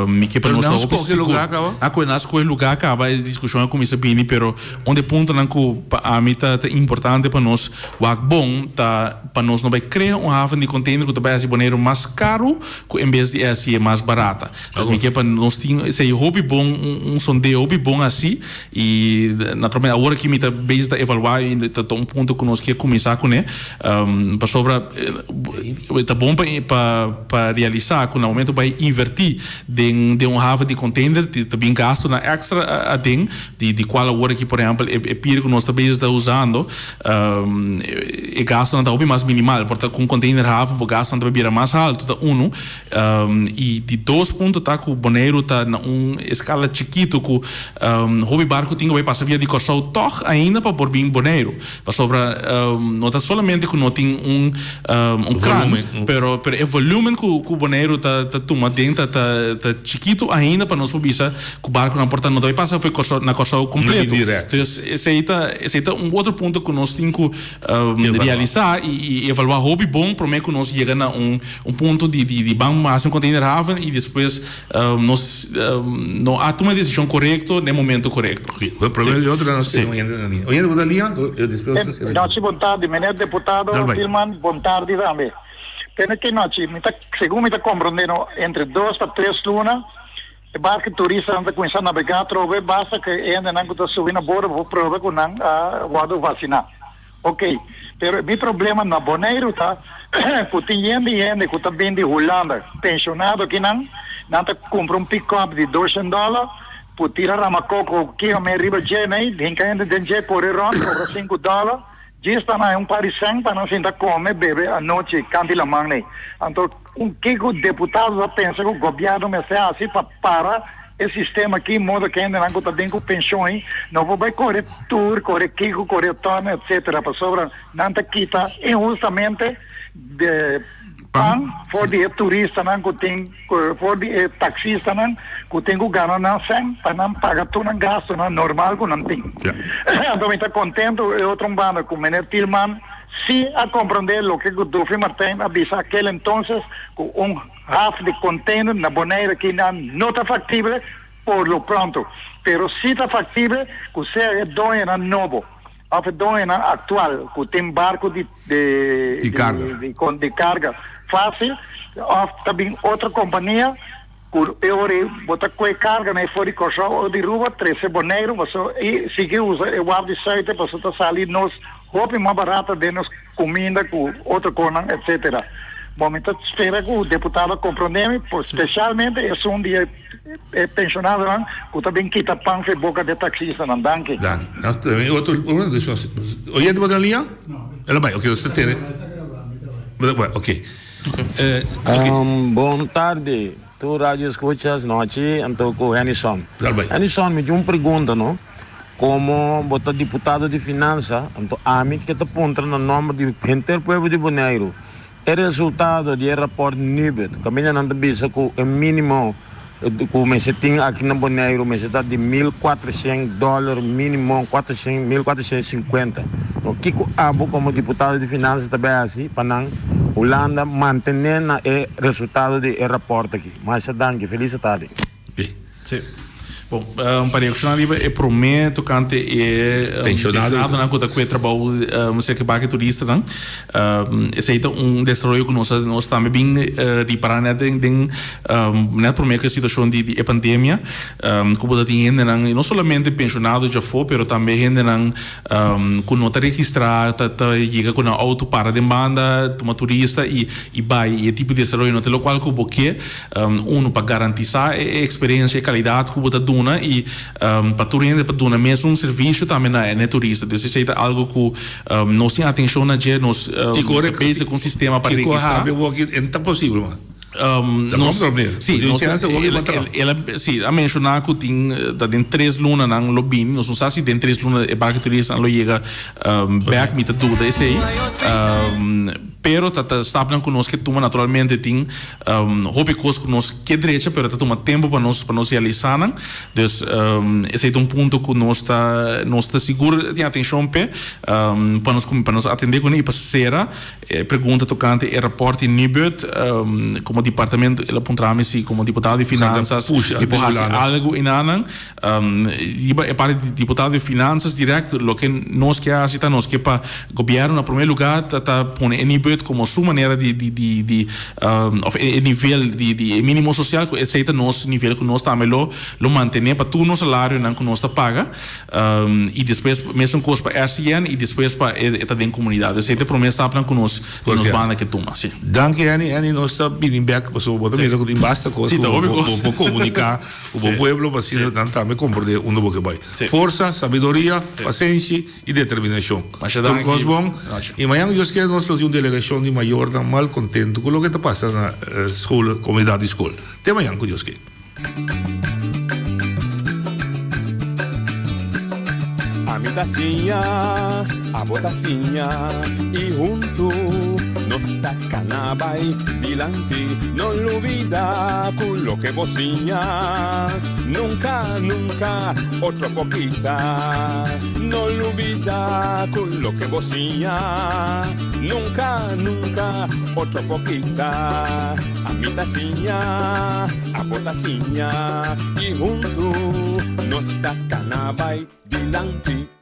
Mi ke pa nos ta hopi sigur. A kohe nan skohe luga kaba e diskushon a kuminsá bini pero un di e puntonan ku pa ami ta ta importante pa nos wak bon ta pa nos no bai krea un haven di container ku ta bai hasi Boneiru mas karu ku en bes di e hasi e mas barata. Dus mi ke pa nos tin esei hopi bon un sondeo hopi bon hasi i naturalmente awor aki mi ta bezig ta evaluá i ta un punto ku nos ke kuminsá kuné pasobra ta bon pa pa realisá ku na momento bai invertí den den un haven di container ta bin gastunan èkstra aden di di kual awor aki por ehèmpel e pier ku nos ta bezig ta usando e gastunan ta hopi mas minimal por ta ku un container haven bo gastunan ta bai bira mas haltu ta unu i di dos punto ta ku Boneiru ta na un eskala chikitu ku hopi barku tin ku bai pasa via di Kòrsou tòg ainda pa por bin Boneiru. Pasobra no ta solamente ku no tin un un kran, pero pero e volumen ku ku Boneiru ta ta tuma den ta ta ta chikitu ainda pa nos por bisa ku barkunan por ta no ta bai pasa for Kòrsou na Kòrsou kompleto. Dus esei ta esei ta un otro punto ku nos tin ku realisá i i evaluá hopi bon promé ku nos yega na un un punto di di di ban hasi un containerhaven i despues Nos no a tuma e desishon korekto den momento korekto. Nochi bon tardi meneer deputado Tilman bon tardi tambe. Tene ki nochi mi ta segun mi ta komprende no entre dos pa tres luna e barco turistanan ta kuminsá nabegá atrobe basta ku e hendenan ku ta subi na bordo por proba ku nan a wòrdu vasiná. Ok, pero mi problema na Boneiru ta ku tin yen di hende ku ta bin di Hulanda, pensionado akinan, nan ta kumpra un pick-up di doshen dòler, por tira ramakoko ku kio me riba dje mei, hinka hende den dje, kore rònt, kobra sinku dòler, djis ta nan un par di sèn pa nan sinta kome, bebe anochi kanti laman ei. Anto un kiko deputado ta pensa ku gobièrnu mester hasi pa para E sistema aki modo ku hendenan ku ta bin ku penshon ei no por bai kore tur, kore kiko, kore tòne etsetera pasobra nan ta kita inhustamente de pan for di e turistanan ku tin for di e taksistanan ku tin ku gana nan sèn pa nan paga tur nan gastunan normal ku nan tin. Anto mi ta kontento e otro banda ku meneer Tilman si a komprende loke ku Duffy Martijn a bisa akel entonces ku un Haf di container na Bonaire kinan no ta factible por lo pronto. Pero si ta factible cu sea e doñonan nobo of e doñonan actual cu tin barco di di carga di carga facil of ta bin otro compania cu e ora ei bo ta coe carga na e for di Corsou of di Aruba trece Boneiru paso y sigui usa e waf di Suite paso ta sali nos hopi mas barata den nos cuminda cu otro conan etcetera. Bon mi ta spera cu deputado a comprende mi por specialmente esun di e E pensionadonan cu ta bin kita pan fe boca de taxistanan. Danki. Danki. Nos tin otro oyente por den liña? El a bai. Oke, nos ta tene. Bueno, oke. Bon tardi tur radio escuchas nochi anto cu Hennyson. Hennyson mi tin un pregunta no. Como bo ta diputado di finansa anto ami ke ta puntra na nomber di henter pueblo di Boneiru E resultado di e rapòrt Nibud, kaminda nan ta bisa ku e mínimo ku mester tin aki na Boneiru mester ta di 1400 dòler mínimo, kuatroshen, 1450. No, kiko abo komo diputado di finansa ta bai hasi pa nan Hulanda mantené na e resultado di e rapòrt aki? Masha danki. Felis tardi. Sí. Bon, pa reacciona riba e prome tocante e pensionadonan cu ta cu e trabou cerca e parke turistanan, esey ta un desaroyo cu nos nos tambe bin ripara net den den net prome cu e situacion di e pandemia, cu bo ta tin hendenan, y no solamente pensionado djafo, pero tambe hendenan cu no ta registra, ta ta yega cu nan auto para den banda, tuma turista y y bay. Y e tipo di desaroyo no ta locual cu bo ke. Uno, pa garantisá e eksperensia, e kalidat ku bo ta duna i pa tur hende pa duna mesun servisio tambe na e turista. Dus esei ta algu ku nos tin atenshon na dje, nos ta bezig ku un sistema pa registrá. Kiko habri awor e no ta posibel mas. Ta komprondé. Si, el a menshoná ku tin ta den tres lunanan lo bini. Nos no sa si den tres luna e barko turistanan lo yega bèk, mi ta duda esei. Pero ta ta stapnan ku nos ke tuma naturalmente tin hopi kos ku nos ke drecha pero ta tuma tempu pa nos pa nos realisá nan. Dus esei ta un punto ku nos ta nos ta sigur tin atenshon p'e pa nos pa nos atendé kuné i pa sera e pregunta tokante e rapòrt di Nibud komo departamento el a puntra mi si komo diputado di finansas mi por hasi algu enanan. Riba e parti di diputado di finansas direct loke nos ke hasi ta nos ke pa gobierno na prome lugar ta ta pone e nibud como su manera di di di di of e nivel di di e minimo social cu esey ta nos nivel cu nos tambe lo lo mantene pa tur nos salarionan cu nos ta paga y despues mesun cos pa RCN y despues pa e ta den comunidad esey ta e prome stapnan cu nos di nos banda ke tuma si. Danki Henny, Henny nos ta bini bek pasobra bo ta mira cu tin basta cos cu bo por comunica. Ku bo pueblo pa asina nan tambe komprendé unda bo ke bai. Forsa, sabiduria, pasenshi i determinashon. Tur kos bon. I mañan ku Dios kere nos lo tin un delegashon di mayornan mal kontentu ku loke ta pasa na skol, komunidat di skol. Te mañan ku Dios ke. Ami ta siña, abo ta siña i huntu nos ta Cana bai dilanti, no lubida cu loke bo siña nunca, nunca otro por kita. No lubida cu loke bo siña nunca, nunca otro por kita. Ami ta siña, abo ta siña y hunto nos ta cana bai dilanti.